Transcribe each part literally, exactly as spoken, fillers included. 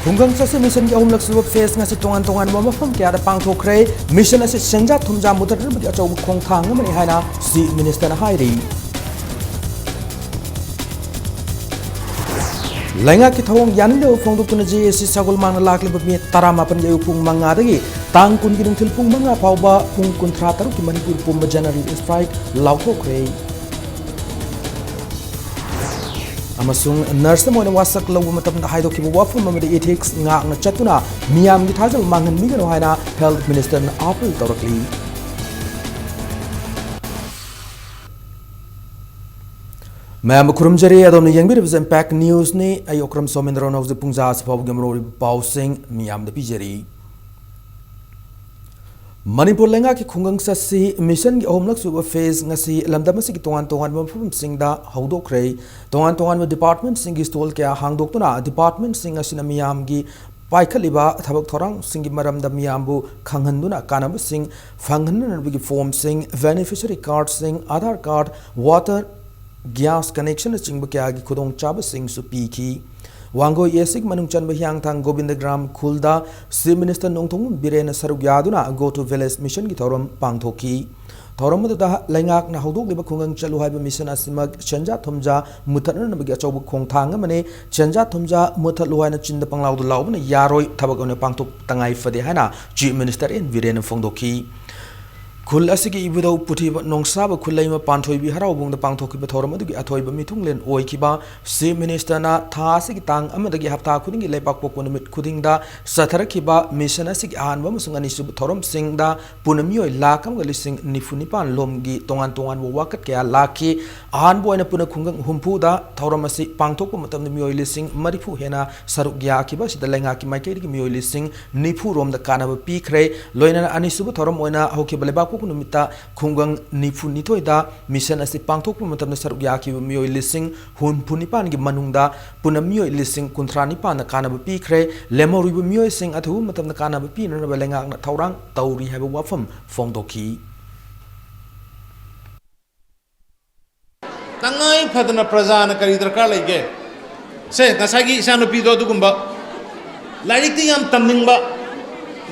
ꯈꯨꯡꯒꯪ ꯆꯠꯁꯤ ꯃꯤꯁꯟꯒꯤ ꯑꯍꯨꯝꯂꯛ ꯁꯨꯕ ꯐꯦꯖ ꯉꯁꯤ ꯇꯣꯉꯥꯟ ꯇꯣꯉꯥꯟꯕ ꯃꯐꯝ ꯀꯌꯥꯗ ꯄꯥꯡꯊꯣꯛꯈ꯭ꯔꯦ꯫ ꯃꯤꯁꯟ ꯑꯁꯤ ꯁꯦꯟꯖꯥ ꯊꯨꯝꯖꯥ ꯃꯨꯊꯠꯅꯕꯒꯤ ꯑꯆꯧꯕ ꯈꯣꯡꯊꯥꯡ ꯑꯃꯅꯤ ꯍꯥꯏꯅ ꯆꯤꯐ ꯃꯤꯅꯤꯁꯇꯔꯅ ꯍꯥꯏꯔꯤ꯫ ꯂꯩꯉꯥꯛꯀꯤ ꯊꯧꯑꯣꯡ ꯌꯥꯅꯤꯡꯗꯕ ꯐꯣꯡꯗꯣꯛꯇꯨꯅ ꯖꯦ ꯑꯦ ꯁꯤ ꯁꯒꯣꯜ ꯃꯥꯡꯅ ꯂꯥꯛꯂꯤꯕ ꯃꯦ ꯇꯔꯥꯃꯥꯄꯟꯒꯤ ꯑꯌꯨꯛ ꯄꯨꯡ ꯃꯉꯥꯗꯒꯤ ꯇꯥꯡ ꯀꯨꯟꯒꯤ ꯅꯨꯡꯊꯤꯜ ꯄꯨꯡ ꯃꯉꯥ ꯐꯥꯎꯕ ꯄꯨꯡ ꯀꯨꯟꯊ꯭ꯔꯥ ꯇꯔꯨꯛꯀꯤ ꯃꯅꯤꯄꯨꯔ ꯄꯨꯝꯕ ꯖꯦꯅꯔꯦꯜ ꯁ꯭ꯇ꯭ꯔꯥꯏꯛ ꯂꯥꯎꯊꯣꯛꯈ꯭ꯔꯦ꯫ ꯑꯃꯁꯨꯡ ꯅꯔꯁ ꯑꯃ ꯑꯣꯏꯅ ꯋꯥꯁꯛ ꯂꯧꯕ ꯃꯇꯝꯗ ꯍꯥꯏꯗꯣꯛꯈꯤꯕ ꯋꯥꯐꯝ ꯑꯃꯗꯤ ꯏꯊꯤꯛꯁ ꯉꯥꯛꯅ ꯆꯠꯇꯨꯅ ꯃꯤꯌꯥꯝꯒꯤ ꯊꯥꯖꯕ ꯃꯥꯡꯍꯟꯕꯤꯒꯅꯨ ꯍꯥꯏꯅ ꯍꯦꯜꯊ ꯃꯤꯅꯤꯁꯇꯔꯅ ꯑꯥꯄꯤꯜ ꯇꯧꯔꯛꯂꯤ꯫ ꯃꯌꯥꯝꯕꯨ ꯈꯨꯔꯨꯝꯖꯔꯤ꯫ ꯑꯗꯣꯝꯅ ꯌꯦꯡꯕꯤꯔꯤꯕꯁꯤ ꯏꯝꯄꯦꯛ ꯅ꯭ꯌꯨꯁꯅꯤ꯫ ꯑꯩ ꯑꯣꯀ꯭ꯔꯝ ꯁꯣꯃꯦꯟꯗ꯭ꯔꯣꯅ ꯍꯧꯖꯤꯛ ꯄꯨꯡ ꯖꯥ ꯑꯁꯤ ꯐꯥꯎꯕꯒꯤ ꯃꯔꯨꯑꯣꯏꯕ ꯄꯥꯎꯁꯤꯡ ꯃꯤꯌꯥꯝꯗ ꯄꯤꯖꯔꯤ꯫ ꯃꯅꯤꯄꯨꯔ ꯂꯩꯉꯥꯛꯀꯤ ꯈꯨꯡꯒꯪ ꯆꯠꯁꯤ ꯃꯤꯁꯟꯒꯤ ꯑꯍꯨꯝꯂꯛ ꯁꯨꯕ ꯐꯦꯖ ꯉꯁꯤ ꯂꯝꯗꯝ ꯑꯁꯤꯒꯤ ꯇꯣꯉꯥꯟ ꯇꯣꯉꯥꯟꯕ ꯃꯐꯝꯁꯤꯡꯗ ꯍꯧꯗꯣꯛꯈ꯭ꯔꯦ꯫ ꯇꯣꯉꯥꯟ ꯇꯣꯉꯥꯟꯕ ꯗꯤꯄꯥꯔꯠꯃꯦꯟꯠꯁꯤꯡꯒꯤ ꯁ꯭ꯇꯣꯜ ꯀꯌꯥ ꯍꯥꯡꯗꯣꯛꯇꯨꯅ ꯗꯤꯄꯥꯔꯠꯃꯦꯟꯠꯁꯤꯡ ꯑꯁꯤꯅ ꯃꯤꯌꯥꯝꯒꯤ ꯄꯥꯏꯈꯠꯂꯤꯕ ꯊꯕꯛ ꯊꯧꯔꯥꯡꯁꯤꯡꯒꯤ ꯃꯔꯝꯗ ꯃꯤꯌꯥꯝꯕꯨ ꯈꯪꯍꯟꯗꯨꯅ ꯀꯥꯟꯅꯕꯁꯤꯡ ꯐꯪꯍꯟꯅꯅꯕꯒꯤ ꯐꯣꯔꯝꯁꯤꯡ, ꯕꯦꯅꯤꯐꯤꯁꯔꯤ ꯀꯥꯔꯗꯁꯤꯡ, ꯑꯥꯙꯥꯔ ꯀꯥꯔꯗ, ꯋꯥꯇꯔ, ꯒ꯭ꯌꯥꯁ ꯀꯅꯦꯛꯁꯟꯅꯆꯤꯡꯕ ꯀꯌꯥꯒꯤ ꯈꯨꯗꯣꯡꯆꯥꯕꯁꯤꯡꯁꯨ ꯄꯤꯈꯤ꯫ ꯋꯥꯡꯒꯣꯏ ꯑꯦꯁꯤꯒꯤ ꯃꯅꯨꯡ ꯆꯟꯕ ꯍꯤꯌꯥꯡꯊꯥꯡ ꯒꯣꯕꯤꯟꯗꯒ꯭ꯔꯥꯝ ꯈꯨꯜꯗ ꯆꯤꯐ ꯃꯤꯅꯤꯁꯇꯔ ꯅꯣꯡꯊꯣꯝꯕꯝ ꯕꯤꯔꯦꯟꯅ ꯁꯔꯨꯛ ꯌꯥꯗꯨꯅ Go to Village ꯃꯤꯁꯟꯒꯤ ꯊꯧꯔꯝ ꯄꯥꯡꯊꯣꯛꯈꯤ꯫ ꯊꯧꯔꯝ ꯑꯗꯨꯗ ꯂꯩꯉꯥꯛꯅ ꯍꯧꯗꯣꯛꯂꯤꯕ ꯈꯨꯡꯒꯪ ꯆꯠꯂꯨ ꯍꯥꯏꯕ ꯃꯤꯁꯟ ꯑꯁꯤꯃꯛ ꯁꯦꯟꯖꯥ ꯊꯨꯝꯖꯥ ꯃꯨꯠꯊꯠꯅꯅꯕꯒꯤ ꯑꯆꯧꯕ ꯈꯣꯡꯊꯥꯡ ꯑꯃꯅꯤ꯫ ꯁꯦꯟꯖꯥ ꯊꯨꯝꯖꯥ ꯃꯨꯠꯊꯠꯂꯨ ꯍꯥꯏꯅ ꯆꯤꯟꯗ ꯄꯪꯂꯥꯎꯗ ꯂꯥꯎꯕꯅ ꯌꯥꯔꯣꯏ, ꯊꯕꯛ ꯑꯣꯏꯅ ꯄꯥꯡꯊꯣꯛ ꯇꯉꯥꯏ ꯐꯗꯦ ꯍꯥꯏꯅ ꯆꯤꯐ ꯃꯤꯅꯤꯁꯇꯔ ꯑꯦꯟ ꯕꯤꯔꯦꯟꯅ ꯐꯣꯡꯗꯣꯛꯈꯤ꯫ ꯈꯨꯜ ꯑꯁꯤꯒꯤ ꯏꯕꯨꯙꯧ ꯄꯨꯊꯤꯕ ꯅꯣꯡꯁꯥꯕ ꯈꯨꯜꯂꯩꯃ ꯄꯥꯟꯊꯣꯏꯕꯤ ꯍꯔꯥꯎꯕꯨꯡꯗ ꯄꯥꯡꯊꯣꯛꯈꯤꯕ ꯊꯧꯔꯝ ꯑꯗꯨꯒꯤ ꯑꯊꯣꯏꯕ ꯃꯤꯊꯨꯡꯂꯦꯟ ꯑꯣꯏꯈꯤꯕ ꯆꯤꯐ ꯃꯤꯅꯤꯁꯇꯔꯅ ꯊꯥ ꯑꯁꯤꯒꯤ ꯇꯥꯡ ꯑꯃꯗꯒꯤ ꯍꯞꯇꯥ ꯈꯨꯗꯤꯡꯒꯤ ꯂꯩꯕꯥꯛꯄꯣꯛꯄ ꯅꯨꯃꯤꯠ ꯈꯨꯗꯤꯡꯗ ꯆꯠꯊꯔꯛꯈꯤꯕ ꯃꯤꯁꯟ ꯑꯁꯤꯒꯤ ꯑꯍꯥꯟꯕ ꯑꯃꯁꯨꯡ ꯑꯅꯤꯁꯨꯕ ꯊꯧꯔꯝꯁꯤꯡꯗ ꯄꯨꯟꯅ ꯃꯤꯑꯣꯏ ꯂꯥꯈ ꯑꯃꯒ ꯂꯤꯁꯤꯡ ꯅꯤꯐꯨ ꯅꯤꯄꯥꯟ ꯂꯣꯝꯒꯤ ꯇꯣꯉꯥꯟ ꯇꯣꯉꯥꯟꯕ ꯋꯥꯀꯠ ꯀꯌꯥ ꯂꯥꯛꯈꯤ꯫ ꯑꯍꯥꯟꯕ ꯑꯣꯏꯅ ꯄꯨꯟꯅ ꯈꯨꯡꯒꯪ ꯍꯨꯝꯐꯨꯗ ꯊꯧꯔꯝ ꯑꯁꯤ ꯄꯥꯡꯊꯣꯛꯄ ꯃꯇꯝꯗ ꯃꯤꯑꯣꯏ ꯂꯤꯁꯤꯡ ꯃꯔꯤꯐꯨ ꯍꯦꯟꯅ ꯁꯔꯨꯛ ꯌꯥꯈꯤꯕ ꯑꯁꯤꯗ ꯂꯩꯉꯥꯛꯀꯤ ꯃꯥꯏꯀꯩꯗꯒꯤ ꯃꯤꯑꯣꯏ ꯂꯤꯁꯤꯡ ꯅꯤꯐꯨ ꯔꯣꯝꯗ ꯀꯥꯟꯅꯕ ꯄꯤꯈ꯭ꯔꯦ꯫ ꯂꯣꯏꯅꯅ ꯑꯅꯤꯁꯨꯕ ꯊꯧꯔꯝ ꯑꯣꯏꯅ ꯍꯧꯈꯤꯕ ꯂꯩꯕꯥꯛꯄꯣꯛꯄ ꯅꯨꯃꯤꯠꯇ ꯈꯨꯡꯒꯪ ꯅꯤꯐꯨ ꯅꯤꯊꯣꯏꯗ ꯃꯤꯁꯟ ꯑꯁꯤ ꯄꯥꯡꯊꯣꯛꯄ ꯃꯇꯝꯗ ꯁꯔꯨꯛ ꯌꯥꯈꯤꯕ ꯃꯤꯑꯣꯏ ꯂꯤꯁꯤꯡ ꯍꯨꯝꯐꯨ ꯅꯤꯄꯥꯟꯒꯤ ꯃꯅꯨꯡꯗ ꯄꯨꯟꯅ ꯃꯤꯑꯣꯏ ꯂꯤꯁꯤꯡ ꯀꯨꯟꯊ꯭ꯔꯥ ꯅꯤꯄꯥꯟꯅ ꯀꯥꯟꯅꯕ ꯄꯤꯈ꯭ꯔꯦ꯫ ꯂꯦꯝꯍꯧꯔꯤꯕ ꯃꯤꯑꯣꯏꯁꯤꯡ ꯑꯊꯨꯕ ꯃꯇꯝꯗ ꯀꯥꯟꯅꯕ ꯄꯤꯅꯅꯕ ꯂꯩꯉꯥꯛꯅ ꯊꯧꯔꯥꯡ ꯇꯧꯔꯤ ꯍꯥꯏꯕ ꯋꯥꯐꯝ ꯐꯣꯡꯗꯣꯛꯈꯤ꯫ ꯇꯉꯥꯏ ꯐꯗꯅ ꯄ꯭ꯔꯖꯥꯅ ꯀꯔꯤ ꯗꯔꯀꯥꯔ ꯂꯩꯒꯦ? ꯁꯦ, ꯉꯁꯥꯏꯒꯤ ꯏꯆꯥꯅꯨꯄꯤꯗꯣ ꯑꯗꯨꯒꯨꯝꯕ ꯂꯥꯏꯔꯤꯛꯇꯤ ꯌꯥꯝ ꯇꯝꯅꯤꯡꯕ,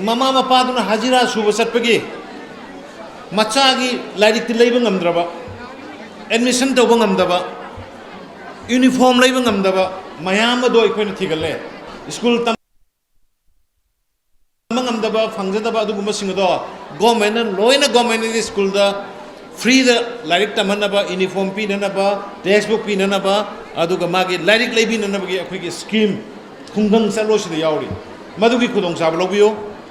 ꯃꯃꯥ ꯃꯄꯥꯗꯨꯅ ꯍꯖꯤꯔꯥ ꯁꯨꯕ ꯆꯠꯄꯒꯤ ꯃꯆꯥꯒꯤ ꯂꯥꯏꯔꯤꯛꯇꯤ ꯂꯩꯕ ꯉꯝꯗ꯭ꯔꯕ, ꯑꯦꯗꯃꯤꯁꯟ ꯇꯧꯕ ꯉꯝꯗꯕ, ꯌꯨꯅꯤꯐꯣꯔꯝ ꯂꯩꯕ ꯉꯝꯗꯕ ꯃꯌꯥꯝ ꯑꯗꯣ ꯑꯩꯈꯣꯏꯅ ꯊꯤꯒꯠꯂꯦ꯫ ꯁ꯭ꯀꯨꯜ ꯇꯝꯕ ꯉꯝꯗꯕ, ꯐꯪꯖꯗꯕ ꯑꯗꯨꯒꯨꯝꯕꯁꯤꯡ ꯑꯗꯣ ꯒꯣꯔꯃꯦꯟꯅ ꯂꯣꯏꯅ, ꯒꯣꯔꯃꯦꯟꯒꯤ ꯁ꯭ꯀꯨꯜꯗ ꯐ꯭ꯔꯤꯗ ꯂꯥꯏꯔꯤꯛ ꯇꯝꯍꯟꯅꯕ, ꯌꯨꯅꯤꯐꯣꯔꯝ ꯄꯤꯅꯅꯕ, ꯇꯦꯛꯁ ꯕꯨꯛ ꯄꯤꯅꯅꯕ, ꯑꯗꯨꯒ ꯃꯥꯒꯤ ꯂꯥꯏꯔꯤꯛ ꯂꯩꯕꯤꯅꯅꯕꯒꯤ ꯑꯩꯈꯣꯏꯒꯤ ꯁ꯭ꯀꯤꯝ ꯈꯨꯡꯒꯪ ꯆꯠꯂꯣꯁꯤꯗ ꯌꯥꯎꯔꯤ꯫ ꯃꯗꯨꯒꯤ ꯈꯨꯗꯣꯡꯆꯥꯕ ꯂꯧꯕꯤꯌꯨ꯫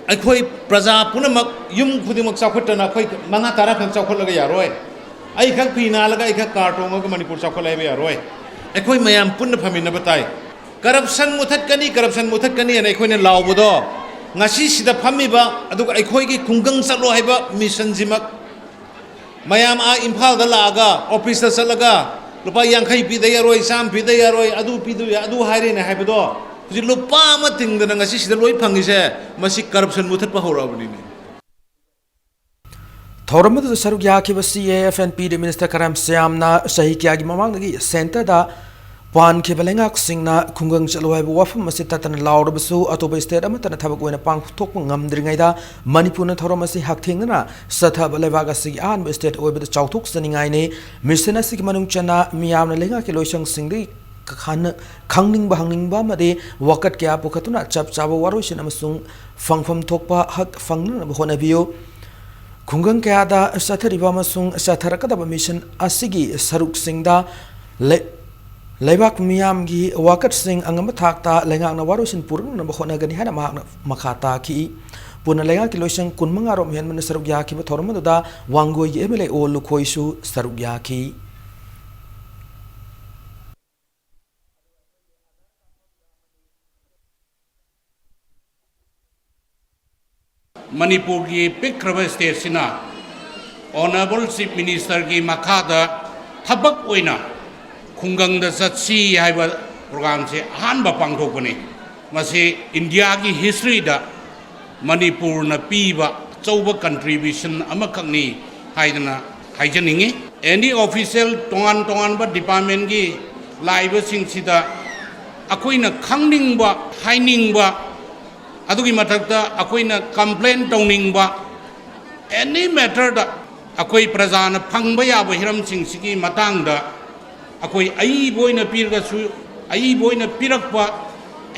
ꯑꯩꯈꯣꯏ ꯄ꯭ꯔꯖꯥ ꯄꯨꯝꯅꯃꯛ ꯌꯨꯝ ꯈꯨꯗꯤꯡꯃꯛ ꯆꯥꯎꯈꯠꯇꯅ ꯑꯩꯈꯣꯏ ꯃꯉꯥ ꯇꯔꯥ ꯈꯛ ꯆꯥꯎꯈꯠꯂꯒ ꯌꯥꯔꯣꯏ꯫ ꯑꯩꯈꯛ ꯐꯤ ꯅꯥꯜꯂꯒ ꯑꯩꯈꯛ ꯀꯥꯔ ꯇꯣꯡꯉꯒ ꯃꯅꯤꯄꯨꯔ ꯆꯥꯎꯈꯠꯂꯦ ꯍꯥꯏꯕ ꯌꯥꯔꯣꯏ꯫ ꯑꯩꯈꯣꯏ ꯃꯌꯥꯝ ꯄꯨꯟꯅ ꯐꯝꯃꯤꯟꯅꯕ ꯇꯥꯏ꯫ ꯀꯔꯞꯁꯟ ꯃꯨꯊꯠꯀꯅꯤ, ꯀꯔꯞꯁꯟ ꯃꯨꯊꯠꯀꯅꯤ ꯍꯥꯏꯅ ꯑꯩꯈꯣꯏꯅ ꯂꯥꯎꯕꯗꯣ, ꯉꯁꯤꯁꯤꯗ ꯐꯝꯃꯤꯕ, ꯑꯗꯨꯒ ꯑꯩꯈꯣꯏꯒꯤ ꯈꯨꯡꯒꯪ ꯆꯠꯂꯣ ꯍꯥꯏꯕ ꯃꯤꯁꯟꯁꯤꯃꯛ ꯃꯌꯥꯝ ꯑꯥ ꯏꯝꯐꯥꯜꯗ ꯂꯥꯛꯑꯒ, ꯑꯣꯐꯤꯁꯇ ꯆꯠꯂꯒ, "ꯂꯨꯄꯥ ꯌꯥꯡꯈꯩ ꯄꯤꯗ ꯌꯥꯔꯣꯏ, ꯆꯥꯝꯃ ꯄꯤꯗ ꯌꯥꯔꯣꯏ, ꯑꯗꯨ ꯄꯤꯗ ꯌꯥ-, ꯑꯗꯨ ꯍꯥꯏꯔꯦꯅꯦ" ꯍꯥꯏꯕꯗꯣ, ꯍꯧꯖꯤꯛ ꯂꯨꯄꯥ ꯑꯃ ꯇꯤꯡꯗꯅ ꯉꯁꯤ ꯁꯤꯗ ꯂꯣꯏ ꯐꯪꯉꯤꯁꯦ, ꯃꯁꯤ ꯀꯔꯞꯁꯟ ꯃꯨꯊꯠꯄ ꯍꯧꯔꯛꯑꯕꯅꯤꯅꯦ꯫ ꯊꯧꯔꯝ ꯑꯗꯨꯗ ꯁꯔꯨꯛ ꯌꯥꯈꯤꯕ C A F and P D Minister ꯈꯔꯝ ꯁ꯭ꯌꯥꯝꯅ ꯆꯍꯤ ꯀꯌꯥꯒꯤ ꯃꯃꯥꯡꯗꯒꯤ ꯁꯦꯟꯇꯔꯗ ꯄꯥꯟꯈꯤꯕ ꯂꯩꯉꯥꯛꯁꯤꯡꯅ ꯈꯨꯡꯒꯪ ꯆꯠꯂꯨ ꯍꯥꯏꯕ ꯋꯥꯐꯝ ꯑꯁꯤ ꯇꯠꯇꯅ ꯂꯥꯎꯔꯕꯁꯨ, ꯑꯇꯣꯞꯄ state ꯑꯃꯠꯇꯅ ꯊꯕꯛ ꯑꯣꯏꯅ ꯄꯥꯡꯊꯣꯛꯄ ꯉꯝꯗ꯭ꯔꯤꯉꯩꯗ, ꯃꯅꯤꯄꯨꯔꯅ ꯊꯧꯔꯝ ꯑꯁꯤ ꯍꯛꯊꯦꯡꯅꯅ ꯆꯠꯊꯕ ꯂꯩꯕꯥꯛ ꯑꯁꯤꯒꯤ ꯑꯍꯥꯟꯕ state ꯑꯣꯏꯕꯗ ꯆꯥꯎꯊꯣꯛꯆꯅꯤꯡꯉꯥꯏꯅꯤ꯫ Mission ꯑꯁꯤꯒꯤ ꯃꯅꯨꯡ ꯆꯟꯅ ꯃꯤꯌꯥꯝꯅ ꯂꯩꯉꯥꯛꯀꯤ ꯂꯣꯏꯁꯪꯁꯤꯡꯗꯒꯤ ꯈꯟ-, ꯈꯪꯅꯤꯡꯕ ꯍꯪꯅꯤꯡꯕ ꯑꯃꯗꯤ ꯋꯥꯀꯠ ꯀꯌꯥ ꯄꯨꯈꯠꯇꯨꯅ ꯆꯞ ꯆꯥꯕ ꯋꯥꯔꯣꯏꯁꯤꯟ ꯑꯃꯁꯨꯡ ꯐꯪꯐꯝ ꯊꯣꯛꯄ ꯍꯛ ꯐꯪꯅꯅꯕ ꯍꯣꯠꯅꯕꯤꯌꯨ꯫ ꯈꯨꯡꯒꯪ ꯀꯌꯥꯗ ꯆꯠꯊꯔꯤꯕ ꯑꯃꯁꯨꯡ ꯆꯠꯊꯔꯛꯀꯗꯕ mission ꯑꯁꯤꯒꯤ ꯁꯔꯨꯛꯁꯤꯡꯗ ꯂꯩ-, ꯂꯩꯕꯥꯛ ꯃꯤꯌꯥꯝꯒꯤ ꯋꯥꯀꯠꯁꯤꯡ ꯑꯉꯝꯕ ꯊꯥꯛꯇ ꯂꯩꯉꯥꯛꯅ ꯋꯥꯔꯣꯏꯁꯤꯟ ꯄꯨꯔꯛꯅꯅꯕ ꯍꯣꯠꯅꯒꯅꯤ ꯍꯥꯏꯅ ꯃꯍꯥꯛꯅ ꯃꯈꯥ ꯇꯥꯈꯤ꯫ ꯄꯨꯟꯅ ꯂꯩꯉꯥꯛꯀꯤ ꯂꯣꯏꯁꯪ ꯀꯨꯟꯃꯉꯥ ꯔꯣꯝ ꯍꯦꯟꯕꯅ ꯁꯔꯨꯛ ꯌꯥꯈꯤꯕ ꯊꯧꯔꯝ ꯑꯗꯨꯗ ꯋꯥꯡꯒꯣꯏꯒꯤ M L A ꯑꯣ ꯂꯨꯈꯣꯏꯁꯨ ꯁꯔꯨꯛ ꯌꯥꯈꯤ꯫ ꯃꯅꯤꯄꯨꯔꯒꯤ ꯄꯤꯛꯈ꯭ꯔꯕ stateꯁꯤꯅ Honourable Chief Ministerꯒꯤ ꯃꯈꯥꯗ ꯊꯕꯛ ꯑꯣꯏꯅ ꯈꯨꯡꯒꯪꯗ ꯆꯠꯁꯤ ꯍꯥꯏꯕ programꯁꯦ ꯑꯍꯥꯟꯕ ꯄꯥꯡꯊꯣꯛꯄꯅꯤ꯫ ꯃꯁꯤ Indiaꯒꯤ historyꯗ ꯃꯅꯤꯄꯨꯔꯅ ꯄꯤꯕ ꯑꯆꯧꯕ contribution ꯑꯃꯈꯛꯅꯤ ꯍꯥꯏꯗꯅ ꯍꯥꯏꯖꯅꯤꯡꯉꯤ꯫ Any official ꯇꯣꯉꯥꯟ ꯇꯣꯉꯥꯟꯕ departmentꯀꯤ ꯂꯥꯛꯏꯕꯁꯤꯡꯁꯤꯗ ꯑꯩꯈꯣꯏꯅ ꯈꯪꯅꯤꯡꯕ, ꯍꯥꯏꯅꯤꯡꯕ, ꯑꯗꯨꯒꯤ ꯃꯊꯛꯇ ꯑꯩꯈꯣꯏꯅ complain ꯇꯧꯅꯤꯡꯕ any matter ꯗ ꯑꯩꯈꯣꯏ ꯄ꯭ꯔꯖꯥꯅ ꯐꯪꯕ ꯌꯥꯕ ꯍꯤꯔꯝꯁꯤꯡꯁꯤꯒꯤ ꯃꯇꯥꯡꯗ ꯑꯩꯈꯣꯏ ꯑꯏꯕ ꯑꯣꯏꯅ ꯄꯤꯔꯒꯁꯨ, ꯑꯏꯕ ꯑꯣꯏꯅ ꯄꯤꯔꯛꯄ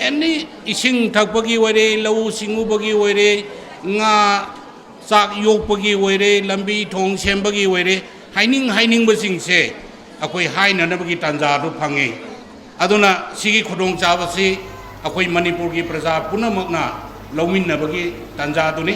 any ꯏꯁꯤꯡ ꯊꯛꯄꯒꯤ ꯑꯣꯏꯔꯦ, ꯂꯧꯎ ꯁꯤꯡꯎꯕꯒꯤ ꯑꯣꯏꯔꯦ, ꯉꯥ ꯆꯥꯛ ꯌꯣꯛꯄꯒꯤ ꯑꯣꯏꯔꯦ, ꯂꯝꯕꯤ ꯊꯣꯡ ꯁꯦꯝꯕꯒꯤ ꯑꯣꯏꯔꯦ, ꯍꯥꯏꯅꯤꯡ ꯍꯥꯏꯅꯤꯡꯕꯁꯤꯡꯁꯦ ꯑꯩꯈꯣꯏ ꯍꯥꯏꯅꯅꯕꯒꯤ ꯇꯥꯟꯖꯥꯗꯨ ꯐꯪꯉꯤ꯫ ꯑꯗꯨꯅ ꯁꯤꯒꯤ ꯈꯨꯗꯣꯡꯆꯥꯕꯁꯤ ꯑꯩꯈꯣꯏ ꯃꯅꯤꯄꯨꯔꯒꯤ ꯄ꯭ꯔꯖꯥ ꯄꯨꯝꯅꯃꯛꯅ ꯂꯧꯃꯤꯟꯅꯕꯒꯤ ꯇꯥꯟꯖꯥꯗꯨꯅꯤ꯫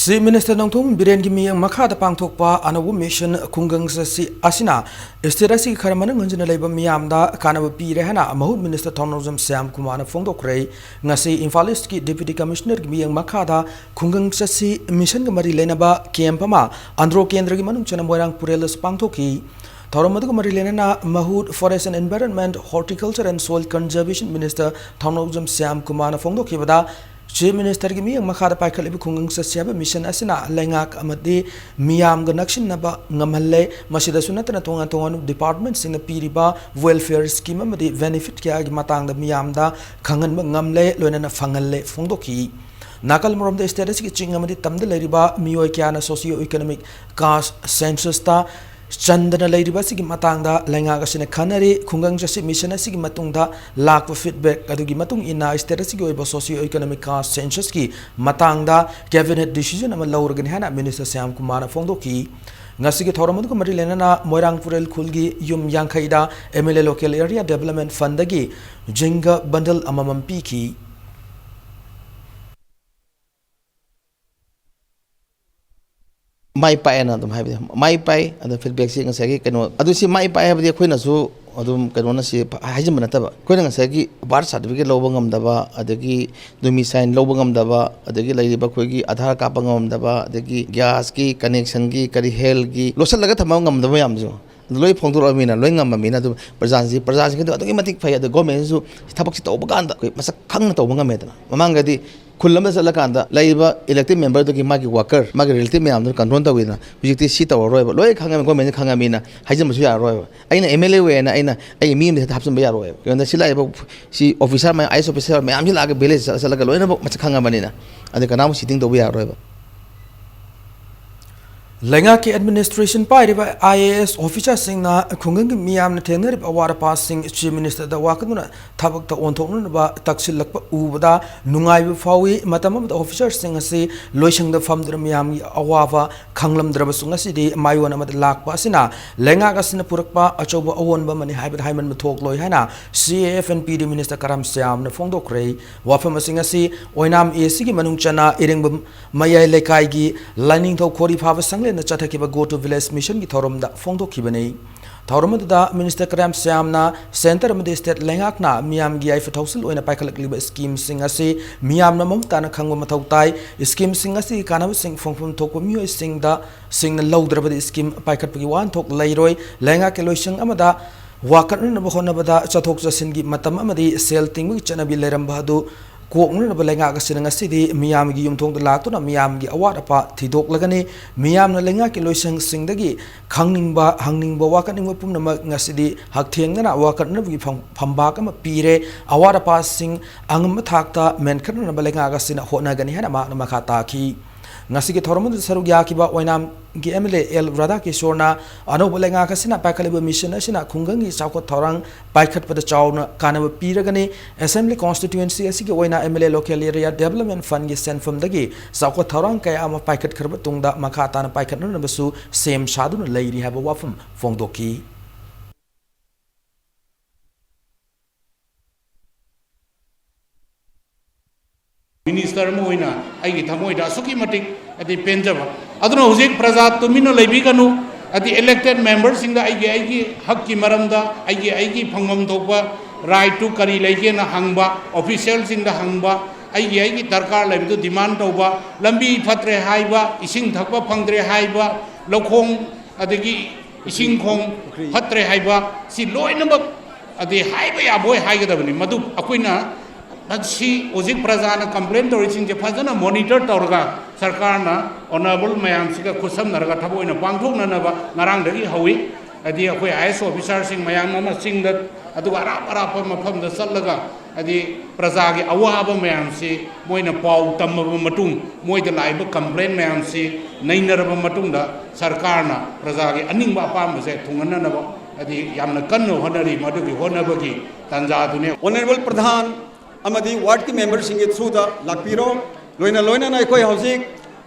Chief Minister ꯅꯣꯡꯊꯣꯝꯕꯝ ꯕꯤꯔꯦꯟꯒꯤ ꯃꯤꯠꯌꯦꯡ ꯃꯈꯥꯗ ꯄꯥꯡꯊꯣꯛꯄ ꯑꯅꯧꯕ mission ꯈꯨꯡꯒꯪ ꯆꯠꯁꯤ ꯑꯁꯤꯅ state ꯑꯁꯤꯒꯤ ꯈꯔ ꯃꯅꯨꯡ ꯍꯟꯖꯤꯟꯅ ꯂꯩꯕ ꯃꯤꯌꯥꯝꯗ ꯀꯥꯟꯅꯕ ꯄꯤꯔꯦ ꯍꯥꯏꯅ ꯃꯍꯨꯠ minister ꯊꯧꯅꯥꯎꯖꯝ ꯁ꯭ꯌꯥꯝ ꯀꯨꯃꯥꯔꯅ ꯐꯣꯡꯗꯣꯛꯈ꯭ꯔꯦ꯫ ꯉꯁꯤ ꯏꯝꯐꯥꯜ East ꯀꯤ Deputy Commissioner ꯒꯤ ꯃꯤꯠꯌꯦꯡ ꯃꯈꯥꯗ ꯈꯨꯡꯒꯪ ꯆꯠꯁꯤ mission ꯒ ꯃꯔꯤ ꯂꯩꯅꯕ camp ꯑꯃ ꯑꯟꯗ꯭ꯔꯣ ꯀꯦꯟꯗ꯭ꯔꯒꯤ ꯃꯅꯨꯡ ꯆꯟꯅ ꯃꯣꯏꯔꯥꯡ ꯄꯨꯔꯦꯜꯗꯁꯨ ꯄꯥꯡꯊꯣꯛꯈꯤ꯫ ꯊꯧꯔꯝ ꯑꯗꯨꯒ ꯃꯔꯤ ꯂꯩꯅꯅ ꯃꯍꯨꯠ Forest and Environment, Horticulture and Soil Conservation Minister ꯊꯧꯅꯥꯎꯖꯝ ꯁ꯭ꯌꯥꯝ ꯀꯨꯃꯥꯔꯅ ꯐꯣꯡꯗꯣꯛꯈꯤꯕꯗ, Chief Minister ꯒꯤ ꯃꯤꯠꯌꯦꯡ ꯃꯈꯥꯗ ꯄꯥꯏꯈꯠꯂꯤꯕ ꯈꯨꯡꯒꯪ ꯆꯠꯁꯤ ꯍꯥꯏꯕ mission ꯑꯁꯤꯅ ꯂꯩꯉꯥꯛ ꯑꯃꯗꯤ ꯃꯤꯌꯥꯝꯒ ꯅꯛꯁꯤꯟꯅꯕ ꯉꯝꯍꯜꯂꯦ꯫ ꯃꯁꯤꯗꯁꯨ ꯅꯠꯇꯅ ꯇꯣꯉꯥꯟ ꯇꯣꯉꯥꯟꯕ department ꯁꯤꯡꯅ ꯄꯤꯔꯤꯕ welfare scheme ꯑꯃꯗꯤ benefit ꯀꯌꯥꯒꯤ ꯃꯇꯥꯡꯗ ꯃꯤꯌꯥꯝꯗ ꯈꯪꯍꯟꯕ ꯉꯝꯂꯦ, ꯂꯣꯏꯅꯅ ꯐꯪꯍꯜꯂꯦ ꯐꯣꯡꯗꯣꯛꯈꯤ꯫ ꯅꯥꯀꯜ ꯑꯃꯔꯣꯝꯗ state ꯑꯁꯤꯒꯤ ꯆꯤꯡ ꯑꯃꯗꯤ ꯇꯝꯗ ꯂꯩꯔꯤꯕ ꯃꯤꯑꯣꯏ ꯀꯌꯥꯅ socio economic caste census ꯇ ꯆꯟꯗꯅ ꯂꯩꯔꯤꯕ ꯑꯁꯤꯒꯤ ꯃꯇꯥꯡꯗ ꯂꯩꯉꯥꯛ ꯑꯁꯤꯅ ꯈꯟꯅꯔꯤ꯫ ꯈꯨꯡꯒꯪ ꯆꯠꯁꯤ mission ꯑꯁꯤꯒꯤ ꯃꯇꯨꯡꯗ ꯂꯥꯛꯄ feedback ꯑꯗꯨꯒꯤ ꯃꯇꯨꯡ ꯏꯟꯅ state ꯑꯁꯤꯒꯤ ꯑꯣꯏꯕ socio economic caste census ꯀꯤ ꯃꯇꯥꯡꯗ cabinet decision ꯑꯃ ꯂꯧꯔꯒꯅꯤ ꯍꯥꯏꯅ minister ꯁ꯭ꯌꯥꯝ ꯀꯨꯃꯥꯔꯅ ꯐꯣꯡꯗꯣꯛꯈꯤ꯫ ꯉꯁꯤꯒꯤ ꯊꯧꯔꯝ ꯑꯗꯨꯒ ꯃꯔꯤ ꯂꯩꯅꯅ ꯃꯣꯏꯔꯥꯡ ꯄꯨꯔꯦꯜ ꯈꯨꯜꯒꯤ ꯌꯨꯝ ꯌꯥꯡꯈꯩꯗ M L A Local Area Development Fund ꯗꯒꯤ ꯖꯤꯡꯒ bundle ꯑꯃꯃꯝ ꯄꯤꯈꯤ꯫ ꯃꯥꯏ ꯄꯥꯛꯑꯦꯅ ꯑꯗꯨꯝ ꯍꯥꯏꯕꯗꯤ ꯃꯥꯏ ꯄꯥꯛꯑꯦ꯫ ꯑꯗꯣ feedback ꯁꯤ ꯉꯁꯥꯏꯒꯤ ꯀꯩꯅꯣ, ꯑꯗꯨ ꯁꯤ ꯃꯥꯏ ꯄꯥꯛꯑꯦ ꯍꯥꯏꯕꯗꯤ ꯑꯩꯈꯣꯏꯅꯁꯨ ꯑꯗꯨꯝ ꯀꯩꯅꯣꯅ ꯁꯤ ꯍꯥꯏꯖꯤꯟꯕ ꯅꯠꯇꯕ, ꯑꯩꯈꯣꯏꯅ ꯉꯁꯥꯏꯒꯤ birth certificate ꯂꯧꯕ ꯉꯝꯗꯕ, ꯑꯗꯒꯤ domicile ꯂꯧꯕ ꯉꯝꯗꯕ, ꯑꯗꯒꯤ ꯂꯩꯔꯤꯕ ꯑꯩꯈꯣꯏꯒꯤ ꯑꯙꯥꯔ ꯀꯥꯞꯄ ꯉꯝꯗꯕ, ꯑꯗꯒꯤ gas ꯀꯤ connection ꯒꯤ, ꯀꯔꯤ health ꯀꯤ ꯂꯣꯠꯁꯤꯜꯂꯒ ꯊꯝꯕ ꯉꯝꯗꯕ ꯃꯌꯥꯝꯁꯦ, ꯂꯣꯏ ꯐꯣꯡꯗꯣꯔꯛꯑꯃꯤꯅ, ꯂꯣꯏ ꯉꯝꯃꯃꯤꯅ, ꯑꯗꯨ ꯄ꯭ꯔꯖꯥꯁꯤ, ꯄ꯭ꯔꯖꯥꯁꯤꯡꯒꯤꯗꯤ ꯑꯗꯨꯛꯀꯤ ꯃꯇꯤꯛ ꯐꯩ꯫ ꯑꯗꯨ ꯒꯣꯔꯃꯦꯟꯁꯤꯁꯨ ꯊꯕꯛꯁꯤ ꯇꯧꯕ ꯀꯥꯟꯗ ꯑꯩꯈꯣꯏ ꯃꯁꯛ ꯈꯪꯅ ꯇꯧꯕ ꯉꯝꯃꯦꯗꯅ꯫ ꯃꯃꯥꯡꯗꯗꯤ ꯈꯨꯜ ꯑꯃꯗ ꯆꯠꯂꯀꯥꯟꯗ ꯂꯩꯔꯤꯕ ꯏꯂꯦꯛꯇꯦꯗ ꯃꯦꯝꯕꯔꯗꯨꯒꯤ ꯃꯥꯒꯤ ꯋꯥꯀꯔ, ꯃꯥꯒꯤ ꯔꯤꯂꯦꯇꯤꯚ ꯃꯌꯥꯝꯗꯨꯅ ꯀꯟꯇ꯭ꯔꯣꯜ ꯇꯧꯋꯤꯗꯅ꯫ ꯍꯧꯖꯤꯛꯇꯤ ꯁꯤ ꯇꯧꯔꯔꯣꯏꯕ, ꯂꯣꯏ ꯈꯪꯉꯃꯤ, ꯒꯣꯔꯃꯦꯟꯅ ꯈꯪꯉꯃꯤꯅ ꯍꯥꯏꯖꯤꯟꯕꯁꯨ ꯌꯥꯔꯔꯣꯏꯕ꯫ ꯑꯩꯅ ꯑꯦꯝ ꯑꯦꯜ ꯑꯦ ꯑꯣꯏꯌꯦꯅ ꯑꯩꯅ ꯑꯩꯒꯤ ꯃꯤ ꯑꯃꯗ ꯍꯦꯛꯇ ꯍꯥꯞꯆꯤꯟꯕ ꯌꯥꯔꯣꯏꯕ꯫ ꯀꯩꯒꯤꯅꯣꯗ ꯁꯤ ꯂꯥꯛꯏꯕ ꯁꯤ ꯑꯣꯐꯤꯁꯥꯔ ꯃꯌꯥꯝ, ꯑꯥꯏ ꯑꯦꯁ ꯑꯣꯐꯤꯁꯥꯔ ꯃꯌꯥꯝꯁꯤ ꯂꯥꯛꯑꯒ ꯚꯤꯂꯦꯖ ꯆꯠꯂ ꯆꯠꯂꯒ ꯂꯣꯏꯅꯃꯛ ꯃꯁꯛ ꯈꯪꯉꯕꯅꯤꯅ꯫ ꯑꯗꯨ ꯀꯅꯥꯃꯨꯛ ꯁꯤꯇꯤꯡ ꯇꯧꯕ ꯌꯥꯔꯔꯣꯏꯕ꯫ ꯂꯩꯉꯥꯛꯀꯤ ꯑꯦꯗꯃꯤꯅꯤꯁꯇ꯭ꯔꯦꯁꯟ ꯄꯥꯏꯔꯤꯕ ꯑꯥꯏ ꯑꯦ ꯑꯦꯁ ꯑꯣꯐꯤꯁꯥꯔꯁꯤꯡꯅ ꯈꯨꯡꯒꯪꯒꯤ ꯃꯤꯌꯥꯝꯅ ꯊꯦꯡꯅꯔꯤꯕ ꯑꯋꯥꯠ ꯑꯄꯥꯁꯤꯡ ꯆꯤꯐ ꯃꯤꯅꯤꯁꯇꯔꯗ ꯋꯥꯀꯠꯇꯨꯅ ꯊꯕꯛꯇ ꯑꯣꯟꯊꯣꯛꯅꯅꯕ ꯇꯛꯁꯤꯜꯂꯛꯄ ꯎꯕꯗ ꯅꯨꯡꯉꯥꯏꯕ ꯐꯥꯎꯏ꯫ ꯃꯇꯝ ꯑꯃꯗ ꯑꯣꯐꯤꯁꯥꯔꯁꯤꯡ ꯑꯁꯤ ꯂꯣꯏꯁꯪꯗ ꯐꯝꯗꯨꯅ ꯃꯤꯌꯥꯝꯒꯤ ꯑꯋꯥꯕ ꯈꯪꯂꯝꯗ꯭ꯔꯕꯁꯨ, ꯉꯁꯤꯗꯤ ꯃꯥꯏꯑꯣꯟ ꯑꯃꯗ ꯂꯥꯛꯄ ꯑꯁꯤꯅ ꯂꯩꯉꯥꯛ ꯑꯁꯤꯅ ꯄꯨꯔꯛꯄ ꯑꯆꯧꯕ ꯑꯑꯣꯟꯕ ꯑꯃꯅꯤ ꯍꯥꯏꯕꯗ ꯍꯥꯏꯃꯟꯕ ꯊꯣꯛꯂꯣꯏ ꯍꯥꯏꯅ ꯁꯤ A F N P D minister ꯀꯔꯝ ꯁ꯭ꯌꯥꯝꯅ ꯐꯣꯡꯗꯣꯛꯈ꯭ꯔꯦ꯫ ꯋꯥꯐꯝ ꯑꯁꯤꯡ ꯑꯁꯤ ꯑꯣꯏꯅꯥꯝ ꯑꯦ ꯁꯤꯒꯤ ꯃꯅꯨꯡ ꯆꯟꯅ ꯏꯔꯦꯡꯕꯝ ꯃꯌꯥꯏ ꯂꯩꯀꯥꯏꯒꯤ ꯂꯥꯏꯅꯤꯡꯊꯧ ꯈꯣꯔꯤ ꯐꯥꯕ ꯁꯪꯂꯦꯟꯗ ꯆꯠꯊꯈꯤꯕ Go to Village Mission ꯒꯤ ꯊꯧꯔꯝꯗ ꯐꯣꯡꯗꯣꯛꯈꯤꯕꯅꯤ꯫ ꯊꯧꯔꯝ ꯑꯗꯨꯗ ꯃꯤꯅꯤꯁꯇꯔ ꯀꯔꯝ ꯁ꯭ꯌꯥꯝꯅ ꯁꯦꯟꯇꯔ ꯑꯃꯗꯤ ꯁ꯭ꯇꯦꯠ ꯂꯩꯉꯥꯛꯅ ꯃꯤꯌꯥꯝꯒꯤ ꯌꯥꯏꯐ ꯊꯧꯁꯤꯜ ꯑꯣꯏꯅ ꯄꯥꯏꯈꯠꯂꯛꯂꯤꯕ ꯁ꯭ꯀꯤꯝꯁꯤꯡ ꯑꯁꯤ ꯃꯤꯌꯥꯝꯅ ꯃꯃꯨꯠ ꯇꯥꯅ ꯈꯪꯕ ꯃꯊꯧ ꯇꯥꯏ꯫ ꯁ꯭ꯀꯤꯝꯁꯤꯡ ꯑꯁꯤꯒꯤ ꯀꯥꯟꯅꯕꯁꯤꯡ ꯐꯪꯐꯝ ꯊꯣꯛꯄ ꯃꯤꯑꯣꯏꯁꯤꯡꯗ, ꯁꯤꯡꯅ ꯂꯧꯗ꯭ꯔꯕꯗꯤ ꯁ꯭ꯀꯤꯝ ꯄꯥꯏꯈꯠꯄꯒꯤ ꯋꯥꯍꯟꯊꯣꯛ ꯂꯩꯔꯣꯏ꯫ ꯂꯩꯉꯥꯛꯀꯤ ꯂꯣꯏꯁꯪ ꯑꯃꯗ ꯋꯥꯀꯠꯅꯅꯕ ꯍꯣꯠꯅꯕꯗ ꯆꯠꯊꯣꯛ ꯆꯠꯁꯤꯟꯒꯤ ꯃꯇꯝ ꯑꯃꯗꯤ ꯁꯦꯜ ꯇꯤꯡꯕꯒꯤ ꯆꯠꯅꯕꯤ ꯂꯩꯔꯝꯕ ꯑꯗꯨ ꯀꯣꯛꯅꯅꯕ ꯂꯩꯉꯥꯛ ꯑꯁꯤꯅ ꯉꯁꯤꯗꯤ ꯃꯤꯌꯥꯝꯒꯤ ꯌꯨꯝꯊꯣꯡꯗ ꯂꯥꯛꯇꯨꯅ ꯃꯤꯌꯥꯝꯒꯤ ꯑꯋꯥꯠ ꯑꯄꯥ ꯊꯤꯗꯣꯛꯂꯒꯅꯤ꯫ ꯃꯤꯌꯥꯝꯅ ꯂꯩꯉꯥꯛꯀꯤ ꯂꯣꯏꯁꯪꯁꯤꯡꯗꯒꯤ ꯈꯪꯅꯤꯡꯕ, ꯍꯪꯅꯤꯡꯕ, ꯋꯥꯀꯠꯅꯤꯡꯕ ꯄꯨꯝꯅꯃꯛ ꯉꯁꯤꯗꯤ ꯍꯛꯊꯦꯡꯅꯅ ꯋꯥꯀꯠꯅꯕꯒꯤ ꯐꯝ-, ꯐꯝꯕꯥꯛ ꯑꯃ ꯄꯤꯔꯦ꯫ ꯑꯋꯥꯠ ꯑꯄꯥꯁꯤꯡ ꯑꯉꯝꯕ ꯊꯥꯛꯇ ꯃꯦꯟꯈꯠꯅꯅꯕ ꯂꯩꯉꯥꯛ ꯑꯁꯤꯅ ꯍꯣꯠꯅꯒꯅꯤ ꯍꯥꯏꯅ ꯃꯍꯥꯛꯅ ꯃꯈꯥ ꯇꯥꯈꯤ꯫ ꯉꯁꯤꯒꯤ ꯊꯧꯔꯝ ꯑꯗꯨꯗ ꯁꯔꯨꯛ ꯌꯥꯈꯤꯕ ꯑꯣꯏꯅꯥꯝꯒꯤ ꯑꯦꯝ ꯑꯦꯜ ꯑꯦ ꯑꯦꯜ ꯔꯥꯙꯥꯀꯤꯁꯣꯔꯅ ꯑꯅꯧꯕ ꯂꯩꯉꯥꯛ ꯑꯁꯤꯅ ꯄꯥꯏꯈꯠꯂꯤꯕ ꯃꯤꯁꯟ ꯑꯁꯤꯅ ꯈꯨꯡꯒꯪꯒꯤ ꯆꯥꯎꯈꯠ ꯊꯧꯔꯥꯡ ꯄꯥꯏꯈꯠꯄꯗ ꯆꯥꯎꯅ ꯀꯥꯟꯅꯕ ꯄꯤꯔꯒꯅꯤ꯫ ꯑꯦꯁꯦꯝꯕ꯭ꯂꯤ ꯀꯣꯟꯁꯇꯤꯇ꯭ꯋꯦꯟꯁꯤ ꯑꯁꯤꯒꯤ ꯑꯣꯏꯅ M L A local area development ꯐꯟꯒꯤ ꯁꯦꯟꯐꯝꯗꯒꯤ ꯆꯥꯎꯈꯠ ꯊꯧꯔꯥꯡ ꯀꯌꯥ ꯑꯃ ꯄꯥꯏꯈꯠꯈ꯭ꯔꯕ ꯇꯨꯡꯗ ꯃꯈꯥ ꯇꯥꯅ ꯄꯥꯏꯈꯠꯅꯅꯕꯁꯨ ꯁꯦꯝ ꯁꯥꯗꯨꯅ ꯂꯩꯔꯤ ꯍꯥꯏꯕ ꯋꯥꯐꯝ ꯐꯣꯡꯗꯣꯛꯈꯤ꯫ ꯃꯤꯅꯤꯁꯇꯔ ꯑꯃ ꯑꯣꯏꯅ ꯑꯩꯒꯤ ꯊꯃꯣꯏꯗ ꯑꯁꯨꯛꯀꯤ ꯃꯇꯤꯛ ꯍꯥꯏꯗꯤ ꯄꯦꯟꯖꯕ꯫ ꯑꯗꯨꯅ ꯍꯧꯖꯤꯛ ꯄ꯭ꯔꯖꯥ ꯇꯨꯃꯤꯟꯅ ꯂꯩꯕꯤꯒꯅꯨ, ꯍꯥꯏꯗꯤ ꯏꯂꯦꯛꯇꯦꯗ ꯃꯦꯝꯕꯔꯁꯤꯡꯗ ꯑꯩꯒꯤ, ꯑꯩꯒꯤ ꯍꯛꯀꯤ ꯃꯔꯝꯗ, ꯑꯩꯒꯤ, ꯑꯩꯒꯤ ꯐꯪꯐꯝ ꯊꯣꯛꯄ ꯔꯥꯏꯠꯇꯨ ꯀꯔꯤ ꯂꯩꯒꯦꯅ ꯍꯪꯕ, ꯑꯣꯐꯤꯁꯤꯌꯦꯜꯁꯤꯡꯗ ꯍꯪꯕ, ꯑꯩꯒꯤ, ꯑꯩꯒꯤ ꯗꯔꯀꯥꯔ ꯂꯩꯕꯗꯨ ꯗꯤꯃꯥꯟ ꯇꯧꯕ, ꯂꯝꯕꯤ ꯐꯠꯇ꯭ꯔꯦ ꯍꯥꯏꯕ, ꯏꯁꯤꯡ ꯊꯛꯄ ꯐꯪꯗ꯭ꯔꯦ ꯍꯥꯏꯕ, ꯂꯧꯈꯣꯡ ꯑꯗꯒꯤ ꯏꯁꯤꯡ ꯈꯣꯡ ꯐꯠꯇ꯭ꯔꯦ ꯍꯥꯏꯕ ꯁꯤ ꯂꯣꯏꯅꯃꯛ ꯑꯗꯤ ꯍꯥꯏꯕ ꯌꯥꯕꯣꯏ ꯍꯥꯏꯒꯗꯕꯅꯤ꯫ ꯃꯗꯨ ꯑꯩꯈꯣꯏꯅ ꯃꯁꯤ ꯍꯧꯖꯤꯛ ꯄ꯭ꯔꯖꯥꯅ complain ꯇꯧꯔꯤꯁꯤꯡꯁꯦ ꯐꯖꯅ monitor ꯇꯧꯔꯒ ꯁꯔꯀꯥꯔꯅ honourable ꯃꯌꯥꯝꯁꯤꯒ ꯈꯨꯠꯁꯝꯅꯔꯒ ꯊꯕꯛ ꯑꯣꯏꯅ ꯄꯥꯡꯊꯣꯛꯅꯅꯕ ꯉꯔꯥꯡꯗꯒꯤ ꯍꯧꯏ꯫ ꯍꯥꯏꯗꯤ ꯑꯩꯈꯣꯏ IAS officerꯁꯤꯡ ꯃꯌꯥꯝ ꯑꯃ ꯆꯤꯡꯗ ꯑꯗꯨꯒ ꯑꯔꯥꯞ ꯑꯔꯥꯞꯄ ꯃꯐꯝꯗ ꯆꯠꯂꯒ ꯍꯥꯏꯗꯤ ꯄ꯭ꯔꯖꯥꯒꯤ ꯑꯋꯥꯕ ꯃꯌꯥꯝꯁꯤ ꯃꯣꯏꯅ ꯄꯥꯎ ꯇꯝꯃꯕ ꯃꯇꯨꯡ, ꯃꯣꯏꯗ ꯂꯥꯛꯏꯕ complain ꯃꯌꯥꯝꯁꯤ ꯅꯩꯅꯔꯕ ꯃꯇꯨꯡꯗ ꯁꯔꯀꯥꯔꯅ ꯄ꯭ꯔꯖꯥꯒꯤ ꯑꯅꯤꯡꯕ ꯑꯄꯥꯝꯕꯁꯦ ꯊꯨꯡꯍꯟꯅꯅꯕ ꯍꯥꯏꯗꯤ ꯌꯥꯝꯅ ꯀꯟꯅ ꯍꯣꯠꯅꯔꯤ꯫ ꯃꯗꯨꯒꯤ ꯍꯣꯠꯅꯕꯒꯤ ꯇꯥꯟꯖꯥꯗꯨꯅꯦ꯫ Honourable ꯄ꯭ꯔꯙꯥꯟ ꯑꯃꯗꯤ wardꯀꯤ memberꯁꯤꯡꯒꯤ throughꯗ ꯂꯥꯛꯄꯤꯔꯣ꯫ ꯂꯣꯏꯅ ꯂꯣꯏꯅꯅ ꯑꯩꯈꯣꯏ ꯍꯧꯖꯤꯛ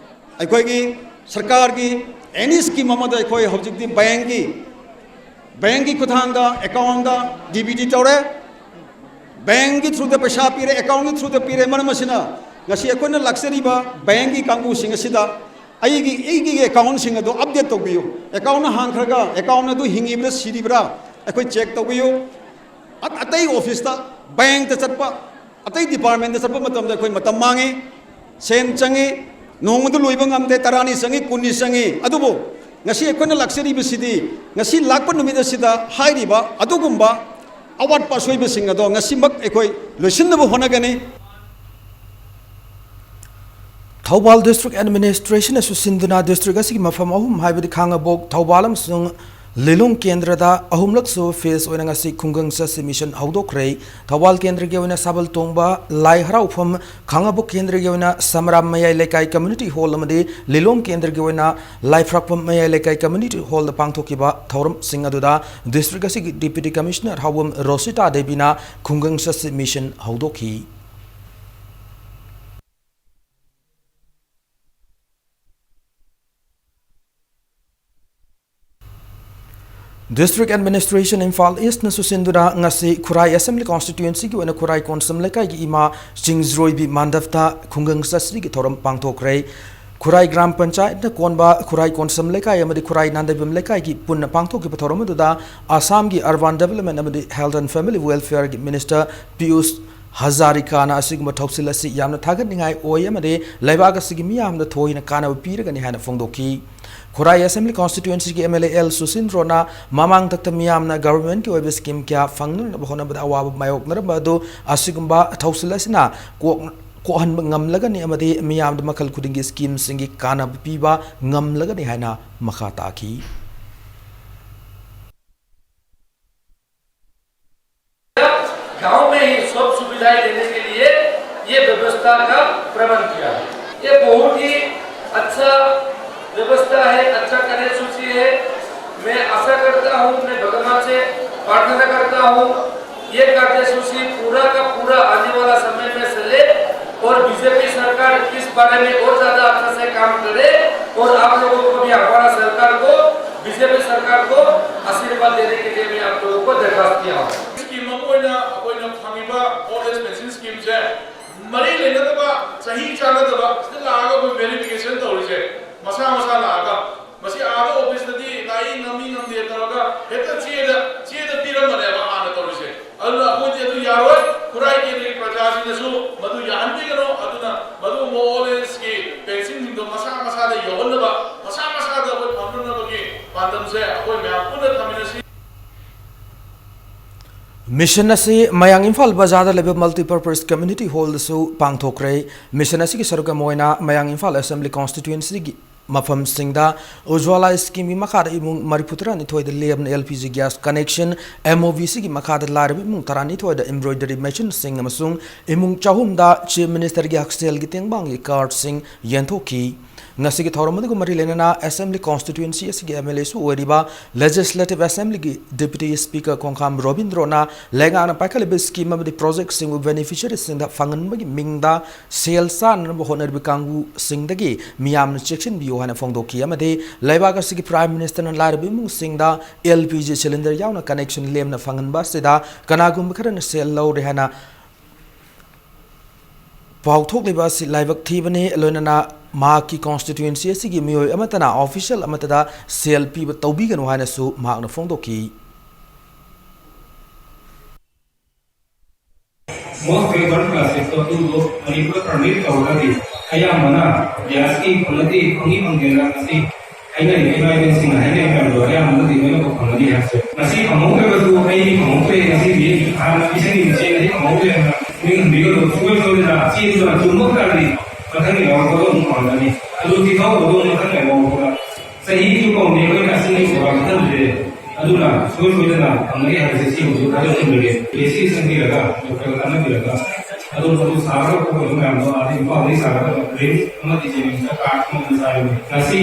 ꯑꯩꯈꯣꯏꯒꯤ ꯁꯔꯀꯥꯔꯒꯤ any scheme ꯑꯃꯗ ꯑꯩꯈꯣꯏ ꯍꯧꯖꯤꯛꯇꯤ bankꯀꯤ, bankꯀꯤ ꯈꯨꯠꯊꯥꯡꯗ accountꯗ DBT ꯇꯧꯔꯦ꯫ Bankꯀꯤ throughꯗ ꯄꯩꯁꯥ ꯄꯤꯔꯦ, accountꯀꯤ throughꯗ ꯄꯤꯔꯦ꯫ ꯃꯔꯝ ꯑꯁꯤꯅ ꯉꯁꯤ ꯑꯩꯈꯣꯏꯅ ꯂꯥꯛꯆꯔꯤꯕ bankꯀꯤ ꯀꯥꯡꯕꯨꯁꯤꯡ ꯑꯁꯤꯗ ꯑꯩꯒꯤ, ꯑꯩꯒꯤ accountꯁꯤꯡ ꯑꯗꯨ update ꯇꯧꯕꯤꯌꯨ꯫ Accountꯅ ꯍꯥꯡꯈ꯭ꯔꯒ account ꯑꯗꯨ ꯍꯤꯡꯉꯤꯕ꯭ꯔꯥ ꯁꯤꯔꯤꯕ꯭ꯔꯥ ꯑꯩꯈꯣꯏ check ꯇꯧꯕꯤꯌꯨ꯫ ꯑ-, ꯑꯇꯩ officeꯇ, bankꯇ ꯆꯠꯄ, ꯑꯇꯩ departmentꯇ ꯆꯠꯄ ꯃꯇꯝꯗ ꯑꯩꯈꯣꯏ ꯃꯇꯝ ꯃꯥꯡꯉꯤ, ꯁꯦꯟ ꯆꯪꯉꯤ, ꯅꯣꯡꯃꯗ ꯂꯣꯏꯕ ꯉꯝꯗꯦ, ꯇꯔꯥꯅꯤ ꯆꯪꯉꯤ, ꯀꯨꯟꯅꯤ ꯆꯪꯉꯤ꯫ ꯑꯗꯨꯕꯨ ꯉꯁꯤ ꯑꯩꯈꯣꯏꯅ ꯂꯥꯛꯆꯔꯤꯕꯁꯤꯗꯤ ꯉꯁꯤ ꯂꯥꯛꯄ ꯅꯨꯃꯤꯠ ꯑꯁꯤꯗ ꯍꯥꯏꯔꯤꯕ ꯑꯗꯨꯒꯨꯝꯕ ꯑꯋꯥꯠꯄ ꯑꯁꯣꯏꯕꯁꯤꯡ ꯑꯗꯣ ꯉꯁꯤꯃꯛ ꯑꯩꯈꯣꯏ ꯂꯣꯏꯁꯤꯟꯅꯕ ꯍꯣꯠꯅꯒꯅꯤ꯫ ꯊꯧꯕꯥꯜ district administrationꯅꯁꯨ ꯁꯤꯟꯗꯨꯅ district ꯑꯁꯤꯒꯤ ꯃꯐꯝ ꯑꯍꯨꯝ ꯍꯥꯏꯕꯗꯤ ꯈꯥꯉꯕꯣꯛ, ꯊꯧꯕꯥꯜ ꯑꯃꯁꯨꯡ ꯂꯤꯂꯣꯡ ꯀꯦꯟꯗ꯭ꯔꯗ ꯑꯍꯨꯝꯂꯛꯁꯨ phase ꯑꯣꯏꯅ ꯉꯁꯤ ꯈꯨꯡꯒꯪ ꯆꯠꯁꯤ mission ꯍꯧꯗꯣꯛꯈ꯭ꯔꯦ꯫ ꯊꯧꯕꯥꯜ ꯀꯦꯟꯗ꯭ꯔꯒꯤ ꯑꯣꯏꯅ ꯁꯥꯕꯜ ꯇꯣꯡꯕ ꯂꯥꯏ ꯍꯔꯥꯎꯐꯝ, ꯈꯥꯉꯕꯣꯛ ꯀꯦꯟꯗ꯭ꯔꯒꯤ ꯑꯣꯏꯅ ꯁꯃꯔꯥꯝ ꯃꯌꯥꯏ ꯂꯩꯀꯥꯏ community hall ꯑꯃꯗꯤ ꯂꯤꯂꯣꯡ ꯀꯦꯟꯗ꯭ꯔꯒꯤ ꯑꯣꯏꯅ ꯂꯥꯏꯐ꯭ꯔꯥꯛꯄꯝ ꯃꯌꯥꯏ ꯂꯩꯀꯥꯏ community hallꯗ ꯄꯥꯡꯊꯣꯛꯈꯤꯕ ꯊꯧꯔꯝꯁꯤꯡ ꯑꯗꯨꯗ district ꯑꯁꯤꯒꯤ Deputy Commissioner ꯍꯥꯎꯕꯝ ꯔꯣꯁꯤꯇꯥ ꯗꯦꯕꯤꯅ ꯈꯨꯡꯒꯪ ꯆꯠꯁꯤ mission ꯍꯧꯗꯣꯛꯈꯤ꯫ District Administration ꯏꯝꯐꯥꯜ Eastꯅ ꯁꯨꯁꯤꯟꯗꯨꯅ ꯉꯁꯤ ꯈꯨꯔꯥꯏ Assembly Constituencyꯒꯤ ꯑꯣꯏꯅ ꯈꯨꯔꯥꯏ ꯀꯣꯟꯁꯝ ꯂꯩꯀꯥꯏꯒꯤ ꯏꯃꯥ ꯆꯤꯡꯖ꯭ꯔꯣꯏꯕꯤ ꯃꯥꯟꯗꯞꯇ ꯈꯨꯡꯒꯪ ꯆꯠꯁꯤꯒꯤ ꯊꯧꯔꯝ ꯄꯥꯡꯊꯣꯛꯈ꯭ꯔꯦ꯫ ꯈꯨꯔꯥꯏ ꯒ꯭ꯔꯥꯝ ꯄꯟꯆꯥꯌꯠꯅ ꯀꯣꯟꯕ ꯈꯨꯔꯥꯏ ꯀꯣꯟꯁꯝ ꯂꯩꯀꯥꯏ ꯑꯃꯗꯤ ꯈꯨꯔꯥꯏ ꯅꯥꯟꯗꯩꯕꯝ ꯂꯩꯀꯥꯏꯒꯤ ꯄꯨꯟꯅ ꯄꯥꯡꯊꯣꯛꯈꯤꯕ ꯊꯧꯔꯝ ꯑꯗꯨꯗ ꯑꯁꯥꯝꯒꯤ Urban Development ꯑꯃꯗꯤ Health and Family Welfareꯒꯤ Minister Piyush ꯍꯖꯥꯔꯤꯀꯥꯅ ꯑꯁꯤꯒꯨꯝꯕ ꯊꯧꯁꯤꯜ ꯑꯁꯤ ꯌꯥꯝꯅ ꯊꯥꯒꯠꯅꯤꯡꯉꯥꯏ ꯑꯣꯏ ꯑꯃꯗꯤ ꯂꯩꯕꯥꯛ ꯑꯁꯤꯒꯤ ꯃꯤꯌꯥꯝꯗ ꯊꯣꯏꯅ ꯀꯥꯟꯅꯕ ꯄꯤꯔꯒꯅꯤ ꯍꯥꯏꯅ ꯐꯣꯡꯗꯣꯛꯈꯤ꯫ ꯈꯨꯔꯥꯏ Assembly Constituencyꯒꯤ MLA ꯑꯦꯜ ꯁꯨꯁꯤꯟꯗ꯭ꯔꯣꯅ ꯃꯃꯥꯡꯊꯛꯇ ꯃꯤꯌꯥꯝꯅ governmentꯀꯤ ꯑꯣꯏꯕ scheme ꯀꯌꯥ ꯐꯪꯅꯅꯕ ꯍꯣꯠꯅꯕꯗ ꯑꯋꯥꯕ ꯃꯥꯌꯣꯛꯅꯔꯝꯕ ꯑꯗꯨ ꯑꯁꯤꯒꯨꯝꯕ ꯊꯧꯁꯤꯜ ꯑꯁꯤꯅ ꯀꯣꯛ-, ꯀꯣꯛꯍꯟꯕ ꯉꯝꯂꯒꯅꯤ ꯑꯃꯗꯤ ꯃꯤꯌꯥꯝꯗ ꯃꯈꯜ ꯈꯨꯗꯤꯡꯒꯤ schemeꯁꯤꯡꯒꯤ ꯀꯥꯟꯅꯕ ꯄꯤꯕ ꯉꯝꯂꯒꯅꯤ ꯍꯥꯏꯅ ꯃꯈꯥ ꯇꯥꯈꯤ꯫ गांव में ही सब सुविधाएं देने के लिए ये व्यवस्था का प्रबंध किया है। ये बहुत ही अच्छा व्यवस्था है, अच्छा कार्यसूची है। मैं आशा करता हूँ, मैं भगवान से प्रार्थना करता हूँ, ये कार्यसूची पूरा का पूरा आने वाला समय में चले और बीजेपी सरकार इस बारे में और ज्यादा अच्छा से काम करे और आप लोगों को भी, हमारा सरकार को, बीजेपी सरकार को आशीर्वाद देने के लिए मैं आप लोगों को दरखास्त किया हूँ। Scheme ꯑꯃ ꯑꯣꯏꯅ ꯑꯩꯈꯣꯏꯅ ꯐꯪꯉꯤꯕ old age pension schemeꯁꯦ ꯃꯔꯤ ꯂꯩꯅꯗꯕ, ꯆꯍꯤ ꯆꯥꯟꯅꯗꯕ, ꯁꯤꯗ ꯂꯥꯛꯑꯒ ꯑꯩꯈꯣꯏ verification ꯇꯧꯔꯤꯁꯦ, ꯃꯁꯥ ꯃꯁꯥ ꯂꯥꯛꯑꯒ, ꯃꯁꯤ ꯑꯥꯗ officeꯇꯗꯤ ꯂꯥꯛꯏ ꯉꯝꯃꯤ ꯉꯝꯗꯦ ꯇꯧꯔꯒ ꯍꯦꯛꯇ ꯆꯦꯗ, ꯆꯦꯗ ꯄꯤꯔꯝꯕꯅꯦꯕ ꯍꯥꯟꯅ ꯇꯧꯔꯤꯁꯦ꯫ ꯑꯗꯨꯅ ꯑꯩꯈꯣꯏꯗꯤ ꯑꯗꯨ ꯌꯥꯔꯣꯏ꯫ ꯈꯨꯔꯥꯏ ꯀꯦꯟꯗ꯭ꯔꯒꯤ ꯄ꯭ꯔꯖꯥꯁꯤꯡꯅꯁꯨ ꯃꯗꯨ ꯌꯥꯍꯟꯕꯤꯒꯅꯨ꯫ ꯑꯗꯨꯅ ꯃꯗꯨꯒꯨꯝꯕ old ageꯀꯤ pensionꯁꯤꯡꯗꯣ ꯃꯁꯥ ꯃꯁꯥꯗ ꯌꯧꯍꯟꯅꯕ, ꯃꯁꯥ ꯃꯁꯥꯗ ꯑꯩꯈꯣꯏ ꯐꯪꯅꯅꯕꯒꯤ ꯄꯥꯟꯗꯝꯁꯦ ꯑꯩꯈꯣꯏ ꯃꯌꯥꯝ ꯄꯨꯟꯅ ꯊꯝꯃꯤꯟꯅꯁꯤ꯫ Mission ꯑꯁꯤ ꯃꯌꯥꯡ ꯏꯝꯐꯥꯜ ꯕꯖꯥꯔꯗ ꯂꯩꯕ Multipurpose Community Hallꯗꯁꯨ ꯄꯥꯡꯊꯣꯛꯈ꯭ꯔꯦ꯫ Mission ꯑꯁꯤꯒꯤ ꯁꯔꯨꯛ ꯑꯃ ꯑꯣꯏꯅ ꯃꯌꯥꯡ ꯏꯝꯐꯥꯜ Assembly Constituencyꯒꯤ ꯃꯐꯝꯁꯤꯡꯗ ꯎꯖ꯭ꯋꯥꯂꯥ schemeꯒꯤ ꯃꯈꯥꯗ ꯏꯃꯨꯡ ꯃꯔꯤꯐꯨ ꯇꯔꯥꯅꯤꯊꯣꯏꯗ ꯂꯦꯝꯅ LPG gas connection, MOVCꯒꯤ ꯃꯈꯥꯗ ꯂꯥꯏꯔꯕ ꯏꯃꯨꯡ ꯇꯔꯥꯅꯤꯊꯣꯏꯗ embroidery machineꯁꯤꯡ ꯑꯃꯁꯨꯡ ꯏꯃꯨꯡ ꯆꯍꯨꯝꯗ Chief Ministerꯒꯤ ꯍꯛꯁꯦꯜꯒꯤ ꯇꯦꯡꯕꯥꯡꯒꯤ cardꯁꯤꯡ ꯌꯦꯟꯊꯣꯛꯈꯤ꯫ ꯉꯁꯤꯒꯤ ꯊꯧꯔꯝ ꯑꯗꯨꯒ ꯃꯔꯤ ꯂꯩꯅꯅ Assembly Constituency ꯑꯁꯤꯒꯤ MLAꯁꯨ ꯑꯣꯏꯔꯤꯕ Legislative Assemblyꯒꯤ Deputy Speaker ꯈꯣꯡꯈꯥꯝ ꯔꯣꯕꯤꯟꯗ꯭ꯔꯣꯅ ꯂꯩꯉꯥꯛꯅ ꯄꯥꯏꯈꯠꯂꯤꯕ scheme ꯑꯃꯗꯤ projectꯁꯤꯡꯕꯨ beneficiaryꯁꯤꯡꯗ ꯐꯪꯍꯟꯕꯒꯤ ꯃꯤꯡꯗ ꯁꯦꯜ ꯆꯥꯅꯅꯕ ꯍꯣꯠꯅꯔꯤꯕ ꯀꯥꯡꯕꯨꯁꯤꯡꯗꯒꯤ ꯃꯤꯌꯥꯝꯅ ꯆꯦꯛꯁꯤꯟꯕꯤꯌꯨ ꯍꯥꯏꯅ ꯐꯣꯡꯗꯣꯛꯈꯤ ꯑꯃꯗꯤ ꯂꯩꯕꯥꯛ ꯑꯁꯤꯒꯤ Prime Ministerꯅ ꯂꯥꯏꯔꯕ ꯏꯃꯨꯡꯁꯤꯡꯗ LPG cylinder ꯌꯥꯎꯅ connection ꯂꯦꯝꯅ ꯐꯪꯍꯟꯕ ꯑꯁꯤꯗ ꯀꯅꯥꯒꯨꯝꯕ ꯈꯔꯅ ꯁꯦꯜ ꯂꯧꯔꯦ ꯍꯥꯏꯅ ꯄꯥꯎꯊꯣꯛꯂꯤꯕ ꯑꯁꯤ ꯂꯥꯏꯕꯛ ꯊꯤꯕꯅꯤ, ꯂꯣꯏꯅꯅ ꯃꯍꯥꯛꯀꯤ constituency ꯑꯁꯤꯒꯤ ꯃꯤꯑꯣꯏ ꯑꯃꯠꯇꯅ official ꯑꯃꯠꯇꯗ ꯁꯦꯜ ꯄꯤꯕ ꯇꯧꯕꯤꯒꯅꯨ ꯍꯥꯏꯅꯁꯨ ꯃꯍꯥꯛꯅ ꯐꯣꯡꯗꯣꯛꯈꯤ꯫ Most favored class ꯑꯗꯨꯕꯨ ꯃꯅꯤꯄꯨꯔ permit ꯇꯧꯔꯒꯗꯤ ꯑꯌꯥꯝꯕꯅ gasꯀꯤ quality ꯐꯪꯏ ꯐꯪꯗꯦꯅ ꯉꯁꯤ ꯍꯥꯏꯅꯔꯤꯕ ꯏꯃꯥ ꯏꯕꯦꯟꯁꯤꯡꯅ ꯍꯥꯏꯅꯔꯤꯕ ꯃꯌꯥꯝꯗꯣ ꯑꯌꯥꯝꯕꯅꯗꯤ ꯂꯣꯏꯅꯃꯛ ꯐꯪꯒꯅꯤ ꯍꯥꯏꯕꯁꯦ꯫ ꯉꯁꯤ ꯐꯪꯍꯧꯗ꯭ꯔꯒꯁꯨ ꯑꯩꯗꯤ ꯐꯪꯍꯧꯗ꯭ꯔꯦ, ꯉꯁꯤꯗꯤ ꯍꯥꯟꯅ ꯄꯤꯖꯈꯤꯕ ꯆꯦꯡ ꯑꯁꯤ ꯐꯪꯍꯧꯗ꯭ꯔꯦ ꯍꯥꯏꯅ ꯅꯤꯡꯍꯟꯕꯤꯒꯅꯨ꯫ ꯁꯨꯡꯁꯣꯏ ꯁꯣꯏꯗꯅ ꯆꯦꯡꯗꯨꯅ ꯆꯨꯝꯕ ꯇꯥꯔꯗꯤ ꯃꯊꯪꯒꯤ ꯌꯥꯎꯔꯛꯄꯗꯣ ꯑꯃꯨꯛ ꯐꯪꯒꯅꯤ꯫ ꯑꯗꯨ ꯆꯤꯊꯍꯧꯕꯗꯣ ꯃꯊꯪꯒꯤ ꯌꯥꯎꯔꯛꯄꯗ ꯆꯍꯤ ꯆꯨꯞꯄ ꯑꯃꯗꯤ ꯑꯩꯈꯣꯏꯅ ꯑꯁꯤꯒꯤ ꯊꯧꯔꯥꯡ ꯈꯟꯗ꯭ꯔꯦ꯫ ꯑꯗꯨꯅ ꯁꯨꯡꯁꯣꯏ ꯁꯣꯏꯗꯅ ꯐꯪꯒꯅꯤ ꯍꯥꯏꯕꯁꯦ ꯁꯤ ꯍꯧꯖꯤꯛ ꯊꯥꯖꯍꯟꯖꯒꯦ꯫ ꯄꯤ ꯑꯩꯆ ꯁꯤ ꯆꯪꯕꯤꯔꯒ, ꯗꯣꯛꯇꯔ ꯇꯥꯟꯅꯕꯤꯔꯒ, ꯑꯗꯣꯝ ꯑꯗꯨ ꯁꯥꯔꯒ ꯈꯣꯠꯄ ꯃꯌꯥꯝꯗꯣ ꯑꯥꯗ ꯏꯝꯐꯥꯜꯗꯒꯤ ꯁꯥꯔꯒ ꯔꯤꯝꯁ ꯑꯃꯗꯤ ꯖꯦꯅꯤꯝꯁꯇ ꯀꯥꯔꯗ ꯑꯃ ꯆꯥꯏꯕꯅꯤ꯫ ꯉꯁꯤ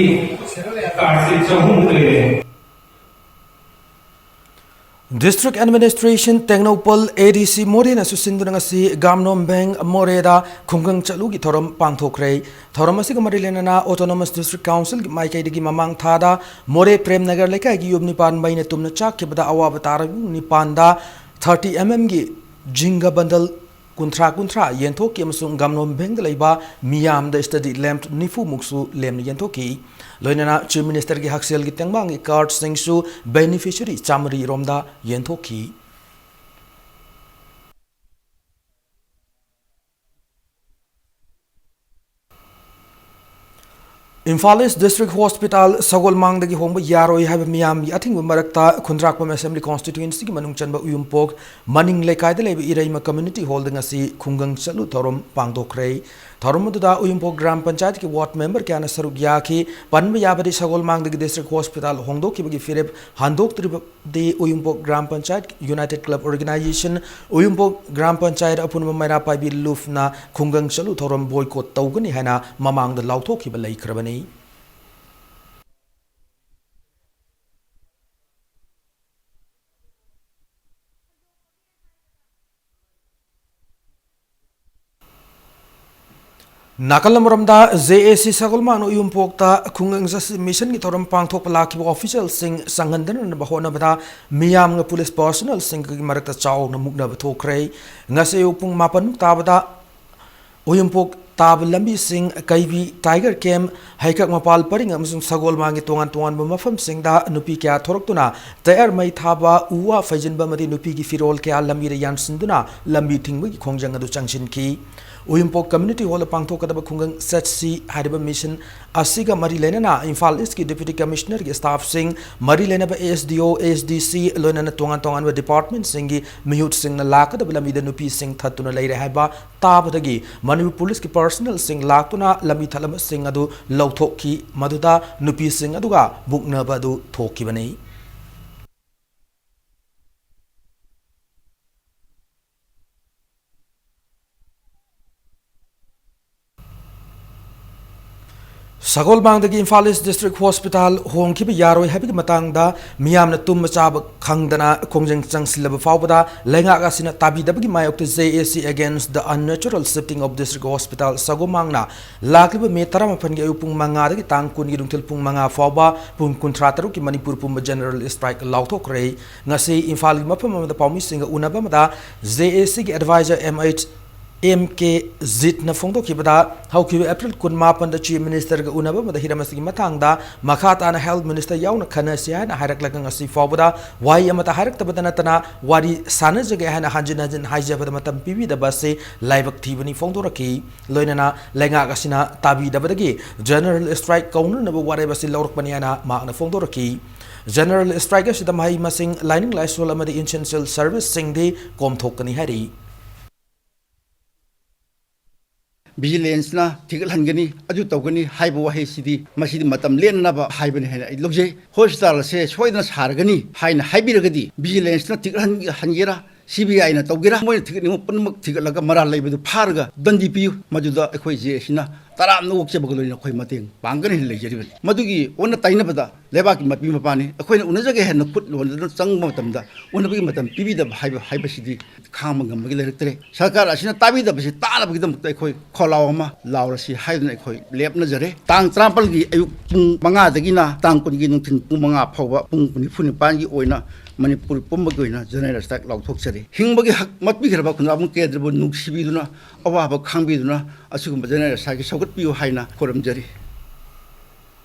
ꯀꯥꯔꯗꯁꯦ ꯆꯍꯨꯝꯃꯨꯛ ꯂꯩꯔꯦ꯫ District Administration Tengnoupal A D C ꯃꯣꯔꯦꯅ ꯁꯨꯁꯤꯟꯗꯨꯅ ꯉꯁꯤ ꯒꯥꯝꯅꯣꯝ ꯚꯦꯡ ꯃꯣꯔꯦꯗ ꯈꯨꯡꯒꯪ ꯆꯠꯂꯨꯒꯤ ꯊꯧꯔꯝ ꯄꯥꯡꯊꯣꯛꯈ꯭ꯔꯦ꯫ ꯊꯧꯔꯝ ꯑꯁꯤꯒ ꯃꯔꯤ ꯂꯩꯅꯅ Autonomous District Councilꯒꯤ ꯃꯥꯏꯀꯩꯗꯒꯤ ꯃꯃꯥꯡ ꯊꯥꯗ ꯃꯣꯔꯦ ꯄ꯭ꯔꯦꯝ ꯅꯒꯔ ꯂꯩꯀꯥꯏꯒꯤ ꯌꯨꯝ ꯅꯤꯄꯥꯟ ꯃꯩꯅ ꯇꯨꯝꯅ ꯆꯥꯛꯈꯤꯕꯗ ꯑꯋꯥꯕ ꯇꯥꯔꯕ ꯌꯨꯝ ꯅꯤꯄꯥꯟꯗ thirty M M ꯒꯤ ꯖꯤꯡꯒ ꯕꯟꯗꯜ ꯀꯨꯟꯊ꯭ꯔꯥ ꯀꯨꯟꯊ꯭ꯔꯥ ꯌꯦꯟꯊꯣꯛꯈꯤ ꯑꯃꯁꯨꯡ ꯒꯥꯝꯅꯣꯝ ꯚꯦꯡꯗ ꯂꯩꯕ ꯃꯤꯌꯥꯝꯗ study lamp ꯅꯤꯐꯨ ꯃꯨꯛꯁꯨ ꯂꯦꯝꯅ ꯌꯦꯟꯊꯣꯛꯈꯤ꯫ ꯂꯣꯏꯅꯅ Chief Ministerꯒꯤ ꯍꯛꯁꯦꯜꯒꯤ ꯇꯦꯡꯕꯥꯡꯒꯤ ꯀꯥꯔꯗꯁꯤꯡꯁꯨ beneficiary ꯆꯥꯃꯔꯤ ꯔꯣꯝꯗ ꯌꯦꯟꯊꯣꯛꯈꯤ꯫ ꯏꯝꯐꯥꯜ East District Hospital ꯁꯒꯣꯜꯃꯥꯡꯗꯒꯤ ꯍꯣꯡꯕ ꯌꯥꯔꯣꯏ ꯍꯥꯏꯕ ꯃꯤꯌꯥꯝꯒꯤ ꯑꯊꯤꯡꯕ ꯃꯔꯛꯇ ꯈꯨꯟꯗ꯭ꯔꯥꯛꯄꯝ Assembly Constituencyꯒꯤ ꯃꯅꯨꯡ ꯆꯟꯕ ꯎꯌꯨꯝꯄꯣꯛ ꯃꯅꯤꯡ ꯂꯩꯀꯥꯏꯗ ꯂꯩꯕ ꯏꯔꯩꯃ Community Hallꯗ ꯉꯁꯤ ꯈꯨꯡꯒꯪ ꯆꯠꯂꯨ ꯊꯧꯔꯝ ꯄꯥꯡꯊꯣꯛꯈ꯭ꯔꯦ꯫ ꯊꯧꯔꯝ ꯑꯗꯨꯗ ꯎꯌꯨꯝꯄꯣꯛ ꯒ꯭ꯔꯥꯝ ꯄꯟꯆꯥꯌꯠꯀꯤ ward member ꯀꯌꯥꯅ ꯁꯔꯨꯛ ꯌꯥꯈꯤ꯫ ꯄꯟꯕ ꯌꯥꯕꯗꯤ ꯁꯒꯣꯜꯃꯥꯡꯗꯒꯤ District Hospital ꯍꯣꯡꯗꯣꯛꯈꯤꯕꯒꯤ ꯐꯤꯔꯦꯞ ꯍꯟꯗꯣꯛꯇ꯭ꯔꯤꯕꯗꯤ Uyumpok Gram Panchayat United Club Organization, Uyumpok Gram Panchayat ꯑꯄꯨꯟꯕ ꯃꯩꯔꯥ ꯄꯥꯏꯕꯤ ꯂꯨꯞꯅ ꯈꯨꯡꯒꯪ ꯆꯠꯂꯨ ꯊꯧꯔꯝ boycott ꯇꯧꯒꯅꯤ ꯍꯥꯏꯅ ꯃꯃꯥꯡꯗ ꯂꯥꯎꯊꯣꯛꯈꯤꯕ ꯂꯩꯈ꯭ꯔꯕꯅꯤ꯫ ꯅꯥꯀꯜ ꯑꯃꯔꯣꯝꯗ, J A C ꯁꯒꯣꯜꯃꯥꯡꯅ ꯎꯌꯨꯝꯄꯣꯛꯇ ꯈꯨꯡꯒꯪ ꯆꯠꯁꯤ ꯃꯤꯁꯟꯒꯤ ꯊꯧꯔꯝ ꯄꯥꯡꯊꯣꯛꯄ ꯂꯥꯛꯈꯤꯕ officialꯁꯤꯡ ꯆꯪꯍꯟꯗꯅꯕ ꯍꯣꯠꯅꯕꯗ ꯃꯤꯌꯥꯝꯒ police personnelꯁꯤꯡꯒꯤ ꯃꯔꯛꯇ ꯆꯥꯎꯅ ꯃꯨꯛꯅꯕ ꯊꯣꯛꯈ꯭ꯔꯦ꯫ ꯉꯁꯤ ꯑꯌꯨꯛ ꯄꯨꯡ ꯃꯥꯄꯟꯃꯨꯛ ꯇꯥꯕꯗ ꯎꯌꯨꯝꯄꯣꯛ ꯇꯥꯕ ꯂꯝꯕꯤꯁꯤꯡ, ꯀꯩꯕꯤ Tiger Camp, ꯍꯩꯀꯛ ꯃꯄꯥꯜ ꯄꯔꯤꯡ ꯑꯃꯁꯨꯡ ꯁꯒꯣꯜꯃꯥꯡꯒꯤ ꯇꯣꯉꯥꯟ ꯇꯣꯉꯥꯟꯕ ꯃꯐꯝꯁꯤꯡꯗ ꯅꯨꯄꯤ ꯀꯌꯥ ꯊꯣꯔꯛꯇꯨꯅ ꯇꯌꯥꯔ ꯃꯩ ꯊꯥꯕ, ꯎ ꯋꯥ ꯐꯩꯖꯤꯟꯕ ꯑꯃꯗꯤ ꯅꯨꯄꯤꯒꯤ ꯐꯤꯔꯣꯜ ꯀꯌꯥ ꯂꯝꯕꯤꯗ ꯌꯥꯟꯁꯤꯟꯗꯨꯅ ꯂꯝꯕꯤ ꯊꯤꯡꯕꯒꯤ ꯈꯣꯡꯖꯪ ꯑꯗꯨ ꯆꯪꯁꯤꯟꯈꯤ꯫ ꯎꯌꯨꯝꯄꯣꯛ Community Hall ꯗ ꯄꯥꯡꯊꯣꯛꯀꯗꯕ ꯈꯨꯡꯒꯪ ꯆꯠꯁꯤ ꯍꯥꯏꯔꯤꯕ mission ꯑꯁꯤꯒ ꯃꯔꯤ ꯂꯩꯅꯅ ꯏꯝꯐꯥꯜ East ꯀꯤ Deputy Commissioner ꯒꯤ staff ꯁꯤꯡ, ꯃꯔꯤ ꯂꯩꯅꯕ S D O, S D C, ꯂꯣꯏꯅꯅ ꯇꯣꯉꯥꯟ ꯇꯣꯉꯥꯟꯕ department ꯁꯤꯡꯒꯤ ꯃꯤꯍꯨꯠꯁꯤꯡꯅ ꯂꯥꯛꯀꯗꯕ ꯂꯝꯕꯤꯗ ꯅꯨꯄꯤꯁꯤꯡ ꯊꯠꯇꯨꯅ ꯂꯩꯔꯦ ꯍꯥꯏꯕ ꯇꯥꯕꯗꯒꯤ ꯃꯅꯤꯄꯨꯔ ꯄꯨꯂꯤꯁꯀꯤ personnel ꯁꯤꯡ ꯂꯥꯛꯇꯨꯅ ꯂꯝꯕꯤ ꯊꯠꯂꯝꯕꯁꯤꯡ ꯑꯗꯨ ꯂꯧꯊꯣꯛꯈꯤ꯫ ꯃꯗꯨꯗ ꯅꯨꯄꯤꯁꯤꯡ ꯑꯗꯨꯒ ꯃꯨꯛꯅꯕ ꯑꯗꯨ ꯊꯣꯛꯈꯤꯕꯅꯤ꯫ ꯁꯒꯣꯜꯕꯥꯡꯗꯒꯤ ꯏꯝꯐꯥꯜ East District Hospital ꯍꯣꯡꯈꯤꯕ ꯌꯥꯔꯣꯏ ꯍꯥꯏꯕꯒꯤ ꯃꯇꯥꯡꯗ ꯃꯤꯌꯥꯝꯅ ꯇꯨꯝꯕ ꯆꯥꯕ ꯈꯪꯗꯅ ꯈꯣꯡꯖꯪ ꯆꯪꯁꯤꯜꯂꯕ ꯐꯥꯎꯕꯗ ꯂꯩꯉꯥꯛ ꯑꯁꯤꯅ ꯇꯥꯕꯤꯗꯕꯒꯤ ꯃꯥꯌꯣꯛꯇ J A C against the unnatural shifting of district hospital ꯁꯒꯣꯜꯕꯥꯡꯅ ꯂꯥꯛꯂꯤꯕ ꯃꯦ ꯇꯔꯥꯃꯥꯄꯟꯒꯤ ꯑꯌꯨꯛ ꯄꯨꯡ ꯃꯉꯥꯗꯒꯤ ꯇꯥꯡ ꯀꯨꯟꯒꯤ ꯅꯨꯡꯊꯤꯜ ꯄꯨꯡ ꯃꯉꯥ ꯐꯥꯎꯕ ꯄꯨꯡ ꯀꯨꯟꯊ꯭ꯔꯥ ꯇꯔꯨꯛꯀꯤ ꯃꯅꯤꯄꯨꯔ ꯄꯨꯝꯕ general strike ꯂꯥꯎꯊꯣꯛꯈ꯭ꯔꯦ꯫ ꯉꯁꯤ ꯏꯝꯐꯥꯜꯒꯤ ꯃꯐꯝ ꯑꯃꯗ ꯄꯥꯎꯃꯤꯁꯤꯡꯒ ꯎꯅꯕ ꯑꯃꯗ J A C ꯒꯤ advisor M H M K ꯖꯤꯠꯅ ꯐꯣꯡꯗꯣꯛꯈꯤꯕꯗ, ꯍꯧꯈꯤꯕ April ꯀꯨꯟꯃꯥꯄꯟꯗ Chief Minister ꯒ ꯎꯅꯕ ꯑꯃꯗ ꯍꯤꯔꯝ ꯑꯁꯤꯒꯤ ꯃꯇꯥꯡꯗ ꯃꯈꯥ ꯇꯥꯅ Health Minister ꯌꯥꯎꯅ ꯈꯟꯅꯁꯤ ꯍꯥꯏꯅ ꯍꯥꯏꯔꯛꯂꯒ ꯉꯁꯤ ꯐꯥꯎꯕꯗ ꯋꯥꯍꯩ ꯑꯃꯠꯇ ꯍꯥꯏꯔꯛꯇꯕꯗ ꯅꯠꯇꯅ ꯋꯥꯔꯤ ꯁꯥꯟꯅꯖꯒꯦ ꯍꯥꯏꯅ ꯍꯟꯖꯤꯟ ꯍꯟꯖꯤꯟ ꯍꯥꯏꯖꯕꯗ ꯃꯇꯝ ꯄꯤꯕꯤꯗꯕ ꯑꯁꯤ ꯂꯥꯏꯕꯛ ꯊꯤꯕꯅꯤ ꯐꯣꯡꯗꯣꯔꯛꯈꯤ꯫ ꯂꯣꯏꯅꯅ ꯂꯩꯉꯥꯛ ꯑꯁꯤꯅ ꯇꯥꯕꯤꯗꯕꯗꯒꯤ general strike ꯀꯧꯅꯅꯕ ꯋꯥꯔꯦꯞ ꯑꯁꯤ ꯂꯧꯔꯛꯄꯅꯤ ꯍꯥꯏꯅ ꯃꯍꯥꯛꯅ ꯐꯣꯡꯗꯣꯔꯛꯈꯤ꯫ General strike ꯑꯁꯤꯗ ꯃꯍꯩ ꯃꯁꯤꯡ, ꯂꯥꯏꯅꯤꯡ ꯂꯥꯏꯁꯣꯜ ꯑꯃꯗꯤ essential service ꯁꯤꯡꯗꯤ ꯀꯣꯝꯊꯣꯛꯀꯅꯤ ꯍꯥꯏꯔꯤ꯫ Vigilance ꯅ ꯊꯤꯒꯠꯍꯟꯒꯅꯤ, ꯑꯗꯨ ꯇꯧꯒꯅꯤ ꯍꯥꯏꯕ ꯋꯥꯍꯩꯁꯤꯗꯤ ꯃꯁꯤꯗꯤ ꯃꯇꯝ ꯂꯦꯟꯅꯅꯕ ꯍꯥꯏꯕꯅꯤ ꯍꯥꯏꯅ ꯑꯩ ꯂꯧꯖꯩ꯫ Hospital ꯑꯁꯦ ꯁꯣꯏꯗꯅ ꯁꯥꯔꯒꯅꯤ ꯍꯥꯏꯅ ꯍꯥꯏꯕꯤꯔꯒꯗꯤ Vigilance ꯅ ꯊꯤꯒꯠꯍꯟꯒꯦꯔꯥ, C B I ꯅ ꯇꯧꯒꯦꯔꯥ, ꯃꯣꯏꯅ ꯊꯤꯒꯠꯅꯤꯡꯕ ꯄꯨꯝꯅꯃꯛ ꯊꯤꯒꯠꯂꯒ ꯃꯔꯥꯜ ꯂꯩꯕꯗꯨ ꯐꯥꯔꯒ ꯗꯟꯗꯤ ꯄꯤꯌꯨ꯫ ꯃꯗꯨꯗ ꯑꯩꯈꯣꯏ J A C ꯅ ꯇꯔꯥꯝꯅ ꯑꯣꯛꯆꯕꯒ ꯂꯣꯏꯅꯅ ꯑꯩꯈꯣꯏ ꯃꯇꯦꯡ ꯄꯥꯡꯒꯅꯤ ꯍꯥꯏꯅ ꯂꯩꯖꯔꯤꯕꯅꯤ꯫ ꯃꯗꯨꯒꯤ ꯑꯣꯟꯅ ꯇꯩꯅꯕꯗ ꯂꯩꯕꯥꯛꯀꯤ ꯃꯄꯤ ꯃꯄꯥꯅꯤ꯫ ꯑꯩꯈꯣꯏꯅ ꯎꯅꯖꯒꯦ ꯍꯥꯏꯅ ꯈꯨꯠ ꯂꯣꯟꯗꯨꯅ ꯆꯪꯕ ꯃꯇꯝꯗ ꯎꯅꯕꯒꯤ ꯃꯇꯝ ꯄꯤꯕꯤꯗꯕ ꯍꯥꯏꯕ, ꯍꯥꯏꯕꯁꯤꯗꯤ ꯈꯥꯡꯕ ꯉꯝꯕꯒꯤ ꯂꯩꯔꯛꯇ꯭ꯔꯦ꯫ ꯁꯔꯀꯥꯔ ꯑꯁꯤꯅ ꯇꯥꯕꯤꯗꯕꯁꯤ ꯇꯥꯅꯕꯒꯤꯗꯃꯛꯇ ꯑꯩꯈꯣꯏ ꯈꯣꯜꯂꯥꯎ ꯑꯃ ꯂꯥꯎꯔꯁꯤ ꯍꯥꯏꯗꯨꯅ ꯑꯩꯈꯣꯏ ꯂꯦꯞꯅꯖꯔꯦ꯫ ꯇꯥꯡ ꯇꯔꯥꯃꯥꯄꯜꯒꯤ ꯑꯌꯨꯛ ꯄꯨꯡ ꯃꯉꯥꯗꯒꯤꯅ ꯇꯥꯡ ꯀꯨꯟꯒꯤ ꯅꯨꯡꯊꯤꯜ ꯄꯨꯡ ꯃꯉꯥ ꯐꯥꯎꯕ ꯄꯨꯡ ꯍꯨꯝꯐꯨ ꯅꯤꯄꯥꯟꯒꯤ ꯑꯣꯏꯅ ꯃꯅꯤꯄꯨꯔ ꯄꯨꯝꯕꯒꯤ ꯑꯣꯏꯅ general strike ꯂꯥꯎꯊꯣꯛꯆꯔꯤ꯫ ꯍꯤꯡꯕꯒꯤ ꯍꯛ ꯃꯠꯄꯤꯈ꯭ꯔꯕ ꯈꯨꯟꯗ꯭ꯔꯥꯛꯄꯝ ꯀꯦꯟꯗ꯭ꯔꯕꯨ ꯅꯨꯡꯁꯤꯕꯤꯗꯨꯅ, ꯑꯋꯥꯕ ꯈꯪꯕꯤꯗꯨꯅ ꯑꯁꯤꯒꯨꯝꯕ general strikeꯀꯤ ꯁꯧꯒꯠꯄꯤꯌꯨ ꯍꯥꯏꯅ ꯈꯨꯔꯨꯝꯖꯔꯤ꯫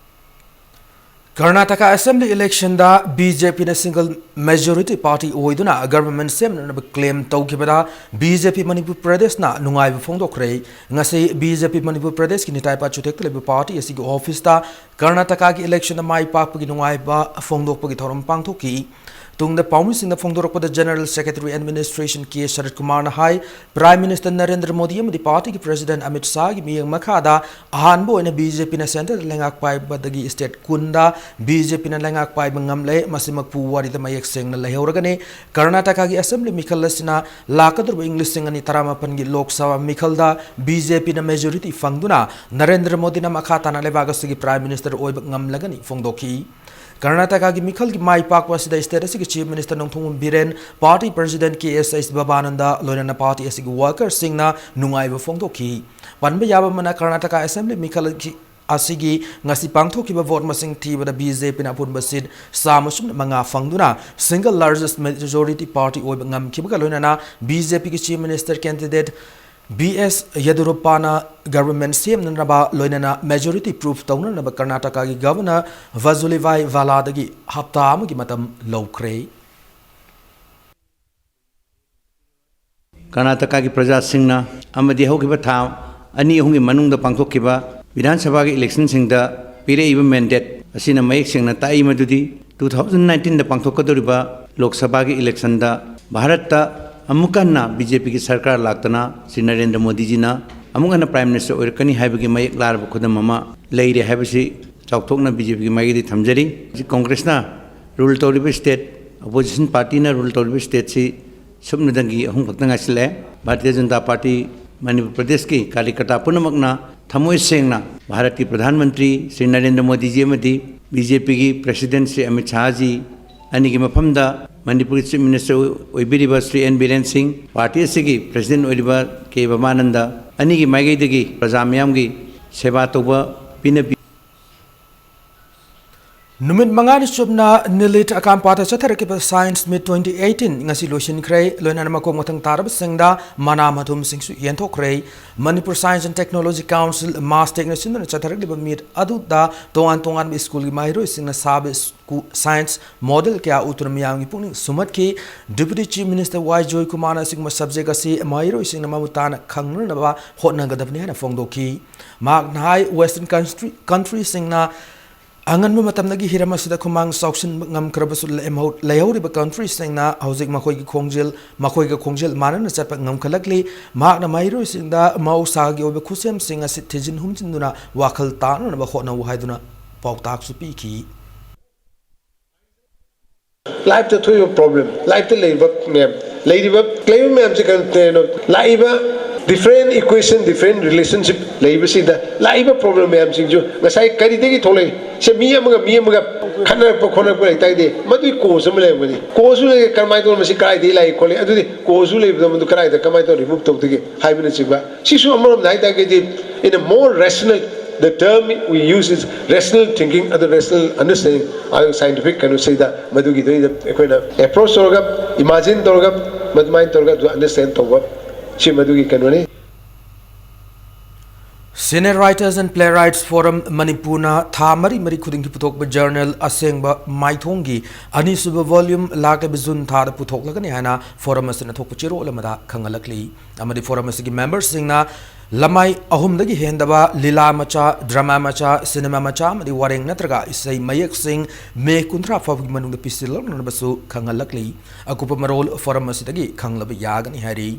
ꯀꯔꯅꯥꯇꯀꯥ ꯑꯦꯁꯦꯝꯕ꯭ꯂꯤ ꯏꯂꯦꯛꯁꯟꯗ ꯕꯤ ꯖꯦ ꯄꯤꯅ single majority party ꯑꯣꯏꯗꯨꯅ government ꯁꯦꯝꯅꯅꯕ claim ꯇꯧꯈꯤꯕꯗ ꯕꯤ ꯖꯦ ꯄꯤ ꯃꯅꯤꯄꯨꯔ ꯄ꯭ꯔꯗꯦꯁꯅ ꯅꯨꯡꯉꯥꯏꯕ ꯐꯣꯡꯗꯣꯛꯈ꯭ꯔꯦ꯫ ꯉꯁꯤ ꯕꯤ ꯖꯦ ꯄꯤ ꯃꯅꯤꯄꯨꯔ ꯄ꯭ꯔꯗꯦꯁꯀꯤ ꯅꯤꯇꯥꯏ ꯄꯥꯠ ꯆꯨꯊꯦꯛꯇ ꯂꯩꯕ party ꯑꯁꯤꯒꯤ officeꯇ ꯀꯔꯅꯥꯇꯀꯥꯒꯤ ꯏꯂꯦꯛꯁꯟꯗ ꯃꯥꯏ ꯄꯥꯛꯄꯒꯤ ꯅꯨꯡꯉꯥꯏꯕ ꯐꯣꯡꯗꯣꯛꯄꯒꯤ ꯊꯧꯔꯝ ꯄꯥꯡꯊꯣꯛꯈꯤ꯫ ꯇꯨꯡꯗ ꯄꯥꯎꯃꯤꯁꯤꯡꯗ ꯐꯣꯡꯗꯣꯔꯛꯄꯗ General Secretary Administration ꯀꯦ ꯁꯔꯠ ꯀꯨꯃꯥꯔꯅ ꯍꯥꯏ, Prime Minister ꯅꯔꯦꯟꯗ꯭ꯔ ꯃꯣꯗꯤ ꯑꯃꯗꯤ partyꯒꯤ President ꯑꯃꯤꯠ ꯁꯥꯍꯒꯤ ꯃꯤꯠꯌꯦꯡ ꯃꯈꯥꯗ ꯑꯍꯥꯟꯕ ꯑꯣꯏꯅ ꯕꯤ ꯖꯦ ꯄꯤꯅ centreꯗ ꯂꯩꯉꯥꯛ ꯄꯥꯏꯕꯗꯒꯤ state ꯀꯨꯟꯗ ꯕꯤ ꯖꯦ ꯄꯤꯅ ꯂꯩꯉꯥꯛ ꯄꯥꯏꯕ ꯉꯝꯂꯦ꯫ ꯃꯁꯤꯃꯛ ꯄꯨꯋꯥꯔꯤꯗ ꯃꯌꯦꯛ ꯁꯦꯡꯅ ꯂꯩꯍꯧꯔꯒꯅꯤ꯫ ꯀꯔꯅꯥꯇꯀꯥꯒꯤ ꯑꯦꯁꯦꯝꯕ꯭ꯂꯤ ꯃꯤꯈꯜ ꯑꯁꯤꯅ ꯂꯥꯛꯀꯗꯧꯔꯤꯕ ꯏꯪ ꯂꯤꯁꯤꯡ ꯑꯅꯤ ꯇꯔꯥꯃꯥꯄꯟꯒꯤ ꯂꯣꯛ ꯁꯚꯥ ꯃꯤꯈꯜꯗ ꯕꯤ ꯖꯦ ꯄꯤꯅ majority ꯐꯪꯗꯨꯅ ꯅꯔꯦꯟꯗ꯭ꯔ ꯃꯣꯗꯤꯅ ꯃꯈꯥ ꯇꯥꯅ ꯂꯩꯕꯥꯛ ꯑꯁꯤꯒꯤ Prime Minister ꯑꯣꯏꯕ ꯉꯝꯂꯒꯅꯤ ꯐꯣꯡꯗꯣꯛꯈꯤ꯫ ꯀꯔꯅꯥꯇꯀꯥꯒꯤ ꯃꯤꯈꯜꯒꯤ ꯃꯥꯏ ꯄꯥꯛꯄ ꯑꯁꯤꯗ state ꯑꯁꯤꯒꯤ Chief Minister Nongthombam Biren, party President ꯀꯦ ꯑꯦꯁ ꯑꯩꯆ ꯕꯕꯥꯅꯟꯗ ꯂꯣꯏꯅꯅ party ꯑꯁꯤꯒꯤ workerꯁꯤꯡꯅ ꯅꯨꯡꯉꯥꯏꯕ ꯐꯣꯡꯗꯣꯛꯈꯤ꯫ ꯄꯟꯕ ꯌꯥꯕ ꯑꯃꯅ, ꯀꯔꯅꯥꯇꯀꯥ ꯑꯦꯁꯦꯝꯕ꯭ꯂꯤ ꯃꯤꯈꯜ ꯑꯁꯤꯒꯤ ꯉꯁꯤ ꯄꯥꯡꯊꯣꯛꯈꯤꯕ vote ꯃꯁꯤꯡ ꯊꯤꯕꯗ ꯕꯤ ꯖꯦ ꯄꯤꯅ ꯑꯄꯨꯟꯕ seat ꯆꯥꯝꯃ ꯁꯨꯞꯅ ꯃꯉꯥ ꯐꯪꯗꯨꯅ single largest majority party ꯑꯣꯏꯕ ꯉꯝꯈꯤꯕꯒ ꯂꯣꯏꯅꯅ ꯕꯤ ꯖꯦ ꯄꯤꯒꯤ Chief Minister candidate ꯕꯤ ꯑꯦꯁ ꯌꯦꯗꯨꯔꯞꯄꯥꯅ government ꯁꯦꯝꯅꯅꯕ ꯂꯣꯏꯅꯅ majority proof ꯇꯧꯅꯅꯕ ꯀꯔꯅꯥꯇꯀꯥꯒꯤ Governor ꯚꯖꯨꯂꯤꯚꯥꯏ ꯚꯥꯂꯥꯗꯒꯤ ꯍꯞꯇꯥ ꯑꯃꯒꯤ ꯃꯇꯝ ꯂꯧꯈ꯭ꯔꯦ꯫ ꯀꯔꯅꯥꯇꯀꯥꯒꯤ ꯄ꯭ꯔꯖꯥꯁꯤꯡꯅ ꯑꯃꯗꯤ ꯍꯧꯈꯤꯕ ꯊꯥ ꯑꯅꯤ ꯑꯍꯨꯝꯒꯤ ꯃꯅꯨꯡꯗ ꯄꯥꯡꯊꯣꯛꯈꯤꯕ ꯕꯤꯙꯥꯟ ꯁꯚꯥꯒꯤ ꯏꯂꯦꯛꯁꯟꯁꯤꯡꯗ ꯄꯤꯔꯛꯏꯕ mandate ꯑꯁꯤꯅ ꯃꯌꯦꯛ ꯁꯦꯡꯅ ꯇꯥꯛꯏ ꯃꯗꯨꯗꯤ two thousand nineteenꯗ ꯄꯥꯡꯊꯣꯛꯀꯗꯧꯔꯤꯕ ꯂꯣꯛ ꯁꯚꯥꯒꯤ ꯏꯂꯦꯛꯁꯟꯗ ꯚꯥꯔꯠꯇ ꯑꯃꯨꯛ ꯍꯟꯅ ꯕꯤ ꯖꯦ ꯄꯤꯒꯤ ꯁꯔꯀꯥꯔ ꯂꯥꯛꯇꯅ ꯁ꯭ꯔꯤ ꯅꯔꯦꯟꯗ꯭ꯔ ꯃꯣꯗꯤꯖꯤꯅ ꯑꯃꯨꯛ ꯍꯟꯅ Prime Minister ꯑꯣꯏꯔꯛꯀꯅꯤ ꯍꯥꯏꯕꯒꯤ ꯃꯌꯦꯛ ꯂꯥꯔꯕ ꯈꯨꯗꯝ ꯑꯃ ꯂꯩꯔꯦ ꯍꯥꯏꯕꯁꯤ ꯆꯥꯎꯊꯣꯛꯅ ꯕꯤ ꯖꯦ ꯄꯤꯒꯤ ꯃꯥꯏꯀꯩꯗꯒꯤ ꯊꯝꯖꯔꯤ꯫ ꯍꯧꯖꯤꯛ ꯀꯣꯡꯒ꯭ꯔꯦꯁꯅ rule ꯇꯧꯔꯤꯕ state, opposition partyꯅ rule ꯇꯧꯔꯤꯕ stateꯁꯤ ꯁꯨꯞꯅꯗꯪꯒꯤ ꯑꯍꯨꯝ ꯈꯛꯇ ꯉꯥꯏꯁꯤꯜꯂꯛꯑꯦ꯫ ꯚꯥꯔꯇꯤꯌ ꯖꯅꯇꯥ ꯄꯥꯔꯇꯤ ꯃꯅꯤꯄꯨꯔ ꯄ꯭ꯔꯗꯦꯁꯀꯤ ꯀꯥꯔꯌꯀꯔꯇꯥ ꯄꯨꯝꯅꯃꯛꯅ ꯊꯃꯣꯏ ꯁꯦꯡꯅ ꯚꯥꯔꯠꯀꯤ ꯄ꯭ꯔꯙꯥꯟ ꯃꯟꯇ꯭ꯔꯤ ꯁ꯭ꯔꯤ ꯅꯔꯦꯟꯗ꯭ꯔ ꯃꯣꯗꯤꯖꯤ ꯑꯃꯗꯤ ꯕꯤ ꯖꯦ ꯄꯤꯒꯤ ꯄ꯭ꯔꯦꯁꯤꯗꯦꯟ ꯁ꯭ꯔꯤ ꯑꯃꯤꯠ ꯁꯥꯍꯖꯤ, ꯑꯅꯤꯒꯤ ꯃꯐꯝꯗ ꯃꯅꯤꯄꯨꯔꯒꯤ ꯆꯤꯐ ꯃꯤꯅꯤꯁꯇꯔ ꯑꯣꯏꯕꯤꯔꯤꯕ ꯁ꯭ꯔꯤ ꯑꯦꯟ ꯕꯤꯔꯦꯟ ꯁꯤꯡ, ꯄꯥꯔꯇꯤ ꯑꯁꯤꯒꯤ ꯄ꯭ꯔꯦꯁꯤꯗꯦꯟ ꯑꯣꯏꯔꯤꯕ ꯀꯦ ꯕꯃꯥꯅꯟꯗ, ꯑꯅꯤꯒꯤ ꯃꯥꯏꯀꯩꯗꯒꯤ ꯄ꯭ꯔꯖꯥ ꯃꯤꯌꯥꯝꯒꯤ ꯁꯦꯕꯥ ꯇꯧꯕ ꯄꯤꯅꯕꯤ꯫ ꯅꯨꯃꯤꯠ ꯃꯉꯥꯅꯤ ꯆꯨꯞꯅ ꯅꯤꯂꯤꯠ ꯑꯀꯥꯝꯄꯥꯠꯇ ꯆꯠꯊꯔꯛꯈꯤꯕ Science Meet twenty eighteen ꯉꯁꯤ ꯂꯣꯏꯁꯤꯟꯈ꯭ꯔꯦ꯫ ꯂꯣꯏꯅꯅ ꯃꯀꯣꯛ ꯃꯊꯪ ꯇꯥꯔꯕꯁꯤꯡꯗ ꯃꯅꯥ ꯃꯊꯨꯝꯁꯤꯡꯁꯨ ꯌꯦꯟꯊꯣꯛꯈ꯭ꯔꯦ꯫ Manipur Science and Technology Council, MassTechꯅ ꯁꯤꯟꯗꯨꯅ ꯆꯠꯊꯔꯛꯂꯤꯕ meet ꯑꯗꯨꯗ ꯇꯣꯉꯥꯟ ꯇꯣꯉꯥꯟꯕ ꯁ꯭ꯀꯨꯜꯒꯤ ꯃꯍꯩꯔꯣꯏꯁꯤꯡꯅ ꯁꯥꯕ ꯁ꯭ꯀꯨ-, science model ꯀꯌꯥ ꯎꯠꯇꯨꯅ ꯃꯤꯌꯥꯝꯒꯤ ꯄꯨꯛꯅꯤꯡ ꯁꯨꯝꯍꯠꯈꯤ꯫ Deputy Chief Minister ꯋꯥꯏ ꯖꯣꯏꯀꯨꯃꯥꯔꯅ ꯑꯁꯤꯒꯨꯝꯕ subject ꯑꯁꯤ ꯃꯍꯩꯔꯣꯏꯁꯤꯡꯅ ꯃꯃꯨꯠ ꯇꯥꯅ ꯈꯪꯅꯅꯕ ꯍꯣꯠꯅꯒꯗꯕꯅꯤ ꯍꯥꯏꯅ ꯐꯣꯡꯗꯣꯛꯈꯤ꯫ ꯃꯍꯥꯛꯅ ꯍꯥꯏ, Western country, countryꯁꯤꯡꯅ ꯑꯉꯟꯕ ꯃꯇꯝꯗꯒꯤ ꯍꯤꯔꯝ ꯑꯁꯤꯗ ꯈꯨꯃꯥꯡ ꯆꯥꯎꯁꯤꯟꯕ ꯉꯝꯈ꯭ꯔꯕꯁꯨ, ꯂꯦꯝꯍꯧ-, ꯂꯩꯍꯧꯔꯤꯕ countryꯁꯤꯡꯅ ꯍꯧꯖꯤꯛ ꯃꯈꯣꯏꯒꯤ ꯈꯣꯡꯖꯦꯜ, ꯃꯈꯣꯏꯒ ꯈꯣꯡꯖꯦꯜ ꯃꯥꯟꯅꯅ ꯆꯠꯄ ꯉꯝꯈꯠꯂꯛꯂꯤ꯫ ꯃꯍꯥꯛꯅ ꯃꯍꯩꯔꯣꯏꯁꯤꯡꯗ ꯃꯍꯧꯁꯥꯒꯤ ꯑꯣꯏꯕ ꯈꯨꯠꯁꯦꯝꯁꯤꯡ ꯑꯁꯤ ꯊꯤꯖꯤꯟ ꯍꯨꯝꯖꯤꯟꯗꯨꯅ ꯋꯥꯈꯜ ꯇꯥꯅꯅꯕ ꯍꯣꯠꯅꯧ ꯍꯥꯏꯗꯨꯅ ꯄꯥꯎꯇꯥꯛꯁꯨ ꯄꯤꯈꯤ꯫ Lifeꯇ ꯊꯣꯛꯏꯕ problem, lifeꯇ ꯂꯩꯔꯤꯕ ꯃꯌꯥꯝ, ꯂꯩꯔꯤꯕ, ꯂꯩꯔꯤꯕ ꯃꯌꯥꯝꯁꯦ ꯀꯩꯅꯣ, ꯀꯩꯅꯣ, ꯂꯥꯛꯏꯕ different equation, different relationship ꯂꯩꯕꯁꯤꯗ ꯂꯥꯛꯏꯕ problem ꯃꯌꯥꯝꯁꯤꯡꯁꯨ ꯉꯁꯥꯏ ꯀꯔꯤꯗꯒꯤ ꯊꯣꯛꯂꯛꯏ? ꯁꯦ ꯃꯤ ꯑꯃꯒ ꯃꯤ ꯑꯃꯒ ꯈꯠꯅꯔꯛꯄ ꯈꯣꯠꯅꯔꯛꯄ ꯂꯩꯇꯥꯔꯗꯤ ꯃꯗꯨꯒꯤ cause ꯑꯃ ꯂꯩꯔꯝꯒꯅꯤ꯫ Cause ꯂꯩꯔꯒ ꯀꯔꯝꯍꯥꯏꯅ ꯇꯧꯔꯒ ꯃꯁꯤ ꯀꯗꯥꯏꯗꯒꯤ ꯂꯥꯛꯏ ꯈꯣꯠꯂꯤ? ꯑꯗꯨꯗꯤ cause ꯂꯩꯕꯗꯣ ꯃꯗꯨ ꯀꯗꯥꯏꯗ ꯀꯃꯥꯏꯅ ꯇꯧꯔꯒ remove ꯇꯧꯗꯣꯏꯒꯦ ꯍꯥꯏꯕꯅꯆꯤꯡꯕ꯫ ꯁꯤꯁꯨ ꯑꯃꯔꯣꯝꯗ ꯍꯥꯏ ꯇꯥꯔꯒꯗꯤ in a more rational, the term we use is rational thinking, ꯑꯗꯨ rational understanding, ꯑꯗꯨ scientific ꯀꯩꯅꯣꯁꯤꯗ ꯃꯗꯨꯒꯤꯗꯩꯗ ꯑꯩꯈꯣꯏꯅ approach ꯇꯧꯔꯒ, imagine ꯇꯧꯔꯒ, ꯃꯗꯨꯃꯥꯏꯅ ꯇꯧꯔꯒ ꯑꯗꯨ understand ꯇꯧꯕ, ꯁꯤ ꯃꯗꯨꯒꯤ ꯀꯩꯅꯣꯅꯤ꯫ Senior Writers and Playwrights Forum ꯃꯅꯤꯄꯨꯔꯅ ꯊꯥ ꯃꯔꯤ ꯃꯔꯤ ꯈꯨꯗꯤꯡꯒꯤ ꯄꯨꯊꯣꯛꯄ journal ꯑꯁꯦꯡꯕ ꯃꯥꯏꯊꯣꯡꯒꯤ ꯑꯅꯤꯁꯨꯕ volume ꯂꯥꯛꯂꯤꯕ June ꯊꯥꯗ ꯄꯨꯊꯣꯛꯂꯒꯅꯤ ꯍꯥꯏꯅ forum ꯑꯁꯤꯅ ꯊꯣꯛꯄ ꯆꯦꯔꯣꯜ ꯑꯃꯗ ꯈꯪꯍꯜꯂꯛꯂꯤ꯫ ꯑꯃꯗꯤ forum ꯑꯁꯤꯒꯤ memberꯁꯤꯡꯅ ꯂꯃꯥꯏ ꯑꯍꯨꯝꯗꯒꯤ ꯍꯦꯟꯗꯕ ꯂꯤꯂꯥ ꯃꯆꯥ, drama ꯃꯆꯥ, cinema ꯃꯆꯥ ꯑꯃꯗꯤ ꯋꯥꯔꯦꯡ ꯅꯠꯇ꯭ꯔꯒ ꯏꯁꯩ ꯃꯌꯦꯛꯁꯤꯡ May ꯀꯨꯟꯊ꯭ꯔꯥ ꯐꯥꯎꯕꯒꯤ ꯃꯅꯨꯡꯗ ꯄꯤꯁꯤꯜꯂꯛꯅꯕꯁꯨ ꯈꯪꯍꯜꯂꯛꯂꯤ꯫ ꯑꯀꯨꯞꯄ ꯃꯔꯣꯜ forum ꯑꯁꯤꯗꯒꯤ ꯈꯪꯂꯕ ꯌꯥꯒꯅꯤ ꯍꯥꯏꯔꯤ꯫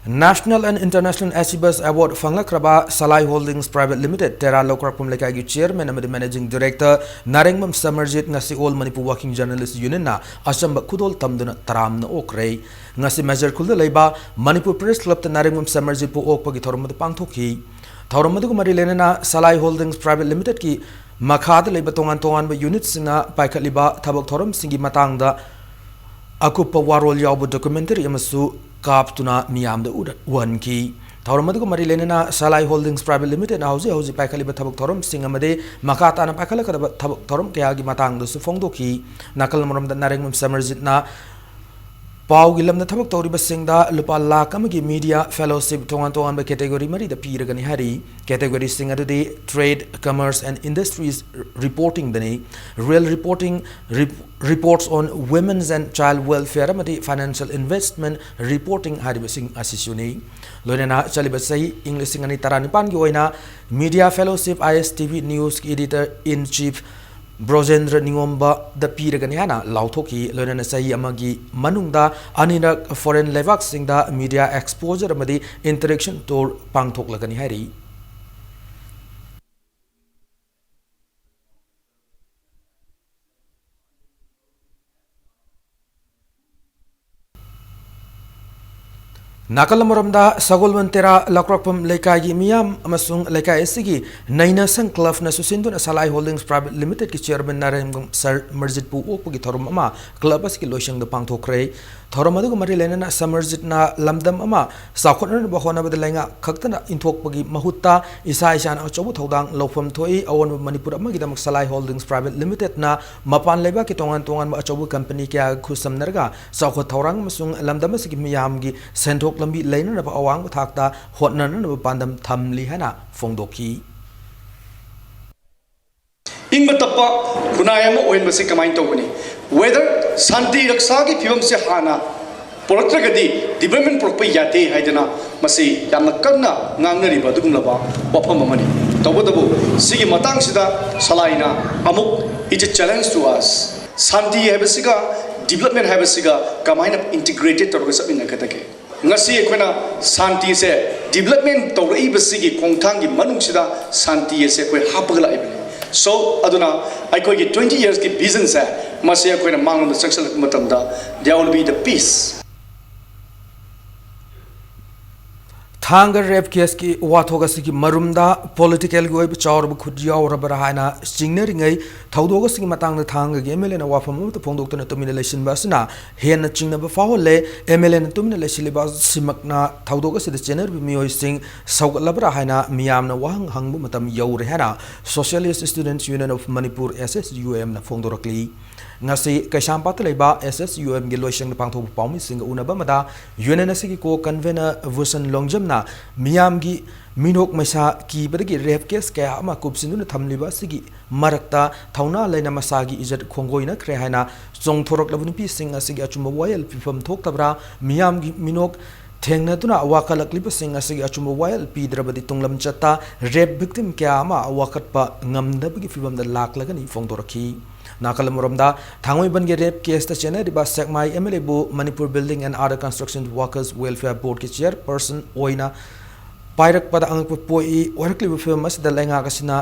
National and International Achievers Award ꯐꯪꯂꯛꯈ꯭ꯔꯕ Salai Holdings Private Limited ꯇꯦꯔꯥ ꯂꯧꯀ꯭ꯔꯥꯛꯄꯝ ꯂꯩꯀꯥꯏꯒꯤ chairman ꯑꯃꯗꯤ managing director ꯅꯥꯔꯦꯡꯕꯝ ꯁꯃꯔꯖꯤꯠ ꯉꯁꯤ All Manipur Working Journalist Unionꯅ ꯑꯆꯝꯕ ꯈꯨꯗꯣꯜ ꯇꯝꯗꯨꯅ ꯇꯔꯥꯝꯅ ꯑꯣꯛꯈ꯭ꯔꯦ꯫ ꯉꯁꯤ ꯃꯦꯖꯔ ꯈꯨꯜꯗ ꯂꯩꯕ ꯃꯅꯤꯄꯨꯔ Press Clubꯇ ꯅꯥꯔꯦꯡꯕꯝ ꯁꯃꯔꯖꯤꯠꯄꯨ ꯑꯣꯛꯄꯒꯤ ꯊꯧꯔꯝ ꯑꯗꯨ ꯄꯥꯡꯊꯣꯛꯈꯤ꯫ ꯊꯧꯔꯝ ꯑꯗꯨꯒ ꯃꯔꯤ ꯂꯩꯅꯅ Salai Holdings Private Limitedꯀꯤ ꯃꯈꯥꯗ ꯂꯩꯕ ꯇꯣꯉꯥꯟ ꯇꯣꯉꯥꯟꯕ unitꯁꯤꯡꯅ ꯄꯥꯏꯈꯠꯂꯤꯕ ꯊꯕꯛ ꯊꯧꯔꯝꯁꯤꯡꯒꯤ ꯃꯇꯥꯡꯗ ꯑꯀꯨꯞꯄ ꯋꯥꯔꯣꯜ ꯌꯥꯎꯕ documentary ꯑꯃꯁꯨ ꯀꯥꯞꯇꯨꯅ ꯃꯤꯌꯥꯝꯗ ꯎꯔ-, ꯎꯍꯟꯈꯤ꯫ ꯊꯧꯔꯝ ꯑꯗꯨꯒ ꯃꯔꯤ ꯂꯩꯅꯅ ꯁꯂꯥꯏ Holdings Private Limitedꯅ ꯍꯧꯖꯤꯛ ꯍꯧꯖꯤꯛ ꯄꯥꯏꯈꯠꯂꯤꯕ ꯊꯕꯛ ꯊꯧꯔꯝꯁꯤꯡ ꯑꯃꯗꯤ ꯃꯈꯥ ꯇꯥꯅ ꯄꯥꯏꯈꯠꯂꯛꯀꯗꯕ ꯊꯕꯛ ꯊꯧꯔꯝ ꯀꯌꯥꯒꯤ ꯃꯇꯥꯡꯗꯁꯨ ꯐꯣꯡꯗꯣꯛꯈꯤ꯫ ꯅꯥꯀꯜ ꯑꯃꯔꯣꯝꯗ ꯅꯥꯔꯦꯡꯕꯝ ꯁꯃꯔꯖꯤꯠꯅ ꯄꯥꯎꯒꯤ ꯂꯝꯗ ꯊꯕꯛ ꯇꯧꯔꯤꯕꯁꯤꯡꯗ ꯂꯨꯄꯥ ꯂꯥꯈ ꯑꯃꯒꯤ media fellowship ꯇꯣꯉꯥꯟ ꯇꯣꯉꯥꯟꯕ category ꯃꯔꯤꯗ ꯄꯤꯔꯒꯅꯤ ꯍꯥꯏꯔꯤ꯫ Categoryꯁꯤꯡ ꯑꯗꯨꯗꯤ Trade, Commerce and Industries Reportingꯗꯅꯤ꯫ Real Reporting, Rep-, Reports on Women's and Child Welfare ꯑꯃꯗꯤ Financial Investment Reporting ꯍꯥꯏꯔꯤꯕꯁꯤꯡ ꯑꯁꯤꯁꯨꯅꯤ꯫ ꯂꯣꯏꯅꯅ ꯆꯠꯂꯤꯕ ꯆꯍꯤ ꯏꯪ ꯂꯤꯁꯤꯡ ꯑꯅꯤ ꯇꯔꯥꯅꯤꯄꯥꯟꯒꯤ ꯑꯣꯏꯅ media fellowship I S T V Newsꯀꯤ editor in chief ꯕ꯭ꯔꯣꯖꯦꯟꯗ꯭ꯔ ꯅꯤꯉꯣꯝꯕꯗ ꯄꯤꯔꯒꯅꯤ ꯍꯥꯏꯅ ꯂꯥꯎꯊꯣꯛꯈꯤ꯫ ꯂꯣꯏꯅꯅ ꯆꯍꯤ ꯑꯃꯒꯤ ꯃꯅꯨꯡꯗ ꯑꯅꯤꯔꯛ foreign ꯂꯩꯕꯥꯛꯁꯤꯡꯗ media exposure ꯑꯃꯗꯤ interaction tour ꯄꯥꯡꯊꯣꯛꯂꯒꯅꯤ ꯍꯥꯏꯔꯤ꯫ ꯅꯥꯀꯜ ꯑꯃꯔꯣꯝꯗ ꯁꯒꯣꯜꯕꯟ ꯇꯦꯔꯥ ꯂꯧꯀ꯭ꯔꯛꯐꯝ ꯂꯩꯀꯥꯏꯒꯤ ꯃꯤꯌꯥꯝ ꯑꯃꯁꯨꯡ ꯂꯩꯀꯥꯏ ꯑꯁꯤꯒꯤ ꯅꯩꯅꯁꯪ clubꯅ ꯁꯨꯁꯤꯟꯗꯨꯅ ꯁꯂꯥꯏ Holdings Private Limitedꯀꯤ chairman ꯅꯥꯔꯦꯝꯒꯝ ꯁꯔ ꯃꯔꯖꯤꯠꯄꯨ ꯑꯣꯛꯄꯒꯤ ꯊꯧꯔꯝ ꯑꯃ club ꯑꯁꯤꯒꯤ ꯂꯣꯏꯁꯪꯗ ꯄꯥꯡꯊꯣꯛꯈ꯭ꯔꯦ꯫ ꯊꯧꯔꯝ ꯑꯗꯨꯒ ꯃꯔꯤ ꯂꯩꯅꯅ ꯁꯃꯔꯖꯤꯠꯅ ꯂꯝꯗꯝ ꯑꯃ ꯆꯥꯎꯈꯠꯅꯅꯕ ꯍꯣꯠꯅꯕꯗ ꯂꯩꯉꯥꯛ ꯈꯛꯇꯅ ꯏꯟꯊꯣꯛꯄꯒꯤ ꯃꯍꯨꯠꯇ ꯏꯁꯥ ꯏꯁꯥꯅ ꯑꯆꯧꯕ ꯊꯧꯗꯥꯡ ꯂꯧꯐꯝ ꯊꯣꯛꯏ꯫ ꯑꯑꯣꯟꯕ ꯃꯅꯤꯄꯨꯔ ꯑꯃꯒꯤꯗꯃꯛ ꯁꯂꯥꯏ Holdings Private Limitedꯅ ꯃꯄꯥꯟ ꯂꯩꯕꯥꯛꯀꯤ ꯇꯣꯉꯥꯟ ꯇꯣꯉꯥꯟꯕ ꯑꯆꯧꯕ company ꯀꯌꯥꯒ ꯈꯨꯠꯁꯝꯅꯔꯒ ꯆꯥꯎꯈꯠ ꯊꯧꯔꯥꯡ ꯑꯃꯁꯨꯡ ꯂꯝꯗꯝ ꯑꯁꯤꯒꯤ ꯃꯤꯌꯥꯝꯒꯤ ꯁꯦꯟꯊꯣꯛ ꯂꯝꯕꯤ ꯂꯩꯅꯅꯕ ꯑꯋꯥꯡꯕ ꯊꯥꯛꯇ ꯍꯣꯠꯅꯅꯅꯕ ꯄꯥꯟꯗꯝ ꯊꯝꯂꯤ ꯍꯥꯏꯅ ꯐꯣꯡꯗꯣꯛꯈꯤ꯫ ꯏꯪꯕ ꯇꯞꯄ ꯈꯨꯟꯅꯥꯏ ꯑꯃ ꯑꯣꯏꯍꯟꯕꯁꯤ ꯀꯃꯥꯏꯅ ꯇꯧꯒꯅꯤ? Whether ꯁꯥꯟꯇꯤ ꯔꯛꯁꯥꯒꯤ ꯐꯤꯕꯝꯁꯦ ꯍꯥꯟꯅ ꯄꯨꯔꯛꯇ꯭ꯔꯒꯗꯤ development ꯄꯨꯔꯛꯄ ꯌꯥꯗꯦ ꯍꯥꯏꯗꯅ ꯃꯁꯤ ꯌꯥꯝꯅ ꯀꯟꯅ ꯉꯥꯡꯅꯔꯤꯕ ꯑꯗꯨꯒꯨꯝꯂꯕ ꯋꯥꯐꯝ ꯑꯃꯅꯤ꯫ ꯇꯧꯕꯇꯕꯨ ꯁꯤꯒꯤ ꯃꯇꯥꯡꯁꯤꯗ ꯁꯂꯥꯏꯅ ꯑꯃꯨꯛ, it's a challenge to us꯫ ꯁꯥꯟꯇꯤ ꯍꯥꯏꯕꯁꯤꯒ development ꯍꯥꯏꯕꯁꯤꯒ ꯀꯃꯥꯏꯅ integrated ꯇꯧꯔꯒ ꯆꯠꯃꯤꯟꯅꯒꯗꯒꯦ? ꯉꯁꯤ ꯑꯩꯈꯣꯏꯅ ꯁꯥꯟꯇꯤꯁꯦ development ꯇꯧꯔꯛꯏꯕꯁꯤꯒꯤ ꯈꯣꯡꯊꯥꯡꯒꯤ ꯃꯅꯨꯡꯁꯤꯗ ꯁꯥꯟꯇꯤ ꯑꯁꯦ ꯑꯩꯈꯣꯏ ꯍꯥꯞꯄꯒ ꯂꯥꯛꯏꯕꯅꯤ꯫ So, ꯑꯗꯨꯅ ꯑꯩꯈꯣꯏꯒꯤ twenty yearsꯀꯤ visionꯁꯦ ꯃꯁꯤ ꯑꯩꯈꯣꯏꯅ ꯃꯥꯡꯂꯣꯝꯗ ꯆꯪꯁꯤꯜꯂꯛꯄ ꯃꯇꯝꯗ there will be the peace꯫ ꯊꯥꯡꯒ ꯔꯦꯞ ꯀꯦꯁꯀꯤ ꯋꯥꯊꯣꯛ ꯑꯁꯤꯒꯤ ꯃꯔꯨꯝꯗ ꯄꯣꯂꯤꯇꯤꯀꯦꯜꯒꯤ ꯑꯣꯏꯕ ꯆꯥꯎꯔꯕ ꯈꯨꯠ ꯌꯥꯎꯔꯕ꯭ꯔꯥ ꯍꯥꯏꯅ ꯆꯤꯡꯅꯔꯤꯉꯩ, ꯊꯧꯗꯣꯛ ꯑꯁꯤꯒꯤ ꯃꯇꯥꯡꯗ ꯊꯥꯡꯒꯒꯤ ꯑꯦꯝ ꯑꯦꯜ ꯑꯦꯅ ꯋꯥꯐꯝ ꯑꯃꯠꯇ ꯐꯣꯡꯗꯣꯛꯇꯅ ꯇꯨꯃꯤꯟꯅ ꯂꯩꯁꯤꯟꯕ ꯑꯁꯤꯅ ꯍꯦꯟꯅ ꯆꯤꯡꯅꯕ ꯐꯥꯎꯍꯜꯂꯦ꯫ ꯑꯦꯝ ꯑꯦꯜ ꯑꯦꯅ ꯇꯨꯃꯤꯟꯅ ꯂꯩꯁꯤꯜꯂꯤꯕ ꯑꯁꯤꯃꯛꯅ ꯊꯧꯗꯣꯛ ꯑꯁꯤꯗ ꯆꯦꯟꯅꯔꯤꯕ ꯃꯤꯑꯣꯏꯁꯤꯡ ꯁꯧꯒꯠꯂꯕ꯭ꯔꯥ ꯍꯥꯏꯅ ꯃꯤꯌꯥꯝꯅ ꯋꯥꯍꯪ ꯍꯪꯕ ꯃꯇꯝ ꯌꯧꯔꯦ ꯍꯥꯏꯅ Socialist Students Union of Manipur, S S U M ꯅ ꯐꯣꯡꯗꯣꯔꯛꯂꯤ꯫ ꯉꯁꯤ ꯀꯩꯁꯥꯝꯄꯥꯠꯇ ꯂꯩꯕ S S U M ꯒꯤ ꯂꯣꯏꯁꯪꯗ ꯄꯥꯡꯊꯣꯛꯄ ꯄꯥꯎꯃꯤꯁꯤꯡꯒ ꯎꯅꯕ ꯑꯃꯗ ꯌꯨꯅꯤꯌꯟ ꯑꯁꯤꯒꯤ ꯀꯣ ꯀꯟꯚꯦꯅꯔ ꯚꯨꯁꯟ ꯂꯣꯡꯖꯝꯅ ꯃꯤꯌꯥꯝꯒꯤ ꯃꯤꯅꯣꯛ ꯃꯩꯁꯥ ꯀꯤꯕꯗꯒꯤ ꯔꯦꯞ ꯀꯦꯁ ꯀꯌꯥ ꯑꯃ ꯀꯨꯞꯁꯤꯟꯗꯨꯅ ꯊꯝꯂꯤꯕ ꯑꯁꯤꯒꯤ ꯃꯔꯛꯇ ꯊꯧꯅꯥ ꯂꯩꯅ ꯃꯁꯥꯒꯤ ꯏꯖꯠ ꯈꯣꯡꯒꯣꯏꯅꯈ꯭ꯔꯦ ꯍꯥꯏꯅ ꯆꯣꯡꯊꯣꯔꯛꯂꯕ ꯅꯨꯄꯤꯁꯤꯡ ꯑꯁꯤꯒꯤ ꯑꯆꯨꯝꯕ ꯋꯥꯌꯦꯜ ꯄꯤꯐꯝ ꯊꯣꯛꯇꯕ꯭ꯔꯥ? ꯃꯤꯌꯥꯝꯒꯤ ꯃꯤꯅꯣꯛ ꯊꯦꯡꯅꯗꯨꯅ ꯋꯥꯀꯠꯂꯛꯂꯤꯕꯁꯤꯡ ꯑꯁꯤꯒꯤ ꯑꯆꯨꯝꯕ ꯋꯥꯌꯦꯜ ꯄꯤꯗ꯭ꯔꯕꯗꯤ ꯇꯨꯡꯂꯝꯆꯠꯇ ꯔꯦꯞ ꯚꯤꯛꯇꯤꯝ ꯀꯌꯥ ꯑꯃ ꯋꯥꯀꯠꯄ ꯉꯝꯗꯕꯒꯤ ꯐꯤꯚꯝꯗ ꯂꯥꯛꯂꯒꯅꯤ ꯐꯣꯡꯗꯣꯔꯛꯈꯤ꯫ ꯅꯥꯀꯜ ꯑꯃꯔꯣꯝꯗ ꯊꯥꯡꯃꯩꯕꯟꯒꯤ ꯔꯦꯞ ꯀꯦꯁꯇ ꯆꯦꯟꯅꯔꯤꯕ ꯁꯦꯛꯃꯥꯏ ꯑꯦꯝ ꯑꯦꯜ ꯑꯦꯕꯨ Manipur building and other construction workers welfare ꯕꯣꯔꯗꯀꯤ ꯆꯤꯌꯔꯄꯔꯁꯟ ꯑꯣꯏꯅ ꯄꯥꯏꯔꯛꯄꯗ ꯑꯉꯛꯄ ꯄꯣꯛꯏ꯫ ꯑꯣꯏꯔꯛꯂꯤꯕ ꯐꯤꯚꯝ ꯑꯁꯤꯗ ꯂꯩꯉꯥꯛ ꯑꯁꯤꯅ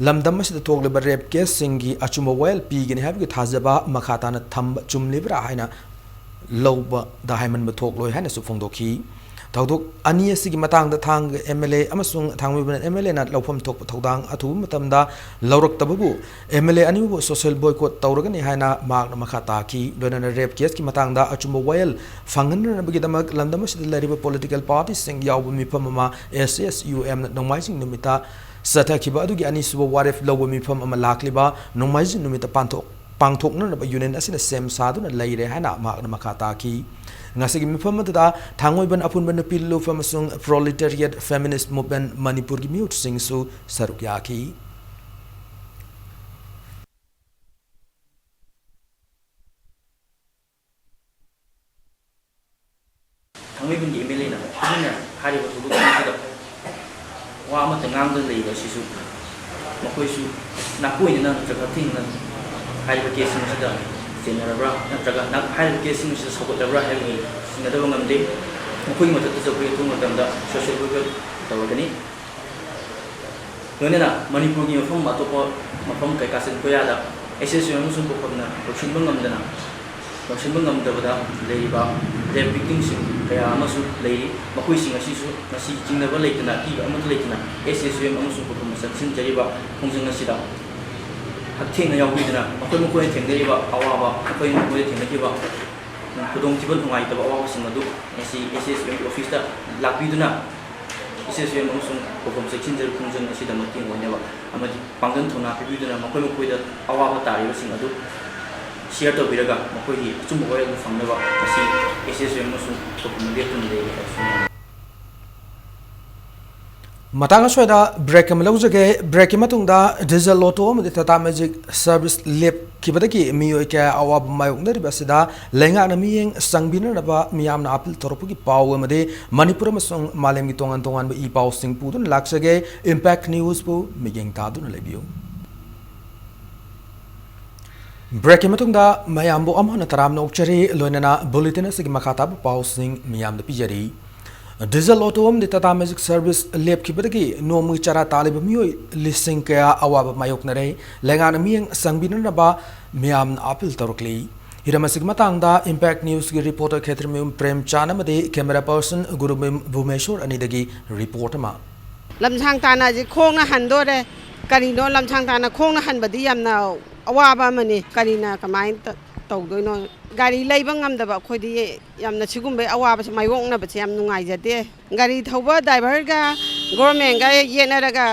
ꯂꯝꯗꯝ ꯑꯁꯤꯗ ꯊꯣꯛꯂꯤꯕ ꯔꯦꯞ ꯀꯦꯁꯁꯤꯡꯒꯤ ꯑꯆꯨꯝꯕ ꯋꯥꯌꯦꯜ ꯄꯤꯒꯅꯤ ꯍꯥꯏꯕꯒꯤ ꯊꯥꯖꯕ ꯃꯈꯥ ꯇꯥꯅ ꯊꯝꯕ ꯆꯨꯝꯂꯤꯕ꯭ꯔꯥ ꯍꯥꯏꯅ ꯂꯧꯕꯗ ꯍꯥꯏꯃꯟꯕ ꯊꯣꯛꯂꯣꯏ ꯍꯥꯏꯅꯁꯨ ꯐꯣꯡꯗꯣꯛꯈꯤ꯫ ꯊꯧꯗꯣꯛ ꯑꯅꯤ ꯑꯁꯤꯒꯤ ꯃꯇꯥꯡꯗ ꯊꯥꯡꯒ ꯑꯦꯝ ꯑꯦꯜ ꯑꯦ ꯑꯃꯁꯨꯡ ꯊꯥꯡꯃꯩꯕꯟ ꯑꯦꯝ ꯑꯦꯜ ꯑꯦꯅ ꯂꯧꯐꯝ ꯊꯣꯛꯄ ꯊꯧꯗꯥꯡ ꯑꯊꯨꯕ ꯃꯇꯝꯗ ꯂꯧꯔꯛꯇꯕꯕꯨ ꯑꯦꯝ ꯑꯦꯜ ꯑꯦ ꯑꯅꯤꯃꯛꯄꯨ ꯁꯣꯁꯤꯌꯦꯜ ꯕꯣꯏꯀꯣꯠ ꯇꯧꯔꯒꯅꯤ ꯍꯥꯏꯅ ꯃꯍꯥꯛꯅ ꯃꯈꯥ ꯇꯥꯈꯤ꯫ ꯂꯣꯏꯅꯅ ꯔꯦꯞ ꯀꯦꯁꯀꯤ ꯃꯇꯥꯡꯗ ꯑꯆꯨꯝꯕ ꯋꯥꯌꯦꯜ ꯐꯪꯍꯟꯅꯅꯕꯒꯤꯗꯃꯛ ꯂꯝꯗꯝ ꯑꯁꯤꯗ ꯂꯩꯔꯤꯕ ꯄꯣꯂꯤꯇꯤꯀꯦꯜ ꯄꯥꯔꯇꯤꯁꯤꯡ ꯌꯥꯎꯕ ꯃꯤꯐꯝ ꯑꯃ S S U M ꯅ ꯅꯣꯡꯃꯥꯏꯖꯤꯡ ꯅꯨꯃꯤꯠꯇ ꯆꯠꯊꯈꯤꯕ ꯑꯗꯨꯒꯤ ꯑꯅꯤꯁꯨꯕ ꯋꯥꯔꯦꯞ ꯂꯧꯕ ꯃꯤꯐꯝ ꯑꯃ ꯂꯥꯛꯂꯤꯕ ꯅꯣꯡꯃꯥꯏꯖꯤꯡ ꯅꯨꯃꯤꯠꯇ ꯄꯥꯡꯊꯣꯛ-, ꯄꯥꯡꯊꯣꯛꯅꯅꯕ ꯌꯨꯅꯤꯌꯟ ꯑꯁꯤꯅ ꯁꯦꯝ ꯁꯥꯗꯨꯅ ꯂꯩꯔꯦ ꯍꯥꯏꯅ ꯃꯍꯥꯛꯅ ꯃꯈꯥ ꯇꯥꯈꯤ꯫ ꯉꯁꯤꯒꯤ ꯃꯤꯐꯝ ꯑꯗꯨꯗ ꯊꯥꯡꯃꯩꯕꯟ ꯑꯄꯨꯟꯕ ꯅꯨꯄꯤ ꯂꯨꯞ ꯑꯃꯁꯨꯡ Proletariat Feminist Movement ꯃꯅꯤꯄꯨꯔꯒꯤ ꯃꯤꯍꯨꯠꯁꯤꯡꯁꯨ ꯁꯔꯨꯛ ꯌꯥꯈꯤ꯫ ꯊꯥꯡꯃꯩꯕꯟꯒꯤ M L A ꯅ ꯇꯨꯃꯤꯟꯅ ꯍꯥꯏꯔꯤꯕ ꯊꯧꯗꯣꯛꯁꯤꯡ ꯑꯁꯤꯗ ꯋꯥ ꯑꯃꯠꯇ ꯉꯥꯡꯗꯅ ꯂꯩꯕ ꯑꯁꯤꯁꯨ ꯃꯈꯣꯏꯁꯨ ꯅꯥꯀꯣꯏꯅꯅ ꯅꯠꯇ꯭ꯔꯒ ꯍꯛꯊꯦꯡꯅꯅ ꯍꯥꯏꯔꯤꯕ ꯀꯦꯁꯁꯤꯡ ꯑꯁꯤꯗ ꯆꯦꯟꯅꯔꯕ꯭ꯔꯥ ꯅꯠꯇ꯭ꯔꯒ ꯅ-, ꯍꯥꯏꯔꯤꯕ ꯀꯦꯁꯁꯤꯡ ꯑꯁꯤꯗ ꯁꯧꯒꯠꯂꯕ꯭ꯔꯥ ꯍꯥꯏꯕꯒꯤ ꯆꯤꯡꯅꯗꯕ ꯉꯝꯗꯦ꯫ ꯃꯈꯣꯏꯒꯤ ꯃꯊꯛꯇꯁꯨ ꯑꯩꯈꯣꯏ ꯑꯊꯨꯕ ꯃꯇꯝꯗ social worker ꯇꯧꯔꯒꯅꯤ꯫ ꯂꯣꯏꯅꯅ ꯃꯅꯤꯄꯨꯔꯒꯤ ꯃꯐꯝ ꯑꯇꯣꯞꯄ ꯃꯐꯝ ꯀꯩꯀꯥ ꯆꯤꯡ ꯀꯣꯌꯥꯗ S S U M ꯑꯃꯁꯨꯡ ꯀꯣꯐꯝꯅ ꯂꯧꯁꯤꯟꯕ ꯉꯝꯗꯅ, ꯂꯧꯁꯤꯟꯕ ꯉꯝꯗꯕꯗ ꯂꯩꯔꯤꯕ rape victimꯁꯤꯡ ꯀꯌꯥ ꯑꯃꯁꯨ ꯂꯩꯔꯤ꯫ ꯃꯈꯣꯏꯁꯤꯡ ꯑꯁꯤꯁꯨ ꯉꯁꯤ ꯆꯤꯡꯅꯕ ꯂꯩꯇꯅ, ꯑꯀꯤꯕ ꯑꯃꯠꯇ ꯂꯩꯇꯅ, ꯑꯦꯁ ꯑꯦꯁ ꯌꯨ ꯑꯦꯝ ꯑꯃꯁꯨꯡ ꯄ꯭ꯔꯣꯐꯣꯝꯅ ꯆꯪꯁꯤꯟꯖꯔꯤꯕ ꯈꯣꯡꯖꯪ ꯑꯁꯤꯗ ꯍꯛꯊꯦꯡꯅ ꯌꯥꯎꯕꯤꯗꯨꯅ, ꯃꯈꯣꯏ ꯃꯈꯣꯏꯅ ꯊꯦꯡꯅꯔꯤꯕ ꯑꯋꯥꯕ, ꯃꯈꯣꯏ ꯃꯈꯣꯏꯗ ꯊꯦꯡꯅꯈꯤꯕ ꯈꯨꯗꯣꯡꯊꯤꯕ, ꯅꯨꯡꯉꯥꯏꯇꯕ ꯑꯋꯥꯕꯁꯤꯡ ꯑꯗꯨ ꯉꯁꯤ ꯑꯦꯁ ꯑꯦꯁ ꯌꯨ ꯑꯦꯝꯒꯤ ꯑꯣꯐꯤꯁꯇ ꯂꯥꯛꯄꯤꯗꯨꯅ, ꯑꯦꯁ ꯑꯦꯁ ꯌꯨ ꯑꯦꯝ ꯑꯃꯁꯨꯡ ꯄ꯭ꯔꯣꯐꯣꯝ ꯆꯦꯛꯁꯤꯟꯖꯔꯤꯕ ꯈꯣꯡꯖꯪ ꯑꯁꯤꯗ ꯃꯇꯦꯡ ꯑꯣꯏꯅꯕ ꯑꯃꯗꯤ ꯄꯥꯡꯒꯜ ꯊꯧꯅꯥ ꯄꯤꯕꯤꯗꯨꯅ, ꯃꯈꯣꯏ ꯃꯈꯣꯏꯗ ꯑꯋꯥꯕ ꯇꯥꯔꯤꯕꯁꯤꯡ ꯑꯗꯨ ꯁꯤꯌꯔ ꯇꯧꯕꯤꯔꯒ, ꯃꯈꯣꯏꯒꯤ ꯑꯆꯨꯝꯕ ꯋꯥꯌꯦꯜ ꯑꯗꯨ ꯐꯪꯅꯕ ꯉꯁꯤ ꯑꯦꯁ ꯑꯦꯁ ꯌꯨ ꯑꯦꯝ ꯑꯃꯁꯨꯡ ꯄ꯭ꯔꯣꯐꯣꯝꯅ ꯂꯦꯞꯇꯨꯅ ꯂꯩꯔꯤ ꯍꯥꯏꯕꯁꯤꯅꯤ꯫ ꯃꯇꯥꯡ ꯑꯁ꯭ꯋꯥꯏꯗ ꯕ꯭ꯔꯦꯛ ꯑꯃ ꯂꯧꯖꯒꯦ꯫ ꯕ꯭ꯔꯦꯛꯀꯤ ꯃꯇꯨꯡꯗ ꯗꯤꯖꯜ ꯑꯣꯇꯣ ꯑꯃꯗꯤ ꯇꯥꯇꯥ ꯃꯦꯖꯤꯛ ꯁꯔꯚꯤꯁ ꯂꯦꯞꯈꯤꯕꯗꯒꯤ ꯃꯤꯑꯣꯏ ꯀꯌꯥ ꯑꯋꯥꯕ ꯃꯥꯌꯣꯛꯅꯔꯤꯕ ꯑꯁꯤꯗ ꯂꯩꯉꯥꯛꯅ ꯃꯤꯠꯌꯦꯡ ꯆꯪꯕꯤꯅꯅꯕ ꯃꯤꯌꯥꯝꯅ ꯑꯥꯄꯤꯜ ꯇꯧꯔꯛꯄꯒꯤ ꯄꯥꯎ ꯑꯃꯗꯤ ꯃꯅꯤꯄꯨꯔ ꯑꯃꯁꯨꯡ ꯃꯥꯂꯦꯝꯒꯤ ꯇꯣꯉꯥꯟ ꯇꯣꯉꯥꯟꯕ ꯏ ꯄꯥꯎꯁꯤꯡ ꯄꯨꯗꯨꯅ ꯂꯥꯛꯆꯒꯦ꯫ ꯏꯝꯄꯦꯛ ꯅ꯭ꯌꯨꯁꯄꯨ ꯃꯤꯠꯌꯦꯡ ꯇꯥꯗꯨꯅ ꯂꯩꯕꯤꯌꯨ꯫ ꯕ꯭ꯔꯦꯛꯀꯤ ꯃꯇꯨꯡꯗ ꯃꯌꯥꯝꯕꯨ ꯑꯃꯨꯛ ꯍꯟꯅ ꯇꯔꯥꯝꯅ ꯑꯣꯛꯆꯔꯤ, ꯂꯣꯏꯅꯅ ꯕꯨꯂꯦꯇꯤꯟ ꯑꯁꯤꯒꯤ ꯃꯈꯥ ꯇꯥꯕ ꯄꯥꯎꯁꯤꯡ ꯃꯤꯌꯥꯝꯗ ꯄꯤꯖꯔꯤ꯫ ꯗꯤꯖꯜ ꯑꯣꯇꯣ ꯑꯃꯗꯤ ꯇꯥꯇꯥ ꯃꯦꯖꯤꯛ ꯁꯔꯚꯤꯁ ꯂꯦꯞꯈꯤꯕꯗꯒꯤ ꯅꯣꯡꯃꯒꯤ ꯆꯔꯥ ꯇꯥꯜꯂꯤꯕ ꯃꯤꯑꯣꯏ ꯂꯤꯁꯤꯡ ꯀꯌꯥ ꯑꯋꯥꯕ ꯃꯥꯌꯣꯛꯅꯔꯦ꯫ ꯂꯩꯉꯥꯛꯅ ꯃꯤꯠꯌꯦꯡ ꯆꯪꯕꯤꯅꯅꯕ ꯃꯤꯌꯥꯝꯅ ꯑꯥꯄꯤꯜ ꯇꯧꯔꯛꯂꯤ꯫ ꯍꯤꯔꯝ ꯑꯁꯤꯒꯤ ꯃꯇꯥꯡꯗ ꯏꯝꯄꯦꯛ ꯅ꯭ꯌꯨꯁꯀꯤ ꯔꯤꯄꯣꯔꯇꯔ ꯈꯦꯇ꯭ꯔꯤꯃꯌꯨꯝ ꯄ꯭ꯔꯦꯝꯆꯥꯟ ꯑꯃꯗꯤ ꯀꯦꯃꯦꯔꯥ ꯄꯔꯁꯟ ꯒꯨꯔꯨꯃꯌꯨꯝ ꯚꯨꯃꯦꯁꯣꯔ ꯑꯅꯤꯗꯒꯤ ꯔꯤꯄꯣꯔꯠ ꯑꯃ꯫ ꯂꯝꯁꯥꯡ ꯇꯥꯅ ꯍꯧꯖꯤꯛ ꯈꯣꯡꯅ ꯍꯟꯗꯣꯔꯦ꯫ ꯀꯔꯤꯅꯣ, ꯂꯝꯁꯥꯡ ꯇꯥꯅ ꯈꯣꯡꯅ ꯍꯟꯕꯗꯤ ꯌꯥꯝꯅ ꯑꯋꯥꯕ ꯑꯃꯅꯤ꯫ ꯀꯔꯤꯅ ꯀꯃꯥꯏꯅ ꯇ-, ꯇꯧꯗꯣꯏꯅꯣ? ꯒꯥꯔꯤ ꯂꯩꯕ ꯉꯝꯗꯕ ꯑꯩꯈꯣꯏꯗꯤ ꯌꯥꯝꯅ ꯁꯤꯒꯨꯝꯕꯩ ꯑꯋꯥꯕꯁꯦ ꯃꯥꯌꯣꯛꯅꯕꯁꯦ ꯌꯥꯝ ꯅꯨꯡꯉꯥꯏꯖꯗꯦ꯫ ꯒꯥꯔꯤ ꯊꯧꯕ ꯗ꯭ꯔꯥꯏꯚꯔꯒ ꯒꯣꯔꯃꯦꯟꯒ ꯌꯦꯠꯅꯔꯒ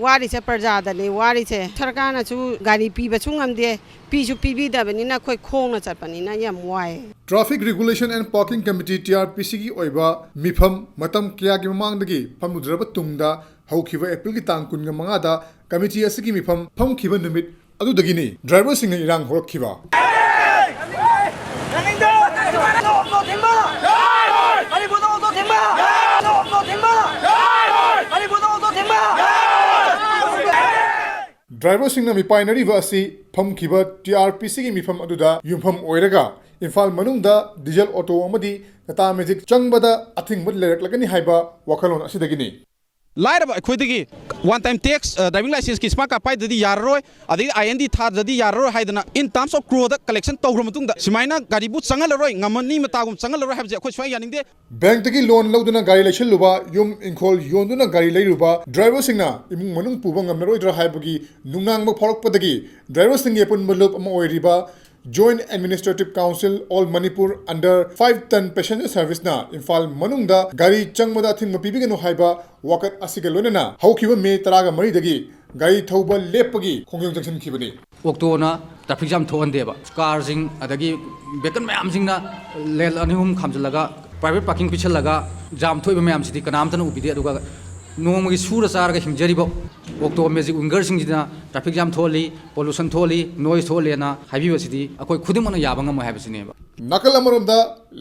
ꯋꯥꯔꯤꯁꯦ ꯄ꯭ꯔꯖꯥꯗꯅꯤ ꯋꯥꯔꯤꯁꯦ꯫ ꯁꯔꯀꯥꯔꯅꯁꯨ ꯒꯥꯔꯤ ꯄꯤꯕꯁꯨ ꯉꯝꯗꯦ, ꯄꯤꯁꯨ ꯄꯤꯕꯤꯗꯕꯅꯤꯅ ꯑꯩꯈꯣꯏ ꯈꯣꯡꯅ ꯆꯠꯄꯅꯤꯅ ꯌꯥꯝ ꯋꯥꯏ꯫ Traffic Regulation and Parking Committee, T R P ꯁꯤꯒꯤ ꯑꯣꯏꯕ ꯃꯤꯐꯝ ꯃꯇꯝ ꯀꯌꯥꯒꯤ ꯃꯃꯥꯡꯗꯒꯤ ꯐꯝꯂꯨꯗ꯭ꯔꯕ ꯇꯨꯡꯗ ꯍꯧꯈꯤꯕ ꯑꯦꯄ꯭ꯔꯤꯜꯒꯤ ꯇꯥꯡ ꯀꯨꯟꯃꯉꯥꯗ ꯀꯃꯤꯇꯤ ꯑꯁꯤꯒꯤ ꯃꯤꯐꯝ ꯐꯝꯈꯤꯕ ꯅꯨꯃꯤꯠ ꯑꯗꯨꯗꯒꯤꯅꯤ ꯗ꯭ꯔꯥꯏꯚꯔꯁꯤꯡꯅ ꯏꯔꯥꯡ ꯍꯧꯔꯛꯈꯤꯕ꯫ ꯗ꯭ꯔꯥꯏꯚꯔꯁꯤꯡꯅ ꯃꯤꯄꯥꯏꯅꯔꯤꯕ ꯑꯁꯤ ꯐꯝꯈꯤꯕ ꯇꯤ ꯑꯥꯔ ꯄꯤ ꯁꯤꯒꯤ ꯃꯤꯐꯝ ꯑꯗꯨꯗ ꯌꯨꯝꯐꯝ ꯑꯣꯏꯔꯒ ꯏꯝꯐꯥꯜ ꯃꯅꯨꯡꯗ ꯗꯤꯖꯜ ꯑꯣꯇꯣ ꯑꯃꯗꯤ ꯇꯥꯇꯥ ꯃꯦꯖꯤꯛ ꯆꯪꯕꯗ ꯑꯊꯤꯡꯕ ꯂꯩꯔꯛꯂꯒꯅꯤ ꯍꯥꯏꯕ ꯋꯥꯈꯜꯂꯣꯟ ꯑꯁꯤꯗꯒꯤꯅꯤ꯫ ꯂꯥꯏꯔꯕ ꯑꯩꯈꯣꯏꯗꯒꯤ one time tax, driving licenseꯀꯤ smart card ꯄꯥꯏꯗ꯭ꯔꯗꯤ ꯌꯥꯔꯔꯣꯏ, ꯑꯗꯒꯤ I N D ꯊꯥꯗ꯭ꯔꯗꯤ ꯌꯥꯔꯔꯣꯏ ꯍꯥꯏꯗꯅ in terms of croreꯗ collection ꯇꯧꯈ꯭ꯔ ꯃꯇꯨꯡꯗ ꯁꯨꯃꯥꯏꯅ ꯒꯥꯔꯤꯕꯨ ꯆꯪꯍꯜꯂꯔꯣꯏ, ꯉꯝꯃꯅꯤ ꯃꯇꯥꯒꯨꯝ ꯆꯪꯍꯜꯂꯔꯣꯏ ꯍꯥꯏꯕꯁꯦ ꯑꯩꯈꯣꯏ ꯁꯨꯡꯌꯥ ꯌꯥꯅꯤꯡꯗꯦ꯫ ꯕꯦꯡꯛꯇꯒꯤ ꯂꯣꯟ ꯂꯧꯗꯨꯅ ꯒꯥꯔꯤ ꯂꯩꯁꯤꯜꯂꯨꯕ, ꯌꯨꯝ ꯏꯪꯈꯣꯜ ꯌꯣꯟꯗꯨꯅ ꯒꯥꯔꯤ ꯂꯩꯔꯨꯕ ꯗ꯭ꯔꯥꯏꯚꯔꯁꯤꯡꯅ ꯏꯃꯨꯡ ꯃꯅꯨꯡ ꯄꯨꯕ ꯉꯝꯂꯔꯣꯏꯗ꯭ꯔꯥ ꯍꯥꯏꯕꯒꯤ ꯅꯨꯡꯅꯥꯡꯕ ꯐꯥꯎꯔꯛꯄꯗꯒꯤ ꯗ꯭ꯔꯥꯏꯚꯔꯁꯤꯡꯒꯤ ꯑꯄꯨꯟꯕ ꯂꯨꯞ ꯑꯃ ꯑꯣꯏꯔꯤꯕ Joint Administrative Council All Manipur under five ton passenger serviceꯅ Imphal ꯃꯅꯨꯡꯗ ꯒꯥꯔꯤ ꯆꯪꯕꯗ ꯑꯊꯤꯡꯕ ꯄꯤꯕꯤꯒꯅꯨ ꯍꯥꯏꯕ ꯋꯥꯀꯠ ꯑꯁꯤꯒ ꯂꯣꯏꯅꯅ ꯍꯧꯈꯤꯕ ꯃꯦ ꯇꯔꯥꯒ ꯃꯔꯤꯗꯒꯤ ꯒꯥꯔꯤ ꯊꯧꯕ ꯂꯦꯞꯄꯒꯤ ꯈꯣꯡꯖꯪ ꯆꯪꯁꯤꯟꯈꯤꯕꯅꯤ꯫ ꯑꯣꯛꯇꯣꯅ traffic jam ꯊꯣꯛꯍꯟꯗꯦꯕ꯫ ꯀꯥꯔꯁꯤꯡ ꯑꯗꯒꯤ vehicle ꯃꯌꯥꯝꯁꯤꯡꯅ lane ꯑꯅꯤ ꯑꯍꯨꯝ ꯈꯥꯝꯖꯤꯜꯂꯒ private parking ꯄꯤꯁꯜꯂꯒ jam ꯊꯣꯛꯏꯕ ꯃꯌꯥꯝꯁꯤꯗꯤ ꯀꯅꯥꯝꯇꯅ ꯎꯕꯤꯗꯦ꯫ ꯑꯗꯨꯒ ꯅꯣꯡꯃꯒꯤ ꯁꯨꯔ ꯆꯥꯔꯒ ꯍꯤꯡꯖꯔꯤꯕ ꯑꯣꯛꯇꯣ magic wingerꯁꯤꯡꯁꯤꯅ traffic jam ꯊꯣꯛꯍꯜꯂꯤ, pollution ꯊꯣꯛꯍꯜꯂꯤ, noise ꯊꯣꯛꯍꯜꯂꯦꯅ ꯍꯥꯏꯕꯤꯕꯁꯤꯗꯤ ꯑꯩꯈꯣꯏ ꯈꯨꯗꯤꯡꯃꯛꯅ ꯌꯥꯕ ꯉꯝꯃꯣꯏ ꯍꯥꯏꯕꯁꯤꯅꯦꯕ꯫ ꯅꯥꯀꯜ ꯑꯃꯔꯣꯝꯗ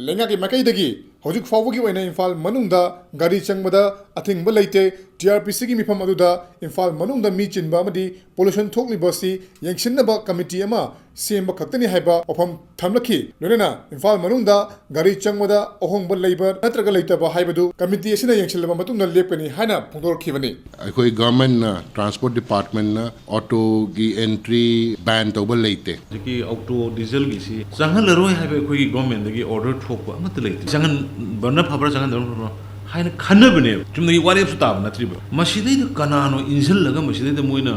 ꯂꯩꯉꯥꯛꯀꯤ ꯃꯥꯏꯀꯩꯗꯒꯤ ꯍꯧꯖꯤꯛ ꯐꯥꯎꯕꯒꯤ ꯑꯣꯏꯅ ꯏꯝꯐꯥꯜ ꯃꯅꯨꯡꯗ ꯒꯥꯔꯤ ꯆꯪꯕꯗ ꯑꯊꯤꯡꯕ ꯂꯩꯇꯦ꯫ T R P Cꯒꯤ ꯃꯤꯐꯝ ꯑꯗꯨꯗ ꯏꯝꯐꯥꯜ ꯃꯅꯨꯡꯗ ꯃꯤ ꯆꯤꯟꯕ ꯑꯃꯗꯤ pollution ꯊꯣꯛꯂꯤꯕ ꯑꯁꯤ ꯌꯦꯡꯁꯤꯟꯅꯕ committee ꯑꯃ ꯁꯦꯝꯕ ꯈꯛꯇꯅꯤ ꯍꯥꯏꯕ ꯋꯥꯐꯝ ꯊꯝꯂꯛꯈꯤ꯫ ꯂꯣꯏꯅꯅ ꯏꯝꯐꯥꯜ ꯃꯅꯨꯡꯗ ꯒꯥꯔꯤ ꯆꯪꯕꯗ ꯑꯍꯣꯡꯕ ꯂꯩꯕ ꯅꯠꯇ꯭ꯔꯒ ꯂꯩꯇꯕ ꯍꯥꯏꯕꯗꯨ committee ꯑꯁꯤꯅ ꯌꯦꯡꯁꯤꯜꯂꯕ ꯃꯇꯨꯡꯗ ꯂꯦꯞꯀꯅꯤ ꯍꯥꯏꯅ ꯐꯣꯡꯗꯣꯔꯛꯈꯤꯕꯅꯤ꯫ ꯑꯩꯈꯣꯏ governmentꯅ, transport departmentꯅ ꯑꯣꯇꯣꯒꯤ entry ban ꯇꯧꯕ ꯂꯩꯇꯦ꯫ ꯍꯧꯖꯤꯛꯀꯤ ꯑꯣꯛꯇꯣ ꯗꯤꯖꯜꯒꯤꯁꯤ ꯆꯪꯍꯜꯂꯔꯣꯏ ꯍꯥꯏꯕ ꯑꯩꯈꯣꯏꯒꯤ governmentꯗꯒꯤ order ꯊꯣꯛꯄ ꯑꯃꯠꯇ ꯂꯩꯇꯦ꯫ ꯆꯪꯍꯟꯕꯅ ꯐꯕ꯭ꯔꯥ ꯆꯪꯍꯟꯗꯕꯅ ꯐꯕ꯭ꯔꯥ ꯍꯥꯏꯅ ꯈꯟꯅꯕꯅꯦꯕ꯫ ꯆꯨꯝꯅꯒꯤ ꯋꯥꯔꯦꯞꯁꯨ ꯇꯥꯕ ꯅꯠꯇ꯭ꯔꯤꯕ꯫ ꯃꯁꯤꯗꯩꯗ ꯀꯅꯥꯅꯣ ꯏꯟꯁꯤꯜꯂꯒ ꯃꯁꯤꯗꯩꯗ ꯃꯣꯏꯅ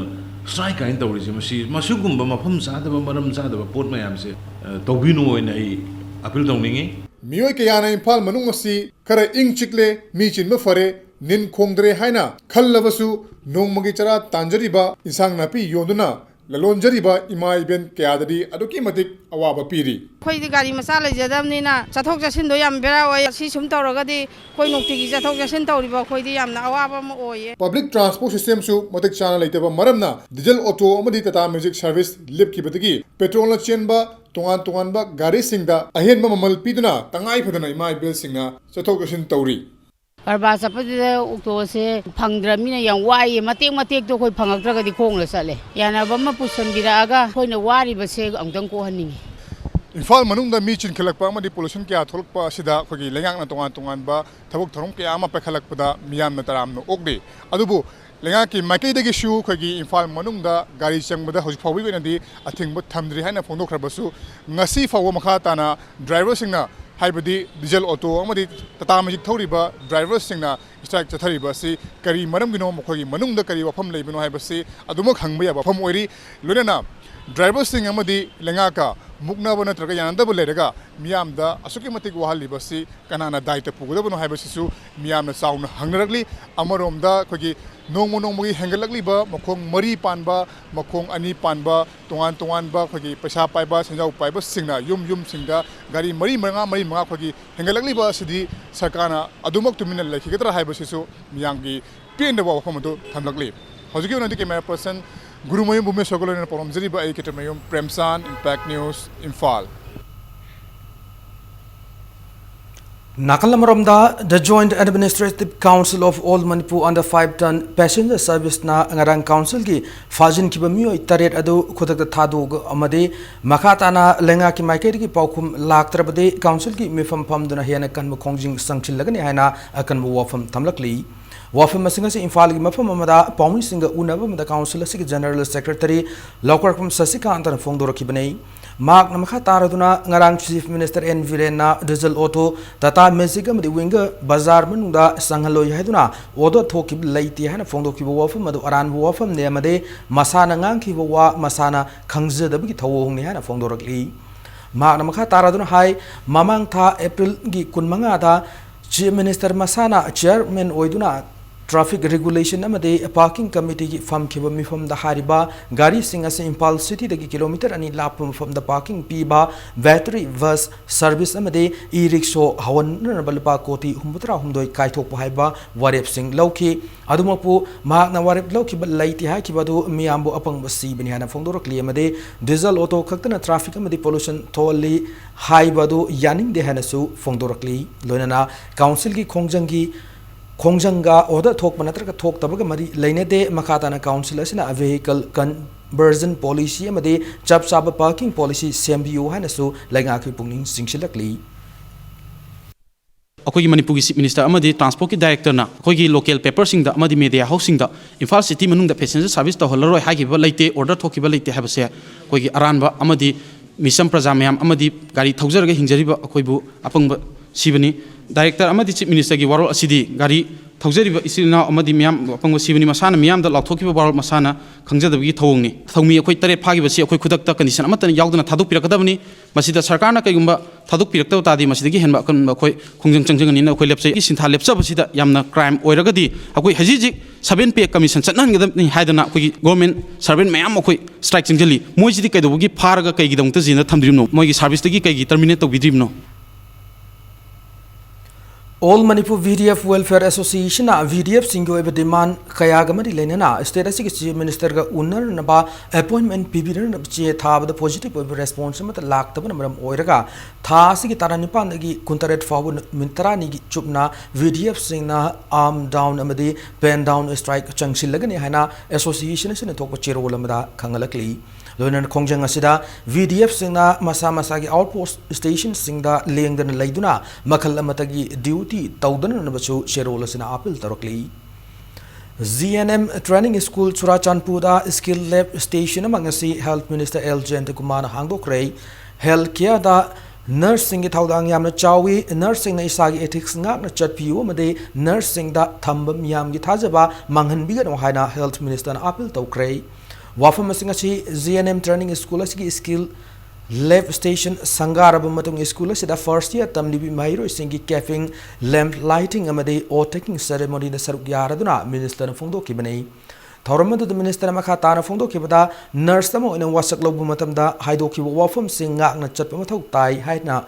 strike ꯀꯥꯏꯅ ꯇꯧꯔꯤꯁꯦ? ꯃꯁꯤ, ꯃꯁꯤꯒꯨꯝꯕ ꯃꯐꯝ ꯆꯥꯗꯕ, ꯃꯔꯝ ꯆꯥꯗꯕ ꯄꯣꯠ ꯃꯌꯥꯝꯁꯦ, ꯑ, ꯇꯧꯕꯤꯅꯨ ꯍꯥꯏꯅ ꯑꯩ appeal ꯇꯧꯅꯤꯡꯉꯤ꯫ ꯃꯤꯑꯣꯏ ꯀꯌꯥꯅ ꯏꯝꯐꯥꯜ ꯃꯅꯨꯡ ꯑꯁꯤ ꯈꯔ ꯏꯪ ꯆꯤꯛꯂꯦ, ꯃꯤ ꯆꯤꯟꯕ ꯐꯔꯦ, ꯅꯤꯟ ꯈꯣꯡꯗ꯭ꯔꯦ ꯍꯥꯏꯅ ꯈꯜꯂꯕꯁꯨ, ꯅꯣꯡꯃꯒꯤ ꯆꯔꯥ ꯇꯥꯟꯖꯔꯤꯕ, ꯏꯟꯁꯥꯡ ꯅꯥꯄꯤ ꯌꯣꯟꯗꯨꯅ ꯂꯂꯣꯟꯖꯔꯤꯕ ꯏꯃꯥ ꯏꯕꯦꯟ ꯀꯌꯥꯗꯗꯤ ꯑꯗꯨꯛꯀꯤ ꯃꯇꯤꯛ ꯑꯋꯥꯕ ꯄꯤꯔꯤ꯫ ꯑꯩꯈꯣꯏꯗꯤ ꯒꯥꯔꯤ ꯃꯆꯥ ꯂꯩꯖꯗꯕꯅꯤꯅ ꯆꯠꯊꯣꯛ ꯆꯠꯁꯤꯟꯗꯣ ꯌꯥꯝ ꯕꯦꯔꯥ ꯑꯣꯏ꯫ ꯑꯁꯤ ꯁꯨꯝ ꯇꯧꯔꯒꯗꯤ ꯑꯩꯈꯣꯏ ꯅꯨꯡꯇꯤꯒꯤ ꯆꯠꯊꯣꯛ ꯆꯠꯁꯤꯟ ꯇꯧꯔꯤꯕ ꯑꯩꯈꯣꯏꯗꯤ ꯌꯥꯝꯅ ꯑꯋꯥꯕ ꯑꯃ ꯑꯣꯏꯌꯦ꯫ Public transport systemꯁꯨ ꯃꯇꯤꯛ ꯆꯥꯅ ꯂꯩꯇꯕ ꯃꯔꯝꯅ diesel auto ꯑꯃꯗꯤ Tata Magic service ꯂꯦꯞꯈꯤꯕꯗꯒꯤ petrolꯅ ꯆꯦꯟꯕ ꯇꯣꯉꯥꯟ ꯇꯣꯉꯥꯟꯕ ꯒꯥꯔꯤꯁꯤꯡꯗ ꯑꯍꯦꯟꯕ ꯃꯃꯜ ꯄꯤꯗꯨꯅ ꯇꯉꯥꯏ ꯐꯗꯅ ꯏꯃꯥ ꯏꯕꯦꯜꯁꯤꯡꯅ ꯆꯠꯊꯣꯛ ꯆꯠꯁꯤꯟ ꯇꯧꯔꯤ꯫ ꯀꯔꯕꯥꯔ ꯆꯠꯄꯗꯨꯗ ꯑꯣꯛꯇꯣꯁꯦ ꯐꯪꯗ꯭ꯔꯕꯅꯤꯅ ꯌꯥꯝ ꯋꯥꯏꯌꯦ꯫ ꯃꯇꯦꯛ ꯃꯇꯦꯛꯇꯣ ꯑꯩꯈꯣꯏ ꯐꯪꯉꯛꯇ꯭ꯔꯒꯗꯤ ꯈꯣꯡꯅ ꯆꯠꯂꯦ꯫ ꯌꯥꯅꯕ ꯑꯃ ꯄꯨꯁꯟꯕꯤꯔꯛꯑꯒ ꯑꯩꯈꯣꯏꯅ ꯋꯥꯔꯤꯕꯁꯦ ꯑꯃꯨꯛꯇꯪ ꯀꯣꯛꯍꯟꯅꯤꯡꯉꯤ꯫ ꯏꯝꯐꯥꯜ ꯃꯅꯨꯡꯗ ꯃꯤ ꯆꯤꯟꯈꯠꯂꯛꯄ ꯑꯃꯗꯤ pollution ꯀꯌꯥ ꯊꯣꯛꯂꯛꯄ ꯑꯁꯤꯗ ꯑꯩꯈꯣꯏꯒꯤ ꯂꯩꯉꯥꯛꯅ ꯇꯣꯉꯥꯟ ꯇꯣꯉꯥꯟꯕ ꯊꯕꯛ ꯊꯧꯔꯝ ꯀꯌꯥ ꯑꯃ ꯄꯥꯏꯈꯠꯂꯛꯄꯗ ꯃꯤꯌꯥꯝꯅ ꯇꯔꯥꯝꯅ ꯑꯣꯛꯂꯤ꯫ ꯑꯗꯨꯕꯨ ꯂꯩꯉꯥꯛꯀꯤ ꯃꯥꯏꯀꯩꯗꯒꯤꯁꯨ ꯑꯩꯈꯣꯏꯒꯤ ꯏꯝꯐꯥꯜ ꯃꯅꯨꯡꯗ ꯒꯥꯔꯤ ꯆꯪꯕꯗ ꯍꯧꯖꯤꯛ ꯐꯥꯎꯕꯒꯤ ꯑꯣꯏꯅꯗꯤ ꯑꯊꯤꯡꯕ ꯊꯝꯗ꯭ꯔꯤ ꯍꯥꯏꯅ ꯐꯣꯡꯗꯣꯛꯈ꯭ꯔꯕꯁꯨ, ꯉꯁꯤ ꯐꯥꯎꯕ ꯃꯈꯥ ꯇꯥꯅ driverꯁꯤꯡꯅ, ꯍꯥꯏꯕꯗꯤ diesel auto ꯑꯃꯗꯤ Tata Magic ꯊꯧꯔꯤꯕ driverꯁꯤꯡꯅ strike ꯆꯠꯊꯔꯤꯕ ꯑꯁꯤ ꯀꯔꯤ ꯃꯔꯝꯒꯤꯅꯣ, ꯃꯈꯣꯏꯒꯤ ꯃꯅꯨꯡꯗ ꯀꯔꯤ ꯋꯥꯐꯝ ꯂꯩꯕꯅꯣ ꯍꯥꯏꯕꯁꯤ ꯑꯗꯨꯃꯛ ꯍꯪꯕ ꯌꯥꯕ ꯋꯥꯐꯝ ꯑꯣꯏꯔꯤ꯫ ꯂꯣꯏꯅꯅ driverꯁꯤꯡ ꯑꯃꯗꯤ ꯂꯩꯉꯥꯛꯀ ꯃꯨꯛꯅꯕ ꯅꯠꯇ꯭ꯔꯒ ꯌꯥꯅꯗꯕ ꯂꯩꯔꯒ ꯃꯤꯌꯥꯝꯗ ꯑꯁꯨꯛꯀꯤ ꯃꯇꯤꯛ ꯋꯥꯍꯜꯂꯤꯕꯁꯤ ꯀꯅꯥꯅ ꯗꯥꯏꯇ ꯄꯨꯒꯗꯕꯅꯣ ꯍꯥꯏꯕꯁꯤꯁꯨ ꯃꯤꯌꯥꯝꯅ ꯆꯥꯎꯅ ꯍꯪꯅꯔꯛꯂꯤ꯫ ꯑꯃꯔꯣꯝꯗ ꯑꯩꯈꯣꯏꯒꯤ ꯅꯣꯡꯃ ꯅꯣꯡꯃꯒꯤ ꯍꯦꯟꯒꯠꯂꯛꯂꯤꯕ ꯃꯈꯣꯡ ꯃꯔꯤ ꯄꯥꯟꯕ, ꯃꯈꯣꯡ ꯑꯅꯤ ꯄꯥꯟꯕ, ꯇꯣꯉꯥꯟ ꯇꯣꯉꯥꯟꯕ ꯑꯩꯈꯣꯏꯒꯤ ꯄꯩꯁꯥ ꯄꯥꯏꯕ, ꯁꯦꯟꯖꯥꯎ ꯄꯥꯏꯕꯁꯤꯡꯅ ꯌꯨꯝ ꯌꯨꯝꯁꯤꯡꯗ ꯒꯥꯔꯤ ꯃꯔꯤ ꯃꯉꯥ, ꯃꯔꯤ ꯃꯉꯥ ꯑꯩꯈꯣꯏꯒꯤ ꯍꯦꯟꯒꯠꯂꯛꯂꯤꯕ ꯑꯁꯤꯗꯤ ꯁꯔꯀꯥꯔꯅ ꯑꯗꯨꯃꯛ ꯇꯨꯃꯤꯟꯅ ꯂꯩꯈꯤꯒꯗ꯭ꯔꯥ ꯍꯥꯏꯕꯁꯤꯁꯨ ꯃꯤꯌꯥꯝꯒꯤ ꯄꯦꯟꯗꯕ ꯋꯥꯐꯝ ꯑꯗꯨ ꯊꯝꯂꯛꯂꯤ꯫ ꯍꯧꯖꯤꯛꯀꯤ ꯑꯣꯏꯅꯗꯤ camera person ꯒꯨꯔꯨꯃꯌꯨꯝ ꯚꯨꯃꯦꯁꯣꯔꯒ ꯂꯣꯏꯅꯅ ꯄꯥꯎꯔꯝꯖꯔꯤꯕ ꯑꯩ ꯀꯦꯇ꯭ꯔꯃꯌꯨꯝ ꯄ꯭ꯔꯦꯝꯆꯥꯟ, Impact News, ꯏꯝꯐꯥꯜ꯫ ꯅꯥꯀꯜ ꯑꯃꯔꯣꯝꯗ, The Joint Administrative Council of All Manipur Under Five Ton Passenger Serviceꯅ ꯉꯔꯥꯡ councilꯒꯤ ꯐꯥꯖꯤꯟꯈꯤꯕ ꯃꯤꯑꯣꯏ ꯇꯔꯦꯠ ꯑꯗꯨ ꯈꯨꯗꯛꯇ ꯊꯥꯗꯣꯛ ꯑꯃꯗꯤ ꯃꯈꯥ ꯇꯥꯅ ꯂꯩꯉꯥꯛꯀꯤ ꯃꯥꯏꯀꯩꯗꯒꯤ ꯄꯥꯎꯈꯨꯝ ꯂꯥꯛꯇ꯭ꯔꯕꯗꯤ councilꯒꯤ ꯃꯤꯐꯝ ꯐꯝꯗꯨꯅ ꯍꯦꯟꯅ ꯀꯟꯕ ꯈꯣꯡꯖꯪ ꯆꯪꯁꯤꯜꯂꯒꯅꯤ ꯍꯥꯏꯅ ꯑꯀꯟꯕ ꯋꯥꯐꯝ ꯊꯝꯂꯛꯂꯤ꯫ ꯋꯥꯐꯝ ꯑꯁꯤꯡ ꯑꯁꯤ ꯏꯝꯐꯥꯜꯒꯤ ꯃꯐꯝ ꯑꯃꯗ ꯄꯥꯎꯃꯤꯁꯤꯡꯒ ꯎꯅꯕ ꯑꯃꯗ council ꯑꯁꯤꯒꯤ General Secretary ꯂꯧꯀꯔꯄꯝ ꯁꯁꯤꯀꯥꯟꯇꯅ ꯐꯣꯡꯗꯣꯔꯛꯈꯤꯕꯅꯤ꯫ ꯃꯍꯥꯛꯅ ꯃꯈꯥ ꯇꯥꯔꯗꯨꯅ ꯉꯔꯥꯡ Chief Minister N ꯕꯤꯔꯦꯟꯅ diesel auto, Tata Magic ꯑꯃꯗꯤ Winger ꯕꯖꯥꯔ ꯃꯅꯨꯡꯗ ꯆꯪꯍꯜꯂꯣꯏ ꯍꯥꯏꯗꯨꯅ order ꯊꯣꯛꯈꯤꯕ ꯂꯩꯇꯦ ꯍꯥꯏꯅ ꯐꯣꯡꯗꯣꯛꯈꯤꯕ ꯋꯥꯐꯝ ꯑꯗꯨ ꯑꯔꯥꯟꯕ ꯋꯥꯐꯝꯅꯤ ꯑꯃꯗꯤ ꯃꯁꯥꯅ ꯉꯥꯡꯈꯤꯕ ꯋꯥ ꯃꯁꯥꯅ ꯈꯪꯖꯗꯕꯒꯤ ꯊꯧꯑꯣꯡꯅꯤ ꯍꯥꯏꯅ ꯐꯣꯡꯗꯣꯔꯛꯂꯤ꯫ ꯃꯍꯥꯛꯅ ꯃꯈꯥ ꯇꯥꯔꯗꯨꯅ ꯍꯥꯏ, ꯃꯃꯥꯡ ꯊꯥ Aprilꯒꯤ ꯀꯨꯟꯃꯉꯥꯗ Chief Minister ꯃꯁꯥꯅ chairman ꯑꯣꯏꯗꯨꯅ Traffic Regulation ꯑꯃꯗꯤ Parking Committeeꯒꯤ ꯐꯝꯈꯤꯕ ꯃꯤꯐꯝꯗ ꯍꯥꯏꯔꯤꯕ ꯒꯥꯔꯤꯁꯤꯡ ꯑꯁꯤ ꯏꯝꯐꯥꯜ cityꯗꯒꯤ kilometre ꯑꯅꯤ ꯂꯥꯞꯄ ꯃꯐꯝꯗ parking ꯄꯤꯕ, battery bus service ꯑꯃꯗꯤ e-rickshaw ꯍꯧꯍꯟꯅꯅꯕ ꯂꯨꯄꯥ ꯀꯣꯇꯤ ꯍꯨꯝꯐꯨꯇꯔꯥ ꯍꯨꯝꯗꯣꯏ ꯀꯥꯏꯊꯣꯛꯄ ꯍꯥꯏꯕ ꯋꯥꯔꯦꯞꯁꯤꯡ ꯂꯧꯈꯤ꯫ ꯑꯗꯨꯃꯛꯄꯨ ꯃꯍꯥꯛꯅ ꯋꯥꯔꯦꯞ ꯂꯧꯈꯤꯕ ꯂꯩꯇꯦ ꯍꯥꯏꯈꯤꯕ ꯑꯗꯨ ꯃꯤꯌꯥꯝꯕꯨ ꯑꯄꯪꯕ ꯁꯤꯕꯅꯤ ꯍꯥꯏꯅ ꯐꯣꯡꯗꯣꯔꯛꯂꯤ ꯑꯃꯗꯤ diesel auto ꯈꯛꯇꯅ traffic ꯑꯃꯗꯤ pollution ꯊꯣꯛꯍꯜꯂꯤ ꯍꯥꯏꯕ ꯑꯗꯨ ꯌꯥꯅꯤꯡꯗꯦ ꯍꯥꯏꯅꯁꯨ ꯐꯣꯡꯗꯣꯔꯛꯂꯤ꯫ ꯂꯣꯏꯅꯅ councilꯒꯤ ꯈꯣꯡꯖꯪꯒꯤ, ꯈꯣꯡꯖꯪꯒ order ꯊꯣꯛꯄ ꯅꯠꯇ꯭ꯔꯒ ꯊꯣꯛꯇꯕꯒ ꯃꯔꯤ ꯂꯩꯅꯗꯦ꯫ ꯃꯈꯥ ꯇꯥꯅ council ꯑꯁꯤꯅ vehicle con-, version policy ꯑꯃꯗꯤ ꯆꯞ ꯆꯥꯕ parking policy ꯁꯦꯝꯕꯤꯌꯨ ꯍꯥꯏꯅꯁꯨ ꯂꯩꯉꯥꯛꯀꯤ ꯄꯨꯛꯅꯤꯡ ꯆꯤꯡꯁꯤꯜꯂꯛꯂꯤ꯫ ꯑꯩꯈꯣꯏꯒꯤ ꯃꯅꯤꯄꯨꯔꯒꯤ Chief Minister ꯑꯃꯗꯤ Transport ꯀꯤ Director ꯅ ꯑꯩꯈꯣꯏꯒꯤ local paper ꯁꯤꯡꯗ ꯑꯃꯗꯤ media house ꯁꯤꯡꯗ ꯏꯝꯐꯥꯜ city ꯃꯅꯨꯡꯗ passenger service ꯇꯧꯍꯜꯂꯔꯣꯏ ꯍꯥꯏꯈꯤꯕ ꯂꯩꯇꯦ, order ꯊꯣꯛꯈꯤꯕ ꯂꯩꯇꯦ ꯍꯥꯏꯕꯁꯦ ꯑꯩꯈꯣꯏꯒꯤ ꯑꯔꯥꯟꯕ ꯑꯃꯗꯤ ꯃꯤꯆꯝ ꯄ꯭ꯔꯖꯥ ꯃꯌꯥꯝ ꯑꯃꯗꯤ ꯒꯥꯔꯤ ꯊꯧꯖꯔꯒ ꯍꯤꯡꯖꯔꯤꯕ ꯑꯩꯈꯣꯏꯕꯨ ꯑꯄꯪꯕ ꯁꯤꯕꯅꯤ꯫ Director ꯑꯃꯗꯤ Chief Minister ꯒꯤ ꯋꯥꯔꯣꯜ ꯑꯁꯤꯗꯤ ꯒꯥꯔꯤ ꯊꯧꯖꯔꯤꯕ ꯏꯆꯤꯜ ꯏꯅꯥꯎ ꯑꯃꯗꯤ ꯃꯤꯌꯥꯝ ꯑꯄꯪꯕ ꯁꯤꯕꯅꯤ꯫ ꯃꯁꯥꯅ ꯃꯤꯌꯥꯝꯗ ꯂꯥꯎꯊꯣꯛꯈꯤꯕ ꯋꯥꯔꯣꯜ ꯃꯁꯥꯅ ꯈꯪꯖꯗꯕꯒꯤ ꯊꯧꯑꯣꯡꯅꯤ꯫ ꯊꯧꯃꯤ ꯑꯩꯈꯣꯏ ꯇꯔꯦꯠ ꯐꯥꯈꯤꯕꯁꯤ ꯑꯩꯈꯣꯏ ꯈꯨꯗꯛꯇ condition ꯑꯃꯠꯇ ꯌꯥꯎꯗꯅ ꯊꯥꯗꯣꯛꯄꯤꯔꯛꯀꯗꯕꯅꯤ꯫ ꯃꯁꯤꯗ ꯁꯔꯀꯥꯔꯅ ꯀꯩꯒꯨꯝꯕ ꯊꯥꯗꯣꯛꯄꯤꯔꯛꯇꯕ ꯇꯥꯔꯗꯤ ꯃꯁꯤꯗꯒꯤ ꯍꯦꯟꯕ ꯑꯀꯟꯕ ꯑꯩꯈꯣꯏ ꯈꯣꯡꯖꯪ ꯆꯪꯖꯒꯅꯤꯅ ꯑꯩꯈꯣꯏ ꯂꯦꯞꯆꯩ꯫ ꯁꯤꯟꯊꯥ ꯂꯦꯞꯆꯕꯁꯤꯗ ꯌꯥꯝꯅ crime ꯑꯣꯏꯔꯒꯗꯤ ꯑꯩꯈꯣꯏ ꯍꯧꯖꯤꯛ ꯍꯧꯖꯤꯛ seven pay commission ꯆꯠꯅꯍꯟꯒꯗꯕꯅꯤ ꯍꯥꯏꯗꯅ ꯑꯩꯈꯣꯏꯒꯤ government servant ꯃꯌꯥꯝ ꯑꯩꯈꯣꯏ strike ꯆꯪꯁꯤꯜꯂꯤ꯫ ꯃꯣꯏꯁꯤꯗꯤ ꯀꯩꯗꯧꯕꯒꯤ ꯐꯥꯔꯒ ꯀꯩꯒꯤꯗꯃꯛꯇ ꯁꯤꯗ ꯊꯝꯗ꯭ꯔꯤꯕꯅꯣ? ꯃꯣꯏꯒꯤ service ꯇꯒꯤ ꯀꯩꯒꯤ terminate ꯇꯧꯕꯤꯗ꯭ꯔꯤꯕꯅꯣ? All Manipur V D F Welfare Association ꯅ V D F ꯁꯤꯡꯒꯤ ꯑꯣꯏꯕ demand ꯀꯌꯥꯒ ꯃꯔꯤ ꯂꯩꯅꯅ state ꯑꯁꯤꯒꯤ Chief Minister ꯒ ꯎꯅꯅꯕ appointment ꯄꯤꯕꯤꯅꯅꯕ ꯆꯦ ꯊꯥꯕꯗ positive ꯑꯣꯏꯕ response ꯑꯃꯠꯇ ꯂꯥꯛꯇꯕꯅ ꯃꯔꯝ ꯑꯣꯏꯔꯒ ꯊꯥ ꯑꯁꯤꯒꯤ ꯇꯔꯥ ꯅꯤꯄꯥꯟꯗꯒꯤ ꯀꯨꯟꯇꯔꯦꯠ ꯐꯥꯎꯕ ꯅꯨꯃꯤꯠ ꯇꯔꯥꯅꯤꯒꯤ ꯆꯨꯞꯅ V D F ꯁꯤꯡꯅ arm down ꯑꯃꯗꯤ pen down strike ꯆꯪꯁꯤꯜꯂꯒꯅꯤ ꯍꯥꯏꯅ association ꯑꯁꯤꯅ ꯊꯣꯛꯄ ꯆꯦꯔꯣꯜ ꯑꯃꯗ ꯈꯪꯍꯜꯂꯛꯂꯤ꯫ ꯂꯣꯏꯅꯅ ꯈꯣꯡꯖꯪ ꯑꯁꯤꯗ V D F ꯁꯤꯡꯅ ꯃꯁꯥ ꯃꯁꯥꯒꯤ outpost station ꯁꯤꯡꯗ ꯂꯦꯡꯗꯅ ꯂꯩꯗꯨꯅ ꯃꯈꯜ ꯑꯃꯠꯇꯒꯤ duty ꯇꯧꯗꯅꯅꯕꯁꯨ ꯆꯦꯔꯣꯜ ꯑꯁꯤꯅ appeal ꯇꯧꯔꯛꯂꯤ꯫ G N M Training School ꯆꯨꯔꯥꯆꯥꯟꯄꯨꯔꯗ Skill Lab Station ꯑꯃ ꯉꯁꯤ Health Minister L Jayantakumarꯅ ꯍꯥꯡꯗꯣꯛꯈ꯭ꯔꯦ꯫ Health careꯗ nurse ꯁꯤꯡꯒꯤ ꯊꯧꯗꯥꯡ ꯌꯥꯝꯅ ꯆꯥꯎꯏ꯫ Nurse ꯁꯤꯡꯅ ꯏꯁꯥꯒꯤ ethics ꯉꯥꯛꯅ ꯆꯠꯄꯤꯌꯨ ꯑꯃꯗꯤ nurse ꯁꯤꯡꯗ ꯊꯝꯕ ꯃꯤꯌꯥꯝꯒꯤ ꯊꯥꯖꯕ ꯃꯥꯡꯍꯟꯕꯤꯒꯅꯨ ꯍꯥꯏꯅ Health Ministerꯅ appeal ꯇꯧꯈ꯭ꯔꯦ꯫ ꯋꯥꯐꯝ ꯑꯁꯤꯡ ꯑꯁꯤ G N M Training School ꯑꯁꯤꯒꯤ Skill Lab Station ꯁꯪꯒꯥꯔꯕ ꯃꯇꯨꯡ school ꯑꯁꯤꯗ first year ꯇꯝꯂꯤꯕꯤ ꯃꯍꯩꯔꯣꯏꯁꯤꯡꯒꯤ capping, lamp lighting ꯑꯃꯗꯤ oath taking ceremonyꯗ ꯁꯔꯨꯛ ꯌꯥꯔꯗꯨꯅ Ministerꯅ ꯐꯣꯡꯗꯣꯛꯈꯤꯕꯅꯤ꯫ ꯊꯧꯔꯝ ꯑꯗꯨꯗ Ministerꯅ ꯃꯈꯥ ꯇꯥꯅ ꯐꯣꯡꯗꯣꯛꯈꯤꯕꯗ, nurse ꯑꯃ ꯑꯣꯏꯅ ꯋꯥꯁꯛ ꯂꯧꯕ ꯃꯇꯝꯗ ꯍꯥꯏꯗꯣꯛꯈꯤꯕ ꯋꯥꯐꯝꯁꯤꯡ ꯉꯥꯛꯅ ꯆꯠꯄ ꯃꯊꯧ ꯇꯥꯏ ꯍꯥꯏꯅ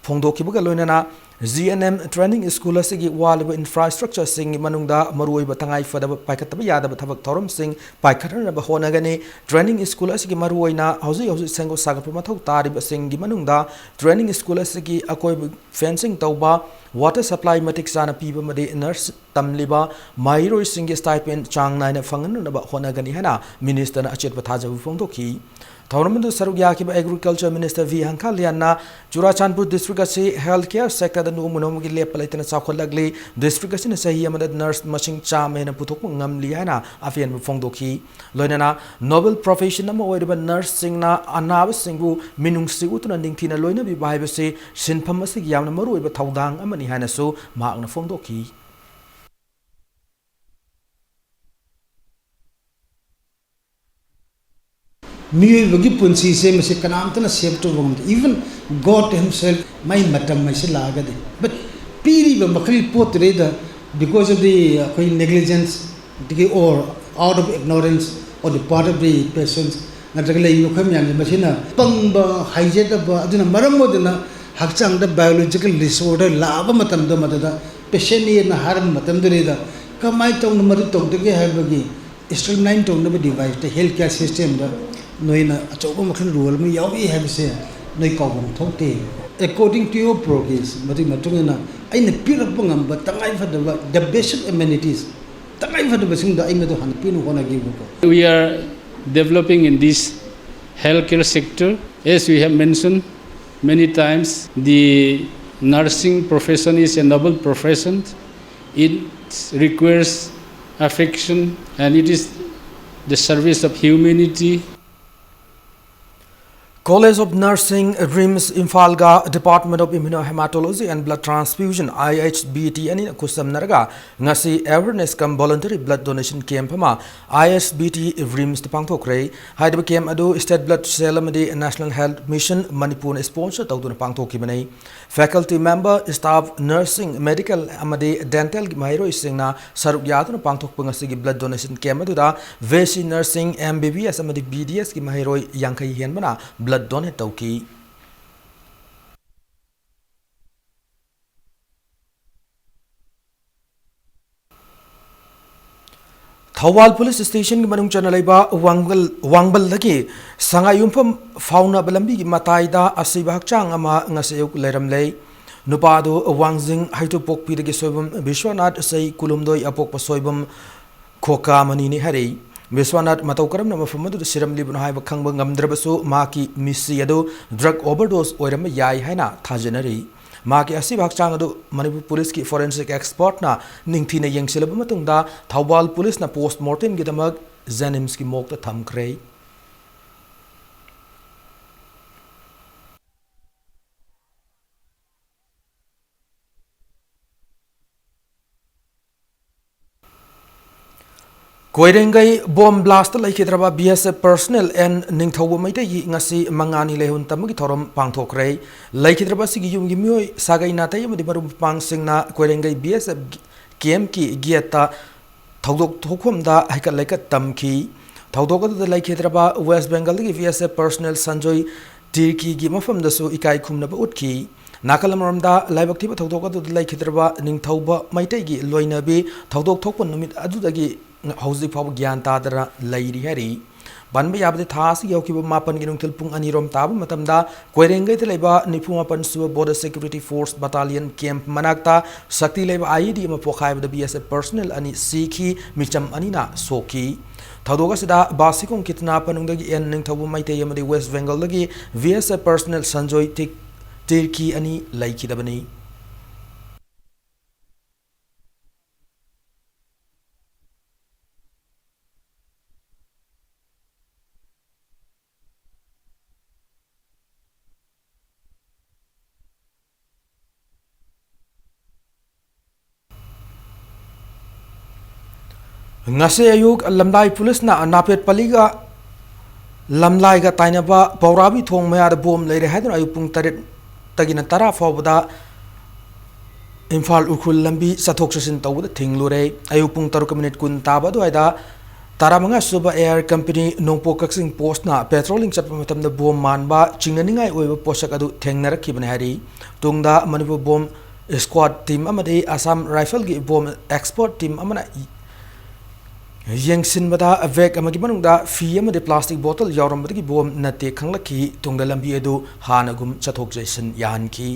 ꯐꯣꯡꯗꯣꯛꯈꯤꯕꯒ ꯂꯣꯏꯅꯅ G N M training school ꯑꯁꯤꯒꯤ ꯋꯥꯠꯂꯤꯕ infrastructureꯁꯤꯡꯒꯤ ꯃꯅꯨꯡꯗ ꯃꯔꯨꯑꯣꯏꯕ ꯇꯉꯥꯏ ꯐꯗꯕ ꯄꯥꯏꯈꯠꯇꯕ ꯌꯥꯗꯕ ꯊꯕꯛ ꯊꯧꯔꯝꯁꯤꯡ ꯄꯥꯏꯈꯠꯍꯟꯅꯕ ꯍꯣꯠꯅꯒꯅꯤ꯫ Training school ꯑꯁꯤꯒꯤ ꯃꯔꯨꯑꯣꯏꯅ ꯍꯧꯖꯤꯛ ꯍꯧꯖꯤꯛ ꯁꯦꯝꯒꯠ ꯁꯥꯒꯠꯄ ꯃꯊꯧ ꯇꯥꯔꯤꯕꯁꯤꯡꯒꯤ ꯃꯅꯨꯡꯗ training school ꯑꯁꯤꯒꯤ ꯑꯀꯣꯏꯕ fencing ꯇꯧꯕ, water supply ꯃꯇꯤꯛ ꯆꯥꯅ ꯄꯤꯕ ꯑꯃꯗꯤ nurse ꯇꯝꯂꯤꯕ ꯃꯍꯩꯔꯣꯏꯁꯤꯡꯒꯤ stipend ꯆꯥꯡ ꯅꯥꯏꯅ ꯐꯪꯍꯟꯅꯕ ꯍꯣꯠꯅꯒꯅꯤ ꯍꯥꯏꯅ ministerꯅ ꯑꯆꯦꯠꯄ ꯊꯥꯖꯕ ꯐꯣꯡꯗꯣꯛꯈꯤ꯫ ꯊꯧꯔꯝ ꯑꯗꯨ ꯁꯔꯨꯛ ꯌꯥꯈꯤꯕ Agriculture Minister V ꯍꯪꯈꯥꯂꯤꯌꯥꯟꯅ Churachandpur district ꯑꯁꯤ health care sectorꯗ ꯅꯣꯡꯃ ꯅꯣꯡꯃꯒꯤ ꯂꯦꯞꯄ ꯂꯩꯇꯅ ꯆꯥꯎꯈꯠꯂꯛꯂꯤ꯫ District ꯑꯁꯤꯅ ꯆꯍꯤ ꯑꯃꯗ nurse ꯃꯁꯤꯡ ꯆꯥꯝꯃ ꯍꯦꯟꯅ ꯄꯨꯊꯣꯛꯄ ꯉꯝꯂꯤ ꯍꯥꯏꯅ ꯑꯄꯦꯟꯕ ꯐꯣꯡꯗꯣꯛꯈꯤ꯫ ꯂꯣꯏꯅꯅ noble profession ꯑꯃ ꯑꯣꯏꯔꯤꯕ nurseꯁꯤꯡꯅ ꯑꯅꯥꯕꯁꯤꯡꯕꯨ ꯃꯤꯅꯨꯡꯁꯤ ꯎꯠꯇꯨꯅ ꯅꯤꯡꯊꯤꯅ ꯂꯣꯏꯅꯕꯤꯕ ꯍꯥꯏꯕꯁꯤ ꯁꯤꯟꯐꯝ ꯑꯁꯤꯒꯤ ꯌꯥꯝꯅ ꯃꯔꯨꯑꯣꯏꯕ ꯊꯧꯗꯥꯡ ꯑꯃꯅꯤ ꯍꯥꯏꯅꯁꯨ ꯃꯍꯥꯛꯅ ꯐꯣꯡꯗꯣꯛꯈꯤ꯫ ꯃꯤꯑꯣꯏꯕꯒꯤ ꯄꯨꯟꯁꯤꯁꯦ ꯃꯁꯤ ꯀꯅꯥꯝꯇꯅ save ꯇꯧꯕ ꯉꯝꯗꯦ꯫ Even God himself ꯃꯥꯏ ꯃꯇꯝ ꯍꯥꯏꯁꯤ ꯂꯥꯛꯑꯒꯗꯤ, but ꯄꯤꯔꯤꯕ ꯃꯈꯩ ꯄꯣꯠꯇꯨꯗꯩꯗ, because of the ꯑꯩꯈꯣꯏ negligence ꯑꯗꯒꯤ or out of ignorance on the part of the patients ꯅꯠꯇ꯭ꯔꯒ ꯂꯩꯔꯤꯕ ꯑꯩꯈꯣꯏ ꯃꯌꯥꯝꯁꯦ ꯃꯁꯤꯅ ꯄꯪꯕ, ꯍꯩꯖꯗꯕ ꯑꯗꯨꯅ ꯃꯔꯝ ꯑꯣꯏꯗꯨꯅ ꯍꯛꯆꯥꯡꯗ biological disorder ꯂꯥꯛꯑꯕ ꯃꯇꯝꯗ ꯃꯗꯨꯗ patientꯅꯦꯅ ꯍꯥꯏꯔꯕ ꯃꯇꯝꯗꯨꯗꯩꯗ ꯀꯃꯥꯏꯅ ꯇꯧꯅ ꯃꯗꯨ ꯇꯧꯗꯒꯦ ꯍꯥꯏꯕꯒꯤ streamline ꯇꯧꯅꯕ deviceꯇ health care systemꯗ ꯅꯣꯏꯅ ꯑꯆꯧꯕ ꯃꯈꯜ role ꯑꯃ ꯌꯥꯎꯏ ꯍꯥꯏꯕꯁꯦ ꯅꯣꯏ ꯀꯥꯎꯐꯝ ꯊꯣꯛꯇꯦ꯫ According to your progress, ꯃꯗꯨꯒꯤ ꯃꯇꯨꯡ ꯏꯟꯅ ꯑꯩꯅ ꯄꯤꯔꯛꯄ ꯉꯝꯕ ꯇꯉꯥꯏ ꯐꯗꯕ the basic amenities, ꯇꯉꯥꯏ ꯐꯗꯕꯁꯤꯡꯗꯣ ꯑꯩ ꯃꯗꯨ ꯍꯥꯟꯅ ꯄꯤꯅꯕ ꯍꯣꯠꯅꯒꯦꯕꯀꯣ꯫ We are developing in this healthcare sector. As we have mentioned many times, the nursing profession is a noble profession. It requires affection and it is the service of humanity. College of Nursing, RIMS ꯏꯝꯐꯥꯜꯒ Department of Immunohematology and Blood Transfusion, I H B T, ꯑꯅꯤꯅ ꯈꯨꯠꯁꯝꯅꯔꯒ ꯉꯁꯤ awareness cum voluntary blood donation camp ꯑꯃ I H B T RIMSꯇ ꯄꯥꯡꯊꯣꯛꯈ꯭ꯔꯦ꯫ ꯍꯥꯏꯔꯤꯕ camp ꯑꯗꯨ State Blood Cell ꯑꯃꯗꯤ National Health Mission ꯃꯅꯤꯄꯨꯔꯅ sponsor ꯇꯧꯗꯨꯅ ꯄꯥꯡꯊꯣꯛꯈꯤꯕꯅꯤ꯫ Faculty member, staff, nursing, medical ꯑꯃꯗꯤ dentalꯒꯤ ꯃꯍꯩꯔꯣꯏꯁꯤꯡꯅ ꯁꯔꯨꯛ ꯌꯥꯗꯨꯅ ꯄꯥꯡꯊꯣꯛꯄ ꯉꯁꯤꯒꯤ blood donation camp ꯑꯗꯨꯗ VC nursing, MBBS ꯑꯃꯗꯤ BDSꯀꯤ ꯃꯍꯩꯔꯣꯏ ꯌꯥꯡꯈꯩ ꯍꯦꯟꯕꯅ blood donate ꯇꯧꯈꯤ꯫ ꯊꯧꯕꯥꯜ ꯄꯨꯂꯤꯁ ꯁ꯭ꯇꯦꯁꯟꯒꯤ ꯃꯅꯨꯡ ꯆꯟꯅ ꯂꯩꯕ ꯋꯥꯡꯕꯜ, ꯋꯥꯡꯕꯜꯗꯒꯤ ꯁꯉꯥꯏꯌꯨꯝꯐꯝ ꯐꯥꯎꯅꯕ ꯂꯝꯕꯤꯒꯤ ꯃꯇꯥꯏꯗ ꯑꯁꯤꯕ ꯍꯛꯆꯥꯡ ꯑꯃ ꯉꯁꯤ ꯑꯌꯨꯛ ꯂꯩꯔꯝꯂꯦ꯫ ꯅꯨꯄꯥ ꯑꯗꯨ ꯋꯥꯡꯖꯤꯡ ꯍꯩꯇꯨꯞꯄꯣꯛꯄꯤꯗꯒꯤ ꯁꯣꯏꯕꯝ ꯕꯤꯁ꯭ꯋꯥꯅꯥꯊ, ꯆꯍꯤ ꯀꯨꯟꯍꯨꯝꯗꯣꯏ, ꯑꯄꯣꯛꯄ ꯁꯣꯏꯕꯝ ꯈꯣꯀꯥ ꯃꯅꯤꯅꯤ ꯍꯥꯏꯔꯛꯏ꯫ ꯕꯤꯁ꯭ꯋꯥꯅꯥꯊ ꯃꯇꯧ ꯀꯔꯝꯅ ꯃꯐꯝ ꯑꯗꯨꯗ ꯁꯤꯔꯝꯂꯤꯕꯅꯣ ꯍꯥꯏꯕ ꯈꯪꯕ ꯉꯝꯗ꯭ꯔꯕꯁꯨ, ꯃꯍꯥꯛꯀꯤ ꯃꯤꯠꯁꯤ ꯑꯗꯨ drug overdose ꯑꯣꯏꯔꯝꯕ ꯌꯥꯏ ꯍꯥꯏꯅ ꯊꯥꯖꯅꯔꯤ꯫ ꯃꯍꯥꯛꯀꯤ ꯑꯁꯤꯕ ꯍꯛꯆꯥꯡ ꯑꯗꯨ ꯃꯅꯤꯄꯨꯔ ꯄꯨꯂꯤꯁꯀꯤ forensic expertꯅ ꯅꯤꯡꯊꯤꯅ ꯌꯦꯡꯁꯤꯜꯂꯕ ꯃꯇꯨꯡꯗ, ꯊꯧꯕꯥꯜ ꯄꯨꯂꯤꯁꯅ post mortemꯒꯤꯗꯃꯛ JNIMSꯀꯤ morgueꯇ ꯊꯝꯈ꯭ꯔꯦ꯫ ꯀꯣꯏꯔꯦꯡꯒꯩ bomb blastꯇ ꯂꯩꯈꯤꯗ꯭ꯔꯕ BSF personnel N ꯅꯤꯡꯊꯧꯕ ꯃꯩꯇꯩꯒꯤ ꯉꯁꯤ ꯃꯉꯥꯅꯤ ꯂꯩꯍꯧ ꯇꯝꯕꯒꯤ ꯊꯧꯔꯝ ꯄꯥꯡꯊꯣꯛꯈ꯭ꯔꯦ꯫ ꯂꯩꯈꯤꯗ꯭ꯔꯕ ꯑꯁꯤꯒꯤ ꯌꯨꯝꯒꯤ ꯃꯤꯑꯣꯏ, ꯁꯥꯒꯩ ꯅꯥꯇꯩ ꯑꯃꯗꯤ ꯃꯔꯨꯞ ꯃꯄꯥꯡꯁꯤꯡꯅ ꯀꯣꯏꯔꯦꯡꯒꯩ BSF campꯀꯤ gateꯇ ꯊꯧꯗꯣꯛ ꯊꯣꯛꯐꯝꯗ ꯍꯩꯀꯠ ꯂꯩꯀꯠ ꯇꯝꯈꯤ꯫ ꯊꯧꯗꯣꯛ ꯑꯗꯨꯗ ꯂꯩꯈꯤꯗ꯭ꯔꯕ West Bengalꯗꯒꯤ BSF personnel ꯁꯟꯖꯣꯏ ꯇꯤꯔꯀꯤꯒꯤ ꯃꯐꯝꯗꯁꯨ ꯏꯀꯥꯏ ꯈꯨꯝꯅꯕ ꯎꯠꯈꯤ꯫ ꯅꯥꯀꯜ ꯑꯃꯔꯣꯝꯗ, ꯂꯥꯏꯕꯛ ꯊꯤꯕ ꯊꯧꯗꯣꯛ ꯑꯗꯨꯗ ꯂꯩꯈꯤꯗ꯭ꯔꯕ ꯅꯤꯡꯊꯧꯕ ꯃꯩꯇꯩꯒꯤ ꯂꯣꯏꯅꯕꯤ ꯊꯧꯗꯣꯛ ꯊꯣꯛꯄ ꯅꯨꯃꯤꯠ ꯑꯗꯨꯗꯒꯤ ꯍꯧꯖꯤꯛ ꯐꯥꯎꯕ ꯒ꯭ꯌꯥꯟ ꯇꯥꯗꯅ ꯂꯩꯔꯤ ꯍꯥꯏꯔꯤ꯫ ꯄꯟꯕ ꯌꯥꯕꯗꯤ, ꯊꯥ ꯑꯁꯤꯒꯤ ꯍꯧꯈꯤꯕ ꯃꯥꯄꯟꯒꯤ ꯅꯨꯡꯊꯤꯜ ꯄꯨꯡ ꯑꯅꯤꯔꯣꯝ ꯇꯥꯕ ꯃꯇꯝꯗ ꯀꯣꯏꯔꯦꯡꯒꯩꯗ ꯂꯩꯕ ꯅꯤꯐꯨ ꯃꯥꯄꯟ ꯁꯨꯕ Border Security Force Battalion camp ꯃꯅꯥꯛꯇ ꯁꯛꯇꯤ ꯂꯩꯕ IED ꯑꯃ ꯄꯣꯈꯥꯏꯕꯗ BSF personnel ꯑꯅꯤ ꯁꯤꯈꯤ, ꯃꯤꯆꯝ ꯑꯅꯤꯅ ꯁꯣꯛꯈꯤ꯫ ꯊꯧꯗꯣꯛ ꯑꯁꯤꯗ ꯕꯥꯁꯤꯈꯣꯡ ꯀꯤꯇꯅꯥ ꯄꯅꯨꯡꯗꯒꯤ N ꯅꯤꯡꯊꯧꯕ ꯃꯩꯇꯩ ꯑꯃꯗꯤ West Bengalꯗꯒꯤ BSF personnel ꯁꯟꯖꯣꯏ ꯇꯤꯛ-, ꯇꯤꯔꯀꯤ ꯑꯅꯤ ꯂꯩꯈꯤꯗꯕꯅꯤ꯫ ꯉꯁꯤ ꯑꯌꯨꯛ ꯂꯝꯂꯥꯏ ꯄꯨꯂꯤꯁꯅ ꯅꯥꯄꯦꯠ ꯄꯂꯤꯒ ꯂꯝꯂꯥꯏꯒ ꯇꯥꯏꯅꯕ ꯄꯧꯔꯥꯕꯤ ꯊꯣꯡ ꯃꯌꯥꯗ bomb ꯂꯩꯔꯦ ꯍꯥꯏꯗꯨꯅ ꯑꯌꯨꯛ ꯄꯨꯡ ꯇꯔꯦꯠꯇꯒꯤꯅ ꯇꯔꯥ ꯐꯥꯎꯕꯗ ꯏꯝꯐꯥꯜ ꯎꯈ꯭ꯔꯨꯜ ꯂꯝꯕꯤ ꯆꯠꯊꯣꯛ ꯆꯠꯁꯤꯟ ꯇꯧꯕꯗ ꯊꯤꯡꯂꯨꯔꯦ꯫ ꯑꯌꯨꯛ ꯄꯨꯡ ꯇꯔꯨꯛ ꯃꯤꯅꯤꯠ ꯀꯨꯟ ꯇꯥꯕ ꯑꯗꯨꯋꯥꯏꯗ ꯇꯔꯥꯃꯉꯥ ꯁꯨꯕ AR company ꯅꯣꯡꯄꯣꯛ ꯀꯛꯆꯤꯡ postꯅ patrolling ꯆꯠꯄ ꯃꯇꯝꯗ bomb ꯃꯥꯟꯕ ꯆꯤꯡꯅꯅꯤꯡꯉꯥꯏ ꯑꯣꯏꯕ ꯄꯣꯠꯁꯛ ꯑꯗꯨ ꯊꯦꯡꯅꯔꯛꯈꯤꯕꯅꯤ ꯍꯥꯏꯔꯤ꯫ ꯇꯨꯡꯗ ꯃꯅꯤꯄꯨꯔ bomb squad team ꯑꯃꯗꯤ Assam Rifleꯒꯤ bomb expert team ꯑꯃꯅ ꯌꯦꯡꯁꯤꯟꯕꯗ ꯕꯦꯒ ꯑꯃꯒꯤ ꯃꯅꯨꯡꯗ ꯐꯤ ꯑꯃꯗꯤ ꯄ꯭ꯂꯥꯁꯇꯤꯛ ꯕꯣꯇꯜ ꯌꯥꯎꯔꯝꯕꯗꯒꯤ ꯕꯣꯝ ꯅꯠꯇꯦ ꯈꯪꯂꯛꯈꯤ꯫ ꯇꯨꯡꯗ ꯂꯝꯕꯤ ꯑꯗꯨ ꯍꯥꯟꯅꯒꯨꯝ ꯆꯠꯊꯣꯛ ꯆꯠꯁꯤꯟ ꯌꯥꯍꯟꯈꯤ꯫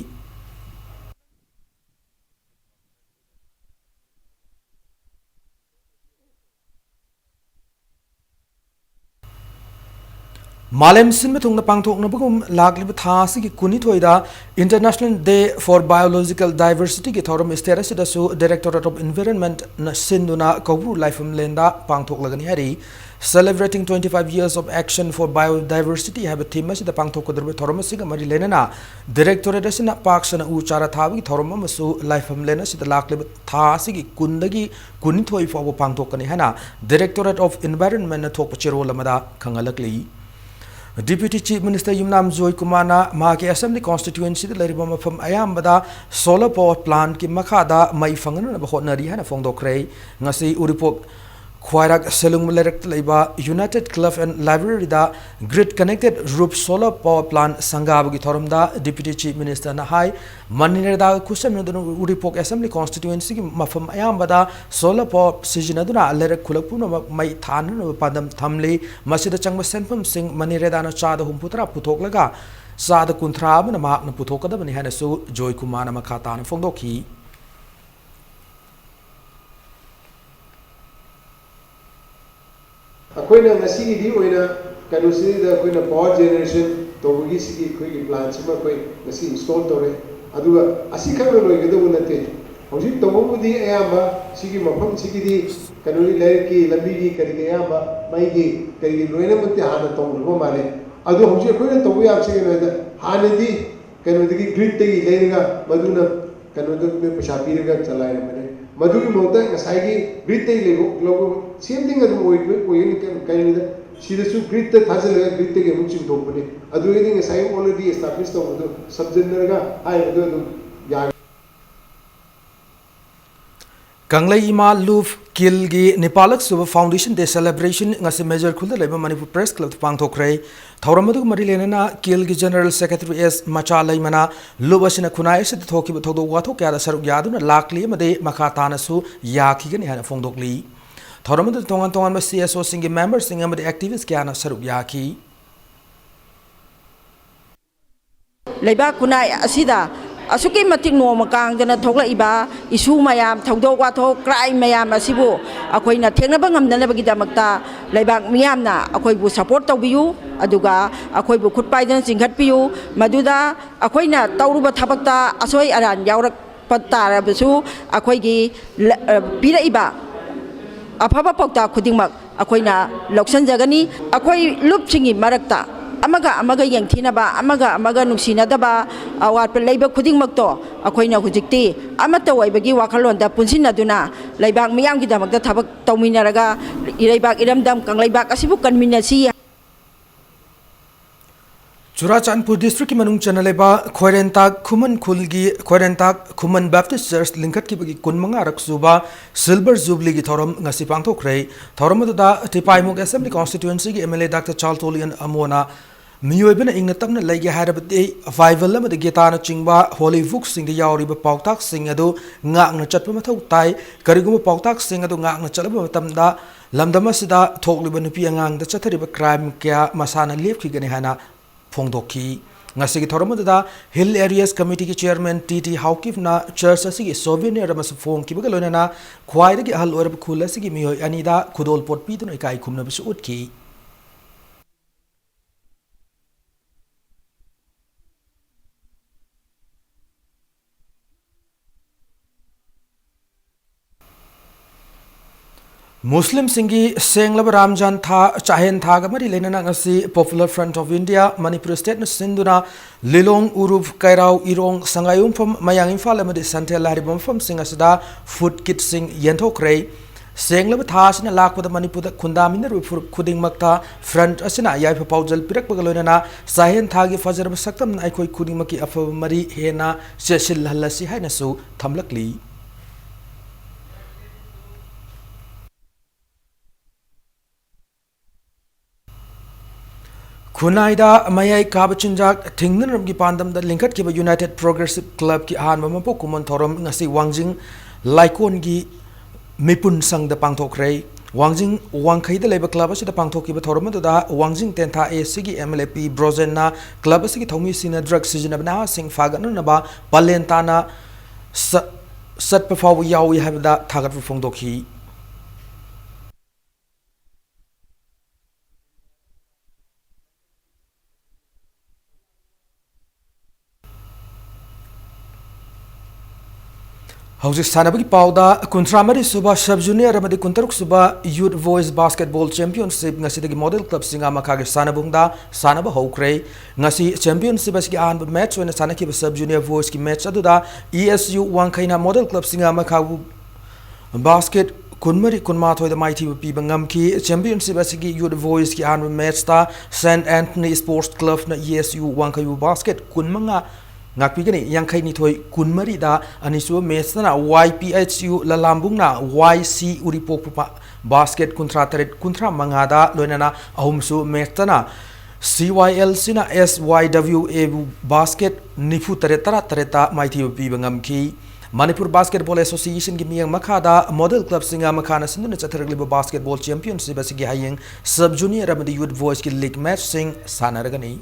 ꯃꯥꯂꯦꯝ ꯁꯤꯟꯕ ꯊꯨꯡꯅ ꯄꯥꯡꯊꯣꯛꯅꯕꯒꯨꯝ ꯂꯥꯛꯂꯤꯕ ꯊꯥ ꯑꯁꯤꯒꯤ ꯀꯨꯟꯅꯤꯊꯣꯏꯗ International Day for Biological Diversity ꯒꯤ ꯊꯧꯔꯝ state ꯑꯁꯤꯗꯁꯨ Directorate of Environment ꯅ ꯁꯤꯟꯗꯨꯅ ꯀꯧꯕ꯭ꯔꯨ ꯂꯥꯏꯐꯝꯂꯦꯟꯗ ꯄꯥꯡꯊꯣꯛꯂꯒꯅꯤ ꯍꯥꯏꯔꯤ꯫ Celebrating twenty-five years of action for biodiversity ꯍꯥꯏꯕ theme ꯑꯁꯤꯗ ꯄꯥꯡꯊꯣꯛꯀꯗꯧꯔꯤꯕ ꯊꯧꯔꯝ ꯑꯁꯤꯒ ꯃꯔꯤ ꯂꯩꯅꯅ Directorate ꯑꯁꯤꯅ ꯄꯥꯛ ꯁꯟꯅ ꯎ ꯆꯥꯔꯥ ꯊꯥꯕꯒꯤ ꯊꯧꯔꯝ ꯑꯃꯁꯨ ꯂꯥꯏꯐꯝꯂꯦꯟ ꯑꯁꯤꯗ ꯂꯥꯛꯂꯤꯕ ꯊꯥ ꯑꯁꯤꯒꯤ ꯀꯨꯟꯗꯒꯤ ꯀꯨꯟꯅꯤꯊꯣꯏ ꯐꯥꯎꯕ ꯄꯥꯡꯊꯣꯛꯀꯅꯤ ꯍꯥꯏꯅ Directorate of Environment ꯅ ꯊꯣꯛꯄ ꯆꯦꯔꯣꯜ ꯑꯃꯗ ꯈꯪꯍꯜꯂꯛꯂꯤ꯫ Deputy Chief Minister ꯌꯨꯝꯅꯥꯝ ꯖꯣꯏꯀꯨꯃꯥꯔꯅ ꯃꯍꯥꯛꯀꯤ assembly constituency ꯗ ꯂꯩꯔꯤꯕ ꯃꯐꯝ ꯑꯌꯥꯝꯕꯗ solar power plant ꯀꯤ ꯃꯈꯥꯗ ꯃꯩ ꯐꯪꯍꯟꯅꯕ ꯍꯣꯠꯅꯔꯤ ꯍꯥꯏꯅ ꯐꯣꯡꯗꯣꯛꯈ꯭ꯔꯦ꯫ ꯉꯁꯤ ꯎꯔꯤꯄꯣꯛ ꯈ꯭ꯋꯥꯏꯔꯥꯛ ꯁꯦꯂꯨꯡ ꯂꯩꯔꯛꯇ ꯂꯩꯕ United Club and Library the grid connected roof solar power plant ꯁꯪꯒꯥꯕꯒꯤ ꯊꯧꯔꯝꯗ Deputy Chief Minister ꯅ ꯍꯥꯏ, ꯃꯅꯤꯔꯦꯗꯥꯒ ꯈꯨꯠꯁꯝꯅꯗꯨꯅ ꯎꯔꯤꯄꯣꯛ assembly constituency ꯒꯤ ꯃꯐꯝ ꯑꯌꯥꯝꯕꯗ solar power ꯁꯤꯖꯤꯟꯅꯗꯨꯅ ꯂꯩꯔꯛ ꯈꯨꯜꯂꯛ ꯄꯨꯝꯅꯃꯛ ꯃꯩ ꯊꯥꯅꯅꯕ ꯄꯥꯟꯗꯝ ꯊꯝꯂꯤ꯫ ꯃꯁꯤꯗ ꯆꯪꯕ ꯁꯦꯟꯐꯝꯁꯤꯡ ꯃꯅꯤꯔꯦꯗꯥꯅ ꯆꯥꯗ ꯍꯨꯝꯐꯨꯇꯔꯥ ꯄꯨꯊꯣꯛꯂꯒ ꯆꯥꯗ ꯀꯨꯟꯊ꯭ꯔꯥ ꯑꯃꯅ ꯃꯍꯥꯛꯅ ꯄꯨꯊꯣꯛꯀꯗꯕꯅꯤ ꯍꯥꯏꯅꯁꯨ ꯖꯣꯏꯀꯨꯃꯥꯔꯅ ꯃꯈꯥ ꯇꯥꯅ ꯐꯣꯡꯗꯣꯛꯈꯤ꯫ ꯑꯩꯈꯣꯏꯅ ꯉꯁꯤꯒꯤꯗꯤ ꯑꯣꯏꯅ ꯀꯩꯅꯣꯁꯤꯗ ꯑꯩꯈꯣꯏꯅ power generation ꯇꯧꯕꯒꯤ ꯁꯤꯒꯤ ꯑꯩꯈꯣꯏꯒꯤ plant ꯁꯤꯃ ꯑꯩꯈꯣꯏ ꯉꯁꯤ install ꯇꯧꯔꯦ꯫ ꯑꯗꯨꯒ ꯑꯁꯤꯈꯛꯅ ꯂꯣꯏꯒꯗꯧꯕ ꯅꯠꯇꯦ꯫ ꯍꯧꯖꯤꯛ ꯇꯧꯕꯕꯨꯗꯤ ꯑꯌꯥꯝꯕ ꯁꯤꯒꯤ ꯃꯐꯝꯁꯤꯒꯤꯗꯤ ꯀꯩꯅꯣꯒꯤ ꯂꯩꯔꯛꯀꯤ ꯂꯝꯕꯤꯒꯤ ꯀꯔꯤꯒꯤ ꯑꯌꯥꯝꯕ ꯃꯩꯒꯤ ꯀꯔꯤꯒꯤ ꯂꯣꯏꯅꯃꯛꯇꯤ ꯍꯥꯟꯅ ꯇꯧꯈ꯭ꯔꯕ ꯃꯥꯜꯂꯦ꯫ ꯑꯗꯣ ꯍꯧꯖꯤꯛ ꯑꯩꯈꯣꯏꯅ ꯇꯧꯕ ꯌꯥꯕꯁꯤ ꯀꯩꯅꯣ ꯍꯥꯏꯗ ꯍꯥꯟꯅꯗꯤ ꯀꯩꯅꯣꯗꯒꯤ grid ꯇꯒꯤ ꯂꯩꯔꯒ ꯃꯗꯨꯅ ꯀꯩꯅꯣꯗ ꯄꯩꯁꯥ ꯄꯤꯔꯒ ꯆꯂꯥꯏꯔꯝꯕꯅꯦ꯫ ꯃꯗꯨꯒꯤ ꯃꯍꯨꯠꯇ ꯉꯁꯥꯏꯒꯤ grid ꯇꯒꯤ ꯂꯩꯕ ꯂꯧꯕ same thing ꯑꯗꯨꯝ ꯑꯣꯏ-, ꯑꯣꯏꯒꯅꯤ ꯀꯩꯅꯣ, ꯀꯩꯅꯣꯗ ꯁꯤꯗꯁꯨ grid ꯇ ꯊꯥꯖꯤꯜꯂꯒ grid ꯇꯒꯤ ꯑꯃꯨꯛ ꯆꯤꯡꯊꯣꯛꯄꯅꯦ꯫ ꯑꯗꯨ ꯑꯣꯏꯔꯗꯤ ꯉꯁꯥꯏ already establish ꯇꯧꯕꯗꯣ ꯁꯝꯖꯤꯟꯅꯔꯒ ꯍꯥꯏꯕꯗꯣ ꯑꯗꯨꯝ ꯌꯥꯒꯅꯤ꯫ ꯀꯪꯂꯩ ꯏꯃꯥ ꯂꯨꯞ ꯀꯤꯜꯒꯤ ꯅꯤꯄꯥꯜꯂꯛ ꯁꯨꯕ Foundation Day celebration ꯉꯁꯤ ꯃꯦꯖꯔ ꯈꯨꯜꯗ ꯂꯩꯕ ꯃꯅꯤꯄꯨꯔ Press Club ꯇ ꯄꯥꯡꯊꯣꯛꯈ꯭ꯔꯦ꯫ ꯊꯧꯔꯝ ꯑꯗꯨꯒ ꯃꯔꯤ ꯂꯩꯅꯅ ꯀꯤꯜꯒꯤ General Secretary ꯑꯦꯁ ꯃꯆꯥꯂꯩꯃꯅ ꯂꯨꯞ ꯑꯁꯤꯅ ꯈꯨꯟꯅꯥꯏ ꯑꯁꯤꯗ ꯊꯣꯛꯈꯤꯕ ꯊꯧꯗꯣꯛ ꯋꯥꯊꯣꯛ ꯀꯌꯥꯗ ꯁꯔꯨꯛ ꯌꯥꯗꯨꯅ ꯂꯥꯛꯂꯤ ꯑꯃꯗꯤ ꯃꯈꯥ ꯇꯥꯅꯁꯨ ꯌꯥꯈꯤꯒꯅꯤ ꯍꯥꯏꯅ ꯐꯣꯡꯗꯣꯛꯂꯤ꯫ ꯊꯧꯔꯝ ꯑꯗꯨꯗ ꯇꯣꯉꯥꯟ ꯇꯣꯉꯥꯟꯕ C S Oꯁꯤꯡꯒꯤ memberꯁꯤꯡ ꯑꯃꯗꯤ activist ꯀꯌꯥꯅ ꯁꯔꯨꯛ ꯌꯥꯈꯤ꯫ ꯂꯩꯕꯥꯛ ꯈꯨꯟꯅꯥꯏ ꯑꯁꯤꯗ ꯑꯁꯨꯛꯀꯤ ꯃꯇꯤꯛ ꯅꯣꯡꯃ ꯀꯥꯡꯗꯅ ꯊꯣꯛꯂꯛꯏꯕ issue ꯃꯌꯥꯝ, ꯊꯧꯗꯣꯛ ꯋꯥꯊꯣꯛ, crime ꯃꯌꯥꯝ ꯑꯁꯤꯕꯨ ꯑꯩꯈꯣꯏꯅ ꯊꯦꯡꯅꯕ ꯉꯝꯅꯅꯕꯒꯤꯗꯃꯛꯇ ꯂꯩꯕꯥꯛ ꯃꯤꯌꯥꯝꯅ ꯑꯩꯈꯣꯏꯕꯨ support ꯇꯧꯕꯤꯌꯨ꯫ ꯑꯗꯨꯒ ꯑꯩꯈꯣꯏꯕꯨ ꯈꯨꯠ ꯄꯥꯏꯗꯨꯅ ꯆꯤꯡꯈꯠꯄꯤꯌꯨ꯫ ꯃꯗꯨꯗ ꯑꯩꯈꯣꯏꯅ ꯇꯧꯔꯨꯕ ꯊꯕꯛꯇ ꯑꯁꯣꯏ ꯑꯔꯥꯟ ꯌꯥꯎꯔꯛꯄ ꯇꯥꯔꯕꯁꯨ ꯑꯩꯈꯣꯏꯒꯤ ꯂ-, ꯑ, ꯄꯤꯔꯛꯏꯕ ꯑꯐꯕ ꯄꯥꯎꯇꯥꯛ ꯈꯨꯗꯤꯡꯃꯛ ꯑꯩꯈꯣꯏꯅ ꯂꯧꯁꯤꯟꯖꯒꯅꯤ꯫ ꯑꯩꯈꯣꯏ ꯂꯨꯞꯁꯤꯡꯒꯤ ꯃꯔꯛꯇ ꯑꯃꯒ ꯑꯃꯒ ꯌꯦꯡꯊꯤꯅꯕ, ꯑꯃꯒ ꯑꯃꯒ ꯅꯨꯡꯁꯤꯅꯗꯕ, ꯑꯋꯥꯠꯄ ꯂꯩꯕ ꯈꯨꯗꯤꯡꯃꯛꯇꯣ ꯑꯩꯈꯣꯏꯅ ꯍꯧꯖꯤꯛꯇꯤ ꯑꯃꯠꯇ ꯑꯣꯏꯕꯒꯤ ꯋꯥꯈꯜꯂꯣꯟꯗ ꯄꯨꯟꯁꯤꯟꯅꯗꯨꯅ ꯂꯩꯕꯥꯛ ꯃꯤꯌꯥꯝꯒꯤꯗꯃꯛꯇ ꯊꯕꯛ ꯇꯧꯃꯤꯟꯅꯔꯒ ꯏꯔꯩꯕꯥꯛ ꯏꯔꯝꯗꯝ ꯀꯪꯂꯩꯕꯥꯛ ꯑꯁꯤꯕꯨ ꯀꯟꯃꯤꯟꯅꯁꯤ꯫ ꯆꯨꯔꯥꯆꯥꯟꯄꯨꯔ districtꯀꯤ ꯃꯅꯨꯡ ꯆꯟꯅ ꯂꯩꯕ ꯈ꯭ꯋꯥꯏꯔꯦꯟꯇꯥꯛ ꯈꯨꯃꯟ ꯈꯨꯜꯒꯤ ꯈ꯭ꯋꯥꯏꯔꯦꯟꯇꯥꯛ ꯈꯨꯃꯟ Baptist Church ꯂꯤꯡꯈꯠꯈꯤꯕꯒꯤ ꯀꯨꯟ ꯃꯉꯥꯔꯛ ꯁꯨꯕ Silver Jubileeꯒꯤ ꯊꯧꯔꯝ ꯉꯁꯤ ꯄꯥꯡꯊꯣꯛꯈ꯭ꯔꯦ꯫ ꯊꯧꯔꯝ ꯑꯗꯨꯗ ꯇꯤꯄꯥꯏꯃꯨꯛ Assembly Constituencyꯒꯤ M L A Doctor ꯆꯥꯜꯇꯣꯂꯤꯌꯟ ꯑꯃꯣꯅ ꯃꯤꯑꯣꯏꯕꯅ ꯏꯪꯅ ꯇꯞꯅ ꯂꯩꯒꯦ ꯍꯥꯏꯔꯕꯗꯤ Bible ꯑꯃꯗꯤ ꯒꯤꯇꯥꯅꯆꯤꯡꯕ holy bookꯁꯤꯡꯗ ꯌꯥꯎꯔꯤꯕ ꯄꯥꯎꯇꯥꯛꯁꯤꯡ ꯑꯗꯨ ꯉꯥꯛꯅ ꯆꯠꯄ ꯃꯊꯧ ꯇꯥꯏ꯫ ꯀꯔꯤꯒꯨꯝꯕ ꯄꯥꯎꯇꯥꯛꯁꯤꯡ ꯑꯗꯨ ꯉꯥꯛꯅ ꯆꯠꯂꯕ ꯃꯇꯝꯗ ꯂꯝꯗꯝ ꯑꯁꯤꯗ ꯊꯣꯛꯂꯤꯕ ꯅꯨꯄꯤ ꯑꯉꯥꯡꯗ ꯆꯠꯊꯔꯤꯕ crime ꯀꯌꯥ ꯃꯁꯥꯅ ꯂꯦꯞꯈꯤꯒꯅꯤ ꯍꯥꯏꯅ ꯐꯣꯡꯗꯣꯛꯈꯤ꯫ ꯉꯁꯤꯒꯤ ꯊꯧꯔꯝ ꯑꯗꯨꯗ Hill Areas Committeeꯒꯤ Chairman T T ꯍꯥꯎꯀꯤꯞꯅ church ꯑꯁꯤꯒꯤ souvenir ꯑꯃꯁꯨ ꯐꯣꯡꯈꯤꯕꯒ ꯂꯣꯏꯅꯅ ꯈ꯭ꯋꯥꯏꯗꯒꯤ ꯑꯍꯜ ꯑꯣꯏꯔꯕ ꯈꯨꯜ ꯑꯁꯤꯒꯤ ꯃꯤꯑꯣꯏ ꯑꯅꯤꯗ ꯈꯨꯗꯣꯜꯄꯣꯠ ꯄꯤꯗꯨꯅ ꯏꯀꯥꯏ ꯈꯨꯝꯅꯕꯁꯨ ꯎꯠꯈꯤ꯫ ꯃꯨꯁꯂꯤꯝꯁꯤꯡꯒꯤ ꯁꯦꯡꯂꯕ ꯔꯥꯝꯖꯥꯟ ꯊꯥ, ꯆꯥꯛꯍꯦꯟ ꯊꯥꯒ ꯃꯔꯤ ꯂꯩꯅꯅ ꯉꯁꯤ Popular Front of India, Manipur stateꯅ ꯁꯤꯟꯗꯨꯅ ꯂꯤꯂꯣꯡ, ꯎꯔꯨꯞ, ꯀꯩꯔꯥꯎ, ꯏꯔꯣꯡ, ꯁꯉꯥꯏꯌꯨꯝꯐꯝ, ꯃꯌꯥꯡ ꯏꯝꯐꯥꯜ ꯑꯃꯗꯤ ꯁꯟꯊꯦꯜ ꯍꯥꯏꯔꯤꯕ ꯃꯐꯝꯁꯤꯡ ꯑꯁꯤꯗ food kitꯁꯤꯡ ꯌꯦꯟꯊꯣꯛꯈ꯭ꯔꯦ꯫ ꯁꯦꯡꯂꯕ ꯊꯥ ꯑꯁꯤꯅ ꯂꯥꯛꯄꯗ ꯃꯅꯤꯄꯨꯔꯗ ꯈꯨꯟꯗꯥꯃꯤꯟꯅꯔꯤꯕ ꯐꯨꯔꯨꯞ ꯈꯨꯗꯤꯡꯃꯛꯇ front ꯑꯁꯤꯅ ꯌꯥꯏꯐ ꯄꯥꯎꯖꯦꯜ ꯄꯤꯔꯛꯄꯒ ꯂꯣꯏꯅꯅ ꯆꯥꯛꯍꯦꯟ ꯊꯥꯒꯤ ꯐꯖꯔꯕ ꯁꯛꯇꯝꯅ ꯑꯩꯈꯣꯏ ꯈꯨꯗꯤꯡꯃꯛꯀꯤ ꯑꯐꯕ ꯃꯔꯤ ꯍꯦꯟꯅ ꯆꯦꯠꯁꯤꯜꯍꯜꯂꯁꯤ ꯍꯥꯏꯅꯁꯨ ꯊꯝꯂꯛꯂꯤ꯫ ꯈꯨꯟꯅꯥꯏꯗ ꯃꯌꯥꯏ ꯀꯥꯕ ꯆꯤꯟꯖꯥꯛ ꯊꯤꯡꯅꯅꯕꯒꯤ ꯄꯥꯟꯗꯝꯗ ꯂꯤꯡꯈꯠꯈꯤꯕ United Progressive Clubꯀꯤ ꯑꯍꯥꯟꯕ ꯃꯄꯣꯛ ꯀꯨꯝꯑꯣꯟ ꯊꯧꯔꯝ ꯉꯁꯤ ꯋꯥꯡꯖꯤꯡ ꯂꯥꯏꯀꯣꯟꯒꯤ ꯃꯤꯄꯨꯟ ꯁꯪꯗ ꯄꯥꯡꯊꯣꯛꯈ꯭ꯔꯦ꯫ ꯋꯥꯡꯖꯤꯡ ꯋꯥꯡꯈꯩꯗ ꯂꯩꯕ club ꯑꯁꯤꯗ ꯄꯥꯡꯊꯣꯛꯈꯤꯕ ꯊꯧꯔꯝ ꯑꯗꯨꯗ ꯋꯥꯡꯖꯤꯡ ꯇꯦꯟꯊꯥ A C ꯒꯤ M L A P ꯕ꯭ꯔꯣꯖꯦꯟꯅ club ꯑꯁꯤꯒꯤ ꯊꯧꯃꯤꯁꯤꯡꯅ drug ꯁꯤꯖꯤꯟꯅꯕ ꯅꯍꯥꯁꯤꯡ ꯐꯥꯒꯠꯅꯅꯕ ꯄꯥꯂꯦꯟ ꯇꯥꯅ ꯆ-, ꯆꯠꯄ ꯐꯥꯎꯕ ꯌꯥꯎꯏ ꯍꯥꯏꯕꯗ ꯊꯥꯒꯠꯄ ꯐꯣꯡꯗꯣꯛꯈꯤ꯫ ꯍꯧꯖꯤꯛ ꯁꯥꯟꯅꯕꯒꯤ ꯄꯥꯎꯗ, ꯀꯨꯟꯊ꯭ꯔꯥ ꯃꯔꯤ ꯁꯨꯕ sub junior ꯑꯃꯗꯤ ꯀꯨꯟꯇꯔꯨꯛ ꯁꯨꯕ Youth Boys Basketball Championship ꯉꯁꯤꯗꯒꯤ model club ꯁꯤꯡꯉꯥ ꯃꯈꯥꯒꯤ ꯁꯥꯟꯅꯕꯨꯡꯗ ꯁꯥꯟꯅꯕ ꯍꯧꯈ꯭ꯔꯦ꯫ ꯉꯁꯤ championship ꯑꯁꯤꯒꯤ ꯑꯍꯥꯟꯕ match ꯑꯣꯏꯅ ꯁꯥꯟꯅꯈꯤꯕ sub junior boys ꯀꯤ match ꯑꯗꯨꯗ E S U ꯋꯥꯡꯈꯩꯅ model club ꯁꯤꯡꯉꯥ ꯃꯈꯥꯕꯨ basket ꯀꯨꯟꯃꯔꯤ ꯀꯨꯟꯃꯥꯊꯣꯏꯗ ꯃꯥꯏꯊꯤꯕ ꯄꯤꯕ ꯉꯝꯈꯤ꯫ Championship ꯑꯁꯤꯒꯤ Youth Boys ꯀꯤ ꯑꯍꯥꯟꯕ match ꯇ Saint Anthony Sports Club ꯅ E S U ꯋꯥꯡꯈꯩꯕꯨ basket ꯀꯨꯟꯃꯉꯥ ꯉꯥꯛꯄꯤꯒꯅꯤ, ꯌꯥꯡꯈꯩꯅꯤꯊꯣꯏ ꯀꯨꯟꯃꯔꯤꯗ꯫ ꯑꯅꯤꯁꯨꯕ match ꯇꯅ Y P H U ꯂꯂꯥꯝꯕꯨꯡꯅ Y C ꯎꯔꯤꯄꯣꯛꯄꯨ ꯄ-, basket ꯀꯨꯟꯊ꯭ꯔꯥ ꯇꯔꯦꯠ ꯀꯨꯟꯊ꯭ꯔꯥ ꯃꯉꯥꯗ, ꯂꯣꯏꯅꯅ ꯑꯍꯨꯝꯁꯨꯕ match ꯇꯅ C Y L C ꯅ S Y W A ꯕꯨ basket ꯅꯤꯐꯨ ꯇꯔꯦꯠ ꯇꯔꯥ ꯇꯔꯦꯠꯇ ꯃꯥꯏꯊꯤꯕ ꯄꯤꯕ ꯉꯝꯈꯤ꯫ ꯃꯅꯤꯄꯨꯔ Basketball Association ꯒꯤ ꯃꯤꯠꯌꯦꯡ ꯃꯈꯥꯗ model club ꯁꯤꯡꯉꯥ ꯃꯈꯥꯅ ꯁꯤꯟꯗꯨꯅ ꯆꯠꯊꯔꯛꯂꯤꯕ basketball championship ꯑꯁꯤꯒꯤ ꯍꯌꯦꯡ sub junior ꯑꯃꯗꯤ youth boys ꯀꯤ league match ꯁꯤꯡ ꯁꯥꯟꯅꯔꯒꯅꯤ꯫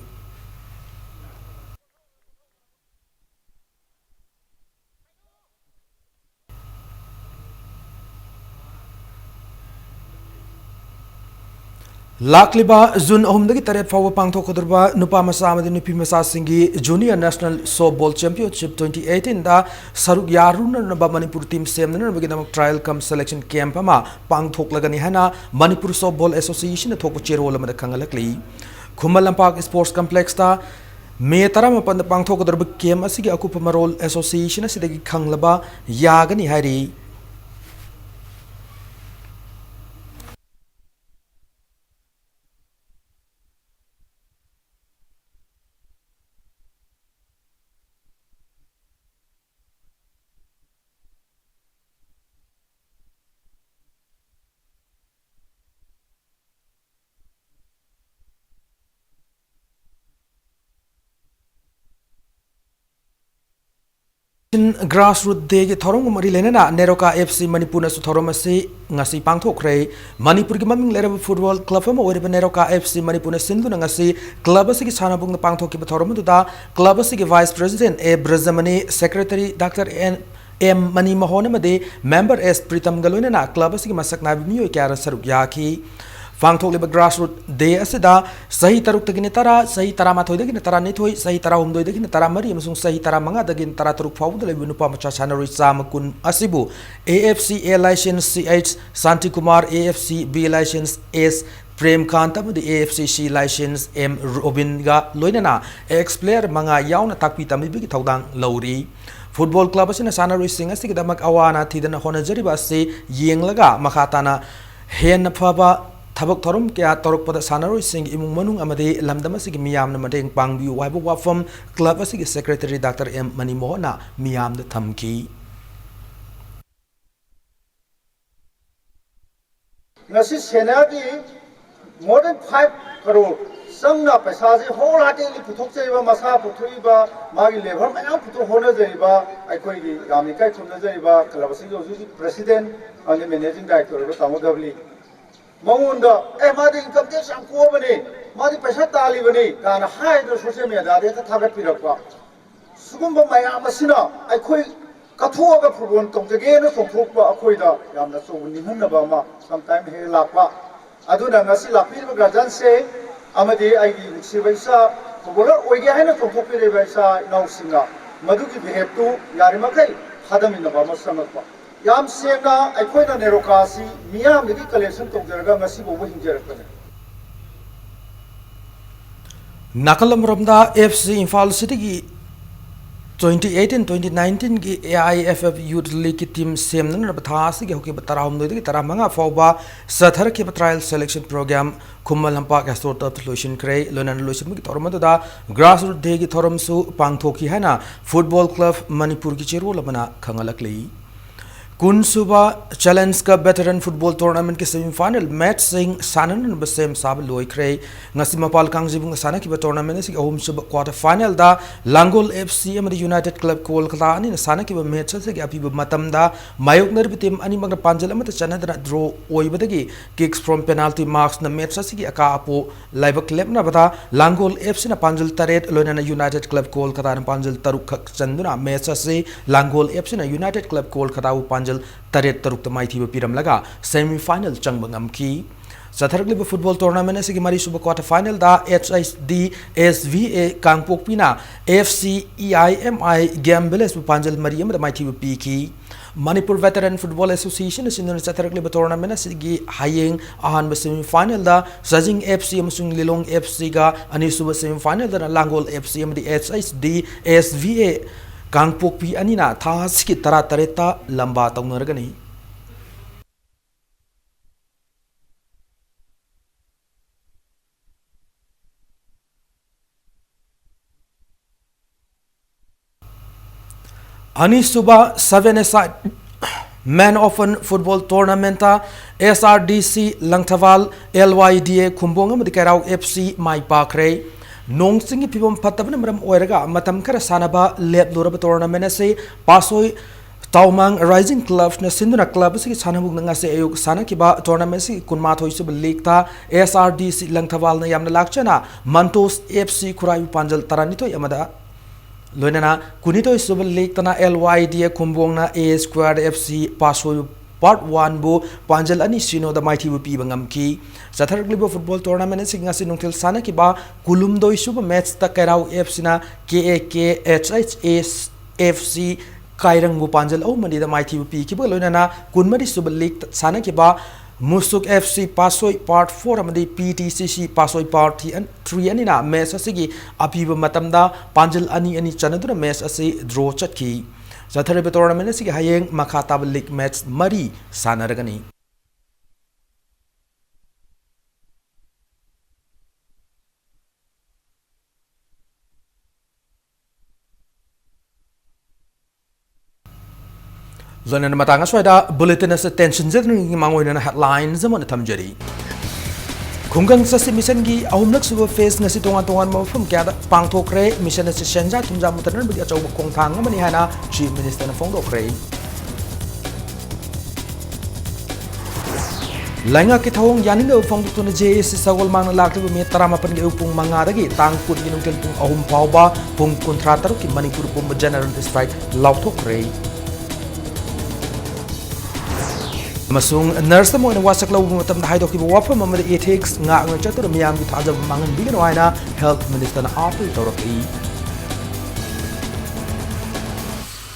ꯂꯥꯛꯂꯤꯕ June ꯑꯍꯨꯝꯗꯒꯤ ꯇꯔꯦꯠ ꯐꯥꯎꯕ ꯄꯥꯡꯊꯣꯛꯀꯗꯧꯔꯤꯕ ꯅꯨꯄꯥ ꯃꯆꯥ ꯑꯃꯗꯤ ꯅꯨꯄꯤ ꯃꯆꯥꯁꯤꯡꯒꯤ Junior National Softball Championship twenty eighteen ꯗ ꯁꯔꯨꯛ ꯌꯥꯔꯨꯅꯅꯕ Manipur team ꯁꯦꯝꯅꯅꯕꯒꯤꯗꯃꯛ trial cum selection camp ꯑꯃ ꯄꯥꯡꯊꯣꯛꯂꯒꯅꯤ ꯍꯥꯏꯅ ꯃꯅꯤꯄꯨꯔ Softball Association ꯅ ꯊꯣꯛꯄ ꯆꯦꯔꯣꯜ ꯑꯃꯗ ꯈꯪꯍꯜꯂꯛꯂꯤ꯫ ꯈꯨꯃꯟ ꯂꯝꯄꯥꯛ Sports Complex ꯇ May ꯇꯔꯥꯃꯥꯄꯟꯗ ꯄꯥꯡꯊꯣꯛꯀꯗꯧꯔꯤꯕ camp ꯑꯁꯤꯒꯤ ꯑꯀꯨꯞꯄ ꯃꯔꯣꯜ association ꯑꯁꯤꯗꯒꯤ ꯈꯪꯂꯕ ꯌꯥꯒꯅꯤ ꯍꯥꯏꯔꯤ꯫ Grassroot Day ꯒꯤ ꯊꯧꯔꯝꯒ ꯃꯔꯤ ꯂꯩꯅꯅ ꯅꯦꯔꯣꯀꯥ F C ꯃꯅꯤꯄꯨꯔꯅꯁꯨ ꯊꯧꯔꯝ ꯑꯁꯤ ꯉꯁꯤ ꯄꯥꯡꯊꯣꯛꯈ꯭ꯔꯦ꯫ ꯃꯅꯤꯄꯨꯔꯒꯤ ꯃꯃꯤꯡ ꯂꯩꯔꯕ football club ꯑꯃ ꯑꯣꯏꯔꯤꯕ ꯅꯦꯔꯣꯀꯥ F C ꯃꯅꯤꯄꯨꯔꯅ ꯁꯤꯟꯗꯨꯅ ꯉꯁꯤ club ꯑꯁꯤꯒꯤ ꯁꯥꯟꯅꯕꯨꯡꯗ ꯄꯥꯡꯊꯣꯛꯈꯤꯕ ꯊꯧꯔꯝ ꯑꯗꯨꯗ club ꯑꯁꯤꯒꯤ vice president A Brajamani, secretary Doctor N M Mani Mohan ꯑꯃꯗꯤ member S ꯄ꯭ꯔꯤꯇꯝꯒ ꯂꯣꯏꯅꯅ club ꯑꯁꯤꯒꯤ ꯃꯁꯛ ꯅꯥꯏꯕ ꯃꯤꯑꯣꯏ ꯀꯌꯥꯅ ꯁꯔꯨꯛ ꯌꯥꯈꯤ꯫ ꯄꯥꯡꯊꯣꯛꯂꯤꯕ Grassroot Day ꯑꯁꯤꯗ ꯆꯍꯤ ꯇꯔꯨꯛꯇꯒꯤꯅ ꯇꯔꯥ, ꯆꯍꯤ ꯇꯔꯥꯃꯥꯊꯣꯏꯗꯒꯤꯅ ꯇꯔꯥꯅꯤꯊꯣꯏ, ꯆꯍꯤ ꯇꯔꯥꯍꯨꯝꯗꯣꯏꯗꯒꯤꯅ ꯇꯔꯥꯃꯔꯤ ꯑꯃꯁꯨꯡ ꯆꯍꯤ ꯇꯔꯥꯃꯉꯥꯗꯒꯤꯅ ꯇꯔꯥꯇꯔꯨꯛ ꯐꯥꯎꯕꯗ ꯂꯩꯕ ꯅꯨꯄꯥ ꯃꯆꯥ ꯁꯥꯟꯅꯔꯣꯏ ꯆꯥꯝꯃ ꯀꯨꯟ ꯑꯁꯤꯕꯨ A F C A license C H Shantikumar, A F C B license S ꯄ꯭ꯔꯦꯝꯀꯥꯟꯇ ꯑꯃꯗꯤ A F C C license M ꯔꯣꯕꯤꯟꯒ ꯂꯣꯏꯅꯅ ex player ꯃꯉꯥ ꯌꯥꯎꯅ ꯇꯥꯛꯄꯤ ꯇꯝꯕꯤꯕꯒꯤ ꯊꯧꯗꯥꯡ ꯂꯧꯔꯤ꯫ Football club ꯑꯁꯤꯅ ꯁꯥꯟꯅꯔꯣꯏꯁꯤꯡ ꯑꯁꯤꯒꯤꯗꯃꯛ ꯑꯋꯥ ꯑꯅꯥ ꯊꯤꯗꯅ ꯍꯣꯠꯅꯖꯔꯤꯕ ꯑꯁꯤ ꯌꯦꯡꯂꯒ ꯃꯈꯥ ꯇꯥꯅ ꯍꯦꯟꯅ ꯐꯕ ꯊꯕꯛ ꯊꯧꯔꯝ ꯀꯌꯥ ꯇꯧꯔꯛꯄꯗ ꯁꯥꯟꯅꯔꯣꯏꯁꯤꯡꯒꯤ ꯏꯃꯨꯡ ꯃꯅꯨꯡ ꯑꯃꯗꯤ ꯂꯝꯗꯝ ꯑꯁꯤꯒꯤ ꯃꯤꯌꯥꯝꯅ ꯃꯇꯦꯡ ꯄꯥꯡꯕꯤꯌꯨ ꯍꯥꯏꯕ ꯋꯥꯐꯝ club ꯑꯁꯤꯒꯤ secretary Doctor M ꯃꯅꯤ ꯃꯣꯍꯟꯅ ꯃꯤꯌꯥꯝꯗ ꯊꯝꯈꯤ꯫ ꯉꯁꯤ ꯁꯦꯅꯥꯒꯤ more than five crore ꯆꯪꯅ ꯄꯩꯁꯥꯁꯤ whole heartedly ꯄꯨꯊꯣꯛꯆꯔꯤꯕ, ꯃꯁꯥ ꯄꯨꯊꯣꯛꯏꯕ, ꯃꯥꯒꯤ labour ꯃꯌꯥꯝ ꯄꯨꯊꯣꯛ ꯍꯣꯠꯅꯖꯔꯤꯕ ꯑꯩꯈꯣꯏꯒꯤ ꯌꯥꯝꯅ ꯏꯀꯥꯏ ꯈꯨꯝꯅꯖꯔꯤꯕ club ꯑꯁꯤꯒꯤ ꯍꯧꯖꯤꯛ ꯍꯧꯖꯤꯛ president ꯑꯃꯗꯤ managing director ꯑꯣꯏꯕ ꯇꯥꯃꯣ ꯗꯕꯂꯤ, ꯃꯉꯣꯟꯗ "ꯑꯦ, ꯃꯥꯗꯤ income tax ꯌꯥꯝ ꯀꯣꯝꯕꯅꯤ, ꯃꯥꯗꯤ ꯄꯩꯁꯥ ꯇꯥꯜꯂꯤꯕꯅꯤ" ꯀꯥꯏꯅ ꯍꯥꯏꯗꯨꯅ social media ꯗ ꯍꯦꯛꯇ ꯊꯥꯒꯠꯄꯤꯔꯛꯄ꯫ ꯁꯤꯒꯨꯝꯕ ꯃꯌꯥꯝ ꯑꯁꯤꯅ ꯑꯩꯈꯣꯏ ꯀꯠꯊꯣꯛꯑꯒ football ꯇꯧꯖꯒꯦꯅ ꯆꯣꯡꯊꯣꯛꯄ ꯑꯩꯈꯣꯏꯗ ꯌꯥꯝꯅ ꯑꯆꯧꯕ ꯅꯤꯡꯍꯟꯅꯕ ꯑꯃ sometime ꯍꯦꯛ ꯂꯥꯛꯄ꯫ ꯑꯗꯨꯅ ꯉꯁꯤ ꯂꯥꯛꯄꯤꯔꯤꯕ guardian ꯁꯦ ꯑꯃꯗꯤ ꯑꯩꯒꯤ ꯅꯨꯡꯁꯤꯕ ꯏꯆꯥ footballer ꯑꯣꯏꯒꯦ ꯍꯥꯏꯅ ꯆꯣꯡꯊꯣꯛꯄꯤꯔꯤꯕ ꯏꯆꯥ ꯏꯅꯥꯎꯁꯤꯡꯅ ꯃꯗꯨꯒꯤ behalf ꯇꯨ ꯌꯥꯔꯤꯃꯈꯩ ꯊꯥꯗꯃꯤꯟꯅꯕ ꯑꯃ ꯆꯪꯉꯛꯄ꯫ ꯌꯥꯝ ꯁꯦꯡꯅ ꯑꯩꯈꯣꯏꯅ ꯅꯦꯔꯣꯀꯥ ꯑꯁꯤ ꯃꯤꯌꯥꯝꯗꯒꯤ collection ꯇꯧꯖꯔꯒ ꯉꯁꯤ ꯐꯥꯎꯕ ꯍꯤꯡꯖꯔꯛꯄꯅꯤ꯫ ꯅꯥꯀꯜ ꯑꯃꯔꯣꯝꯗ F C Imphal ꯁꯤꯇꯤꯒꯤ twenty eighteen twenty nineteen ꯒꯤ A I F F Youth League ꯀꯤ team ꯁꯦꯝꯅꯅꯕ ꯊꯥ ꯑꯁꯤꯒꯤ ꯍꯧꯈꯤꯕ ꯇꯔꯥꯍꯨꯝꯗꯣꯏꯗꯒꯤ ꯇꯔꯥꯃꯉꯥ ꯐꯥꯎꯕ ꯆꯠꯊꯔꯛꯈꯤꯕ trial selection program Khuman Lampak Astro Turf ꯇ ꯂꯣꯏꯁꯤꯟꯈ꯭ꯔꯦ꯫ ꯂꯣꯏꯅꯅ ꯂꯣꯏꯁꯤꯟꯕꯒꯤ ꯊꯧꯔꯝ ꯑꯗꯨꯗ Grassroot Day ꯒꯤ ꯊꯧꯔꯝꯁꯨ ꯄꯥꯡꯊꯣꯛꯈꯤ ꯍꯥꯏꯅ Football Club ꯃꯅꯤꯄꯨꯔꯒꯤ ꯆꯦꯔꯣꯜ ꯑꯃꯅ ꯈꯪꯍꯜꯂꯛꯂꯤ꯫ ꯀꯨꯟꯁꯨꯕ Challenge Cup Veteran Football Tournamentꯀꯤ semi final matchꯁꯤꯡ ꯁꯥꯟꯅꯅꯕ ꯁꯦꯝ ꯁꯥꯕ ꯂꯣꯏꯈ꯭ꯔꯦ꯫ ꯉꯁꯤ ꯃꯄꯥꯜ ꯀꯥꯡꯖꯩꯕꯨꯡꯗ ꯁꯥꯟꯅꯈꯤꯕ tournamentꯁꯤꯒꯤ ꯑꯍꯨꯝꯁꯨꯕ quarter finalꯗ ꯂꯥꯡꯒꯣꯜ F C ꯑꯃꯗꯤ United Club Kolkata ꯑꯅꯤꯅ ꯁꯥꯟꯅꯈꯤꯕ match ꯑꯁꯤꯒꯤ ꯑꯄꯤꯕ ꯃꯇꯝꯗ ꯃꯥꯌꯣꯛꯅꯔꯤꯕ team ꯑꯅꯤꯃꯛꯅ ꯄꯥꯟꯖꯜ ꯑꯃꯠꯇ ꯆꯟꯅꯗꯅ draw ꯑꯣꯏꯕꯗꯒꯤ kicks from penalty marksꯅ match ꯑꯁꯤꯒꯤ ꯑꯀꯥ ꯑꯄꯣ ꯂꯥꯏꯕꯛ ꯂꯦꯞꯅꯕꯗ ꯂꯥꯡꯒꯣꯜ F Cꯅ ꯄꯥꯟꯖꯜ ꯇꯔꯦꯠ, ꯂꯣꯏꯅꯅ United Club Kolkataꯅ ꯄꯥꯟꯖꯜ ꯇꯔꯨꯛ ꯈꯛ ꯆꯟꯗꯨꯅ match ꯑꯁꯤ ꯂꯥꯡꯒꯣꯜ F Cꯅ United Club Kolkataꯕꯨ ꯄꯥꯟꯖꯜ ꯇꯔꯦꯠ ꯇꯔꯨꯛꯇ ꯃꯥꯏꯊꯤꯕ ꯄꯤꯔꯝꯂꯒ semi final ꯆꯪꯕ ꯉꯝꯈꯤ꯫ ꯆꯠꯊꯔꯛꯂꯤꯕ football tournament ꯑꯁꯤꯒꯤ ꯃꯔꯤꯁꯨꯕ quarter finalꯗ H S D S V A ꯀꯥꯡꯄꯣꯛꯄꯤꯅ F C E I M I Game Villageꯕꯨ ꯄꯥꯟꯖꯜ ꯃꯔꯤ ꯑꯃꯗ ꯃꯥꯏꯊꯤꯕ ꯄꯤꯈꯤ꯫ Manipur Veteran Football Associationꯅ ꯁꯤꯟꯗꯨꯅ ꯆꯠꯊꯔꯛꯂꯤꯕ tournament ꯑꯁꯤꯒꯤ ꯍꯌꯦꯡ ꯑꯍꯥꯟꯕ semi finalꯗ ꯆꯥꯖꯤꯡ F C ꯑꯃꯁꯨꯡ ꯂꯤꯂꯣꯡ F Cꯒ, ꯑꯅꯤꯁꯨꯕ semi finalꯗꯅ ꯂꯥꯡꯒꯣꯜ F C ꯑꯃꯗꯤ H S D S V A ꯀꯥꯡꯄꯣꯛꯄꯤ ꯑꯅꯤꯅ ꯊꯥ ꯑꯁꯤꯒꯤ ꯇꯔꯥꯇꯔꯦꯠꯇ ꯂꯝꯕꯥ ꯇꯧꯅꯔꯒꯅꯤ꯫ ꯑꯅꯤꯁꯨꯕ seven-a-side Men Open Football Tournamentꯇ S R D C Langthabal, L Y D A Khumbong ꯑꯃꯗꯤ ꯀꯩꯔꯥꯎ F C ꯃꯥꯏ ꯄꯥꯛꯈ꯭ꯔꯦ꯫ ꯅꯣꯡ ꯆꯤꯡꯒꯤ ꯐꯤꯕꯝ ꯐꯠꯇꯕꯅ ꯃꯔꯝ ꯑꯣꯏꯔꯒ ꯃꯇꯝ ꯈꯔ ꯁꯥꯟꯅꯕ ꯂꯦꯞꯂꯨꯔꯕ tournament ꯑꯁꯤ ꯄꯥꯁꯣꯏ ꯇꯥꯎꯃꯥꯡ Rising Clubꯅ ꯁꯤꯟꯗꯨꯅ club ꯑꯁꯤꯒꯤ ꯁꯥꯟꯅꯕꯨꯡꯗ ꯉꯁꯤ ꯑꯌꯨꯛ ꯁꯥꯟꯅꯈꯤꯕ tournament ꯑꯁꯤꯒꯤ ꯀꯨꯟꯃꯥꯊꯣꯏꯁꯨꯕ leagueꯇ S R D C ꯂꯪꯊꯕꯥꯜꯅ ꯌꯥꯝꯅ ꯂꯥꯛꯆꯅ Mantos F C ꯈꯨꯔꯥꯏꯕꯨ ꯄꯥꯟꯖꯜ ꯇꯔꯥꯅꯤꯊꯣꯏ ꯑꯃꯗ, ꯂꯣꯏꯅꯅ ꯀꯨꯟꯅꯤꯊꯣꯏꯁꯨꯕ leagueꯇꯅ L Y D A ꯈꯨꯝꯕꯣꯡꯅ A Square F C ꯄꯥꯁꯣꯏꯕꯨ Part Oneꯕꯨ ꯄꯥꯟꯖꯜ ꯑꯅꯤ ꯁꯤꯅꯣꯗ ꯃꯥꯏꯊꯤꯕ ꯄꯤꯕ ꯉꯝꯈꯤ꯫ ꯆꯠꯊꯔꯛꯂꯤꯕ football tournament ꯑꯁꯤꯒꯤ ꯉꯁꯤ ꯅꯨꯡꯊꯤꯜ ꯁꯥꯟꯅꯈꯤꯕ ꯀꯨꯟꯍꯨꯝꯗꯣꯏꯁꯨꯕ matchꯇ ꯀꯩꯔꯥꯎ F Cꯅ K A K H H A F C ꯀꯥꯏꯔꯪꯕꯨ ꯄꯥꯟꯖꯜ ꯑꯍꯨꯝ ꯑꯅꯤꯗ ꯃꯥꯏꯊꯤꯕ ꯄꯤꯈꯤꯕꯒ ꯂꯣꯏꯅꯅ ꯀꯨꯟꯃꯔꯤꯁꯨꯕ leagueꯇ ꯁꯥꯟꯅꯈꯤꯕ ꯃꯨꯁꯨꯛ F C ꯄꯥꯁꯣꯏ Part Four ꯑꯃꯗꯤ P T C C ꯄꯥꯁꯣꯏ Part Three ꯑꯅꯤꯅ match ꯑꯁꯤꯒꯤ ꯑꯄꯤꯕ ꯃꯇꯝꯗ ꯄꯥꯟꯖꯜ ꯑꯅꯤ ꯑꯅꯤ ꯆꯟꯅꯗꯨꯅ match ꯑꯁꯤ draw ꯆꯠꯈꯤ꯫ ꯆꯠꯊꯔꯤꯕ tournament ꯑꯁꯤꯒꯤ ꯍꯌꯦꯡ ꯃꯈꯥ ꯇꯥꯕ league match ꯃꯔꯤ ꯁꯥꯟꯅꯔꯒꯅꯤ꯫ ꯂꯣꯏꯅꯅ ꯃꯇꯥꯡ ꯑꯁ꯭ꯋꯥꯏꯗ bulletin ꯑꯁꯤ ꯇꯦꯟꯁꯤꯟꯖꯗ꯭ꯔꯤꯉꯩꯒꯤ ꯃꯥꯡꯑꯣꯏꯅꯅ headlines ꯑꯃ ꯑꯣꯏꯅ ꯊꯝꯖꯔꯤ꯫ ꯈꯨꯡꯒꯪ ꯆꯠꯁꯤ ꯃꯤꯁꯟꯒꯤ ꯑꯍꯨꯝꯂꯛ ꯁꯨꯕ phase ꯉꯁꯤ ꯇꯣꯉꯥꯟ ꯇꯣꯉꯥꯟꯕ ꯃꯐꯝ ꯀꯌꯥꯗ ꯄꯥꯡꯊꯣꯛꯈ꯭ꯔꯦ꯫ ꯃꯤꯁꯟ ꯑꯁꯤ ꯁꯦꯟꯖꯥ ꯊꯨꯝꯖꯥ ꯃꯨꯠꯇꯅꯕꯒꯤ ꯑꯆꯧꯕ ꯈꯣꯡꯊꯥꯡ ꯑꯃꯅꯤ ꯍꯥꯏꯅ Chief Minister ꯅ ꯐꯣꯡꯗꯣꯛꯈ꯭ꯔꯦ꯫ ꯂꯩꯉꯥꯛꯀꯤ ꯊꯧꯑꯣꯡ ꯌꯥꯅꯤꯡꯗꯕ ꯐꯣꯡꯗꯣꯛꯇꯨꯅ J A C ꯁꯒꯣꯜ ꯃꯥꯡꯅ ꯂꯥꯛꯂꯤꯕ ꯃꯦ ꯇꯔꯥꯃꯥꯄꯟꯒꯤ ꯑꯌꯨꯛ ꯄꯨꯡ ꯃꯉꯥꯗꯒꯤ ꯇꯥꯡ ꯀꯨꯟꯒꯤ ꯅꯨꯡꯊꯤꯜ ꯄꯨꯡ ꯑꯍꯨꯝ ꯐꯥꯎꯕ ꯄꯨꯡ ꯀꯨꯟꯊ꯭ꯔꯥ ꯇꯔꯨꯛꯀꯤ ꯃꯅꯤꯄꯨꯔ ꯄꯨꯝꯕ general strike ꯂꯥꯎꯊꯣꯛꯈ꯭ꯔꯦ꯫ ꯑꯃꯁꯨꯡ nurse ꯑꯃ ꯑꯣꯏꯅ ꯋꯥꯁꯛ ꯂꯧꯕ ꯃꯇꯝꯗ ꯍꯥꯏꯗꯣꯛꯈꯤꯕ ꯋꯥꯐꯝ ꯑꯃꯗ ethics ꯉꯥꯛꯅ ꯆꯠꯇꯨꯅ ꯃꯤꯌꯥꯝꯒꯤ ꯊꯥꯖꯕ ꯃꯥꯡꯍꯟꯕꯤꯒꯅꯨ ꯍꯥꯏꯅ Health Minister ꯅ appeal ꯇꯧꯔꯛꯂꯤ꯫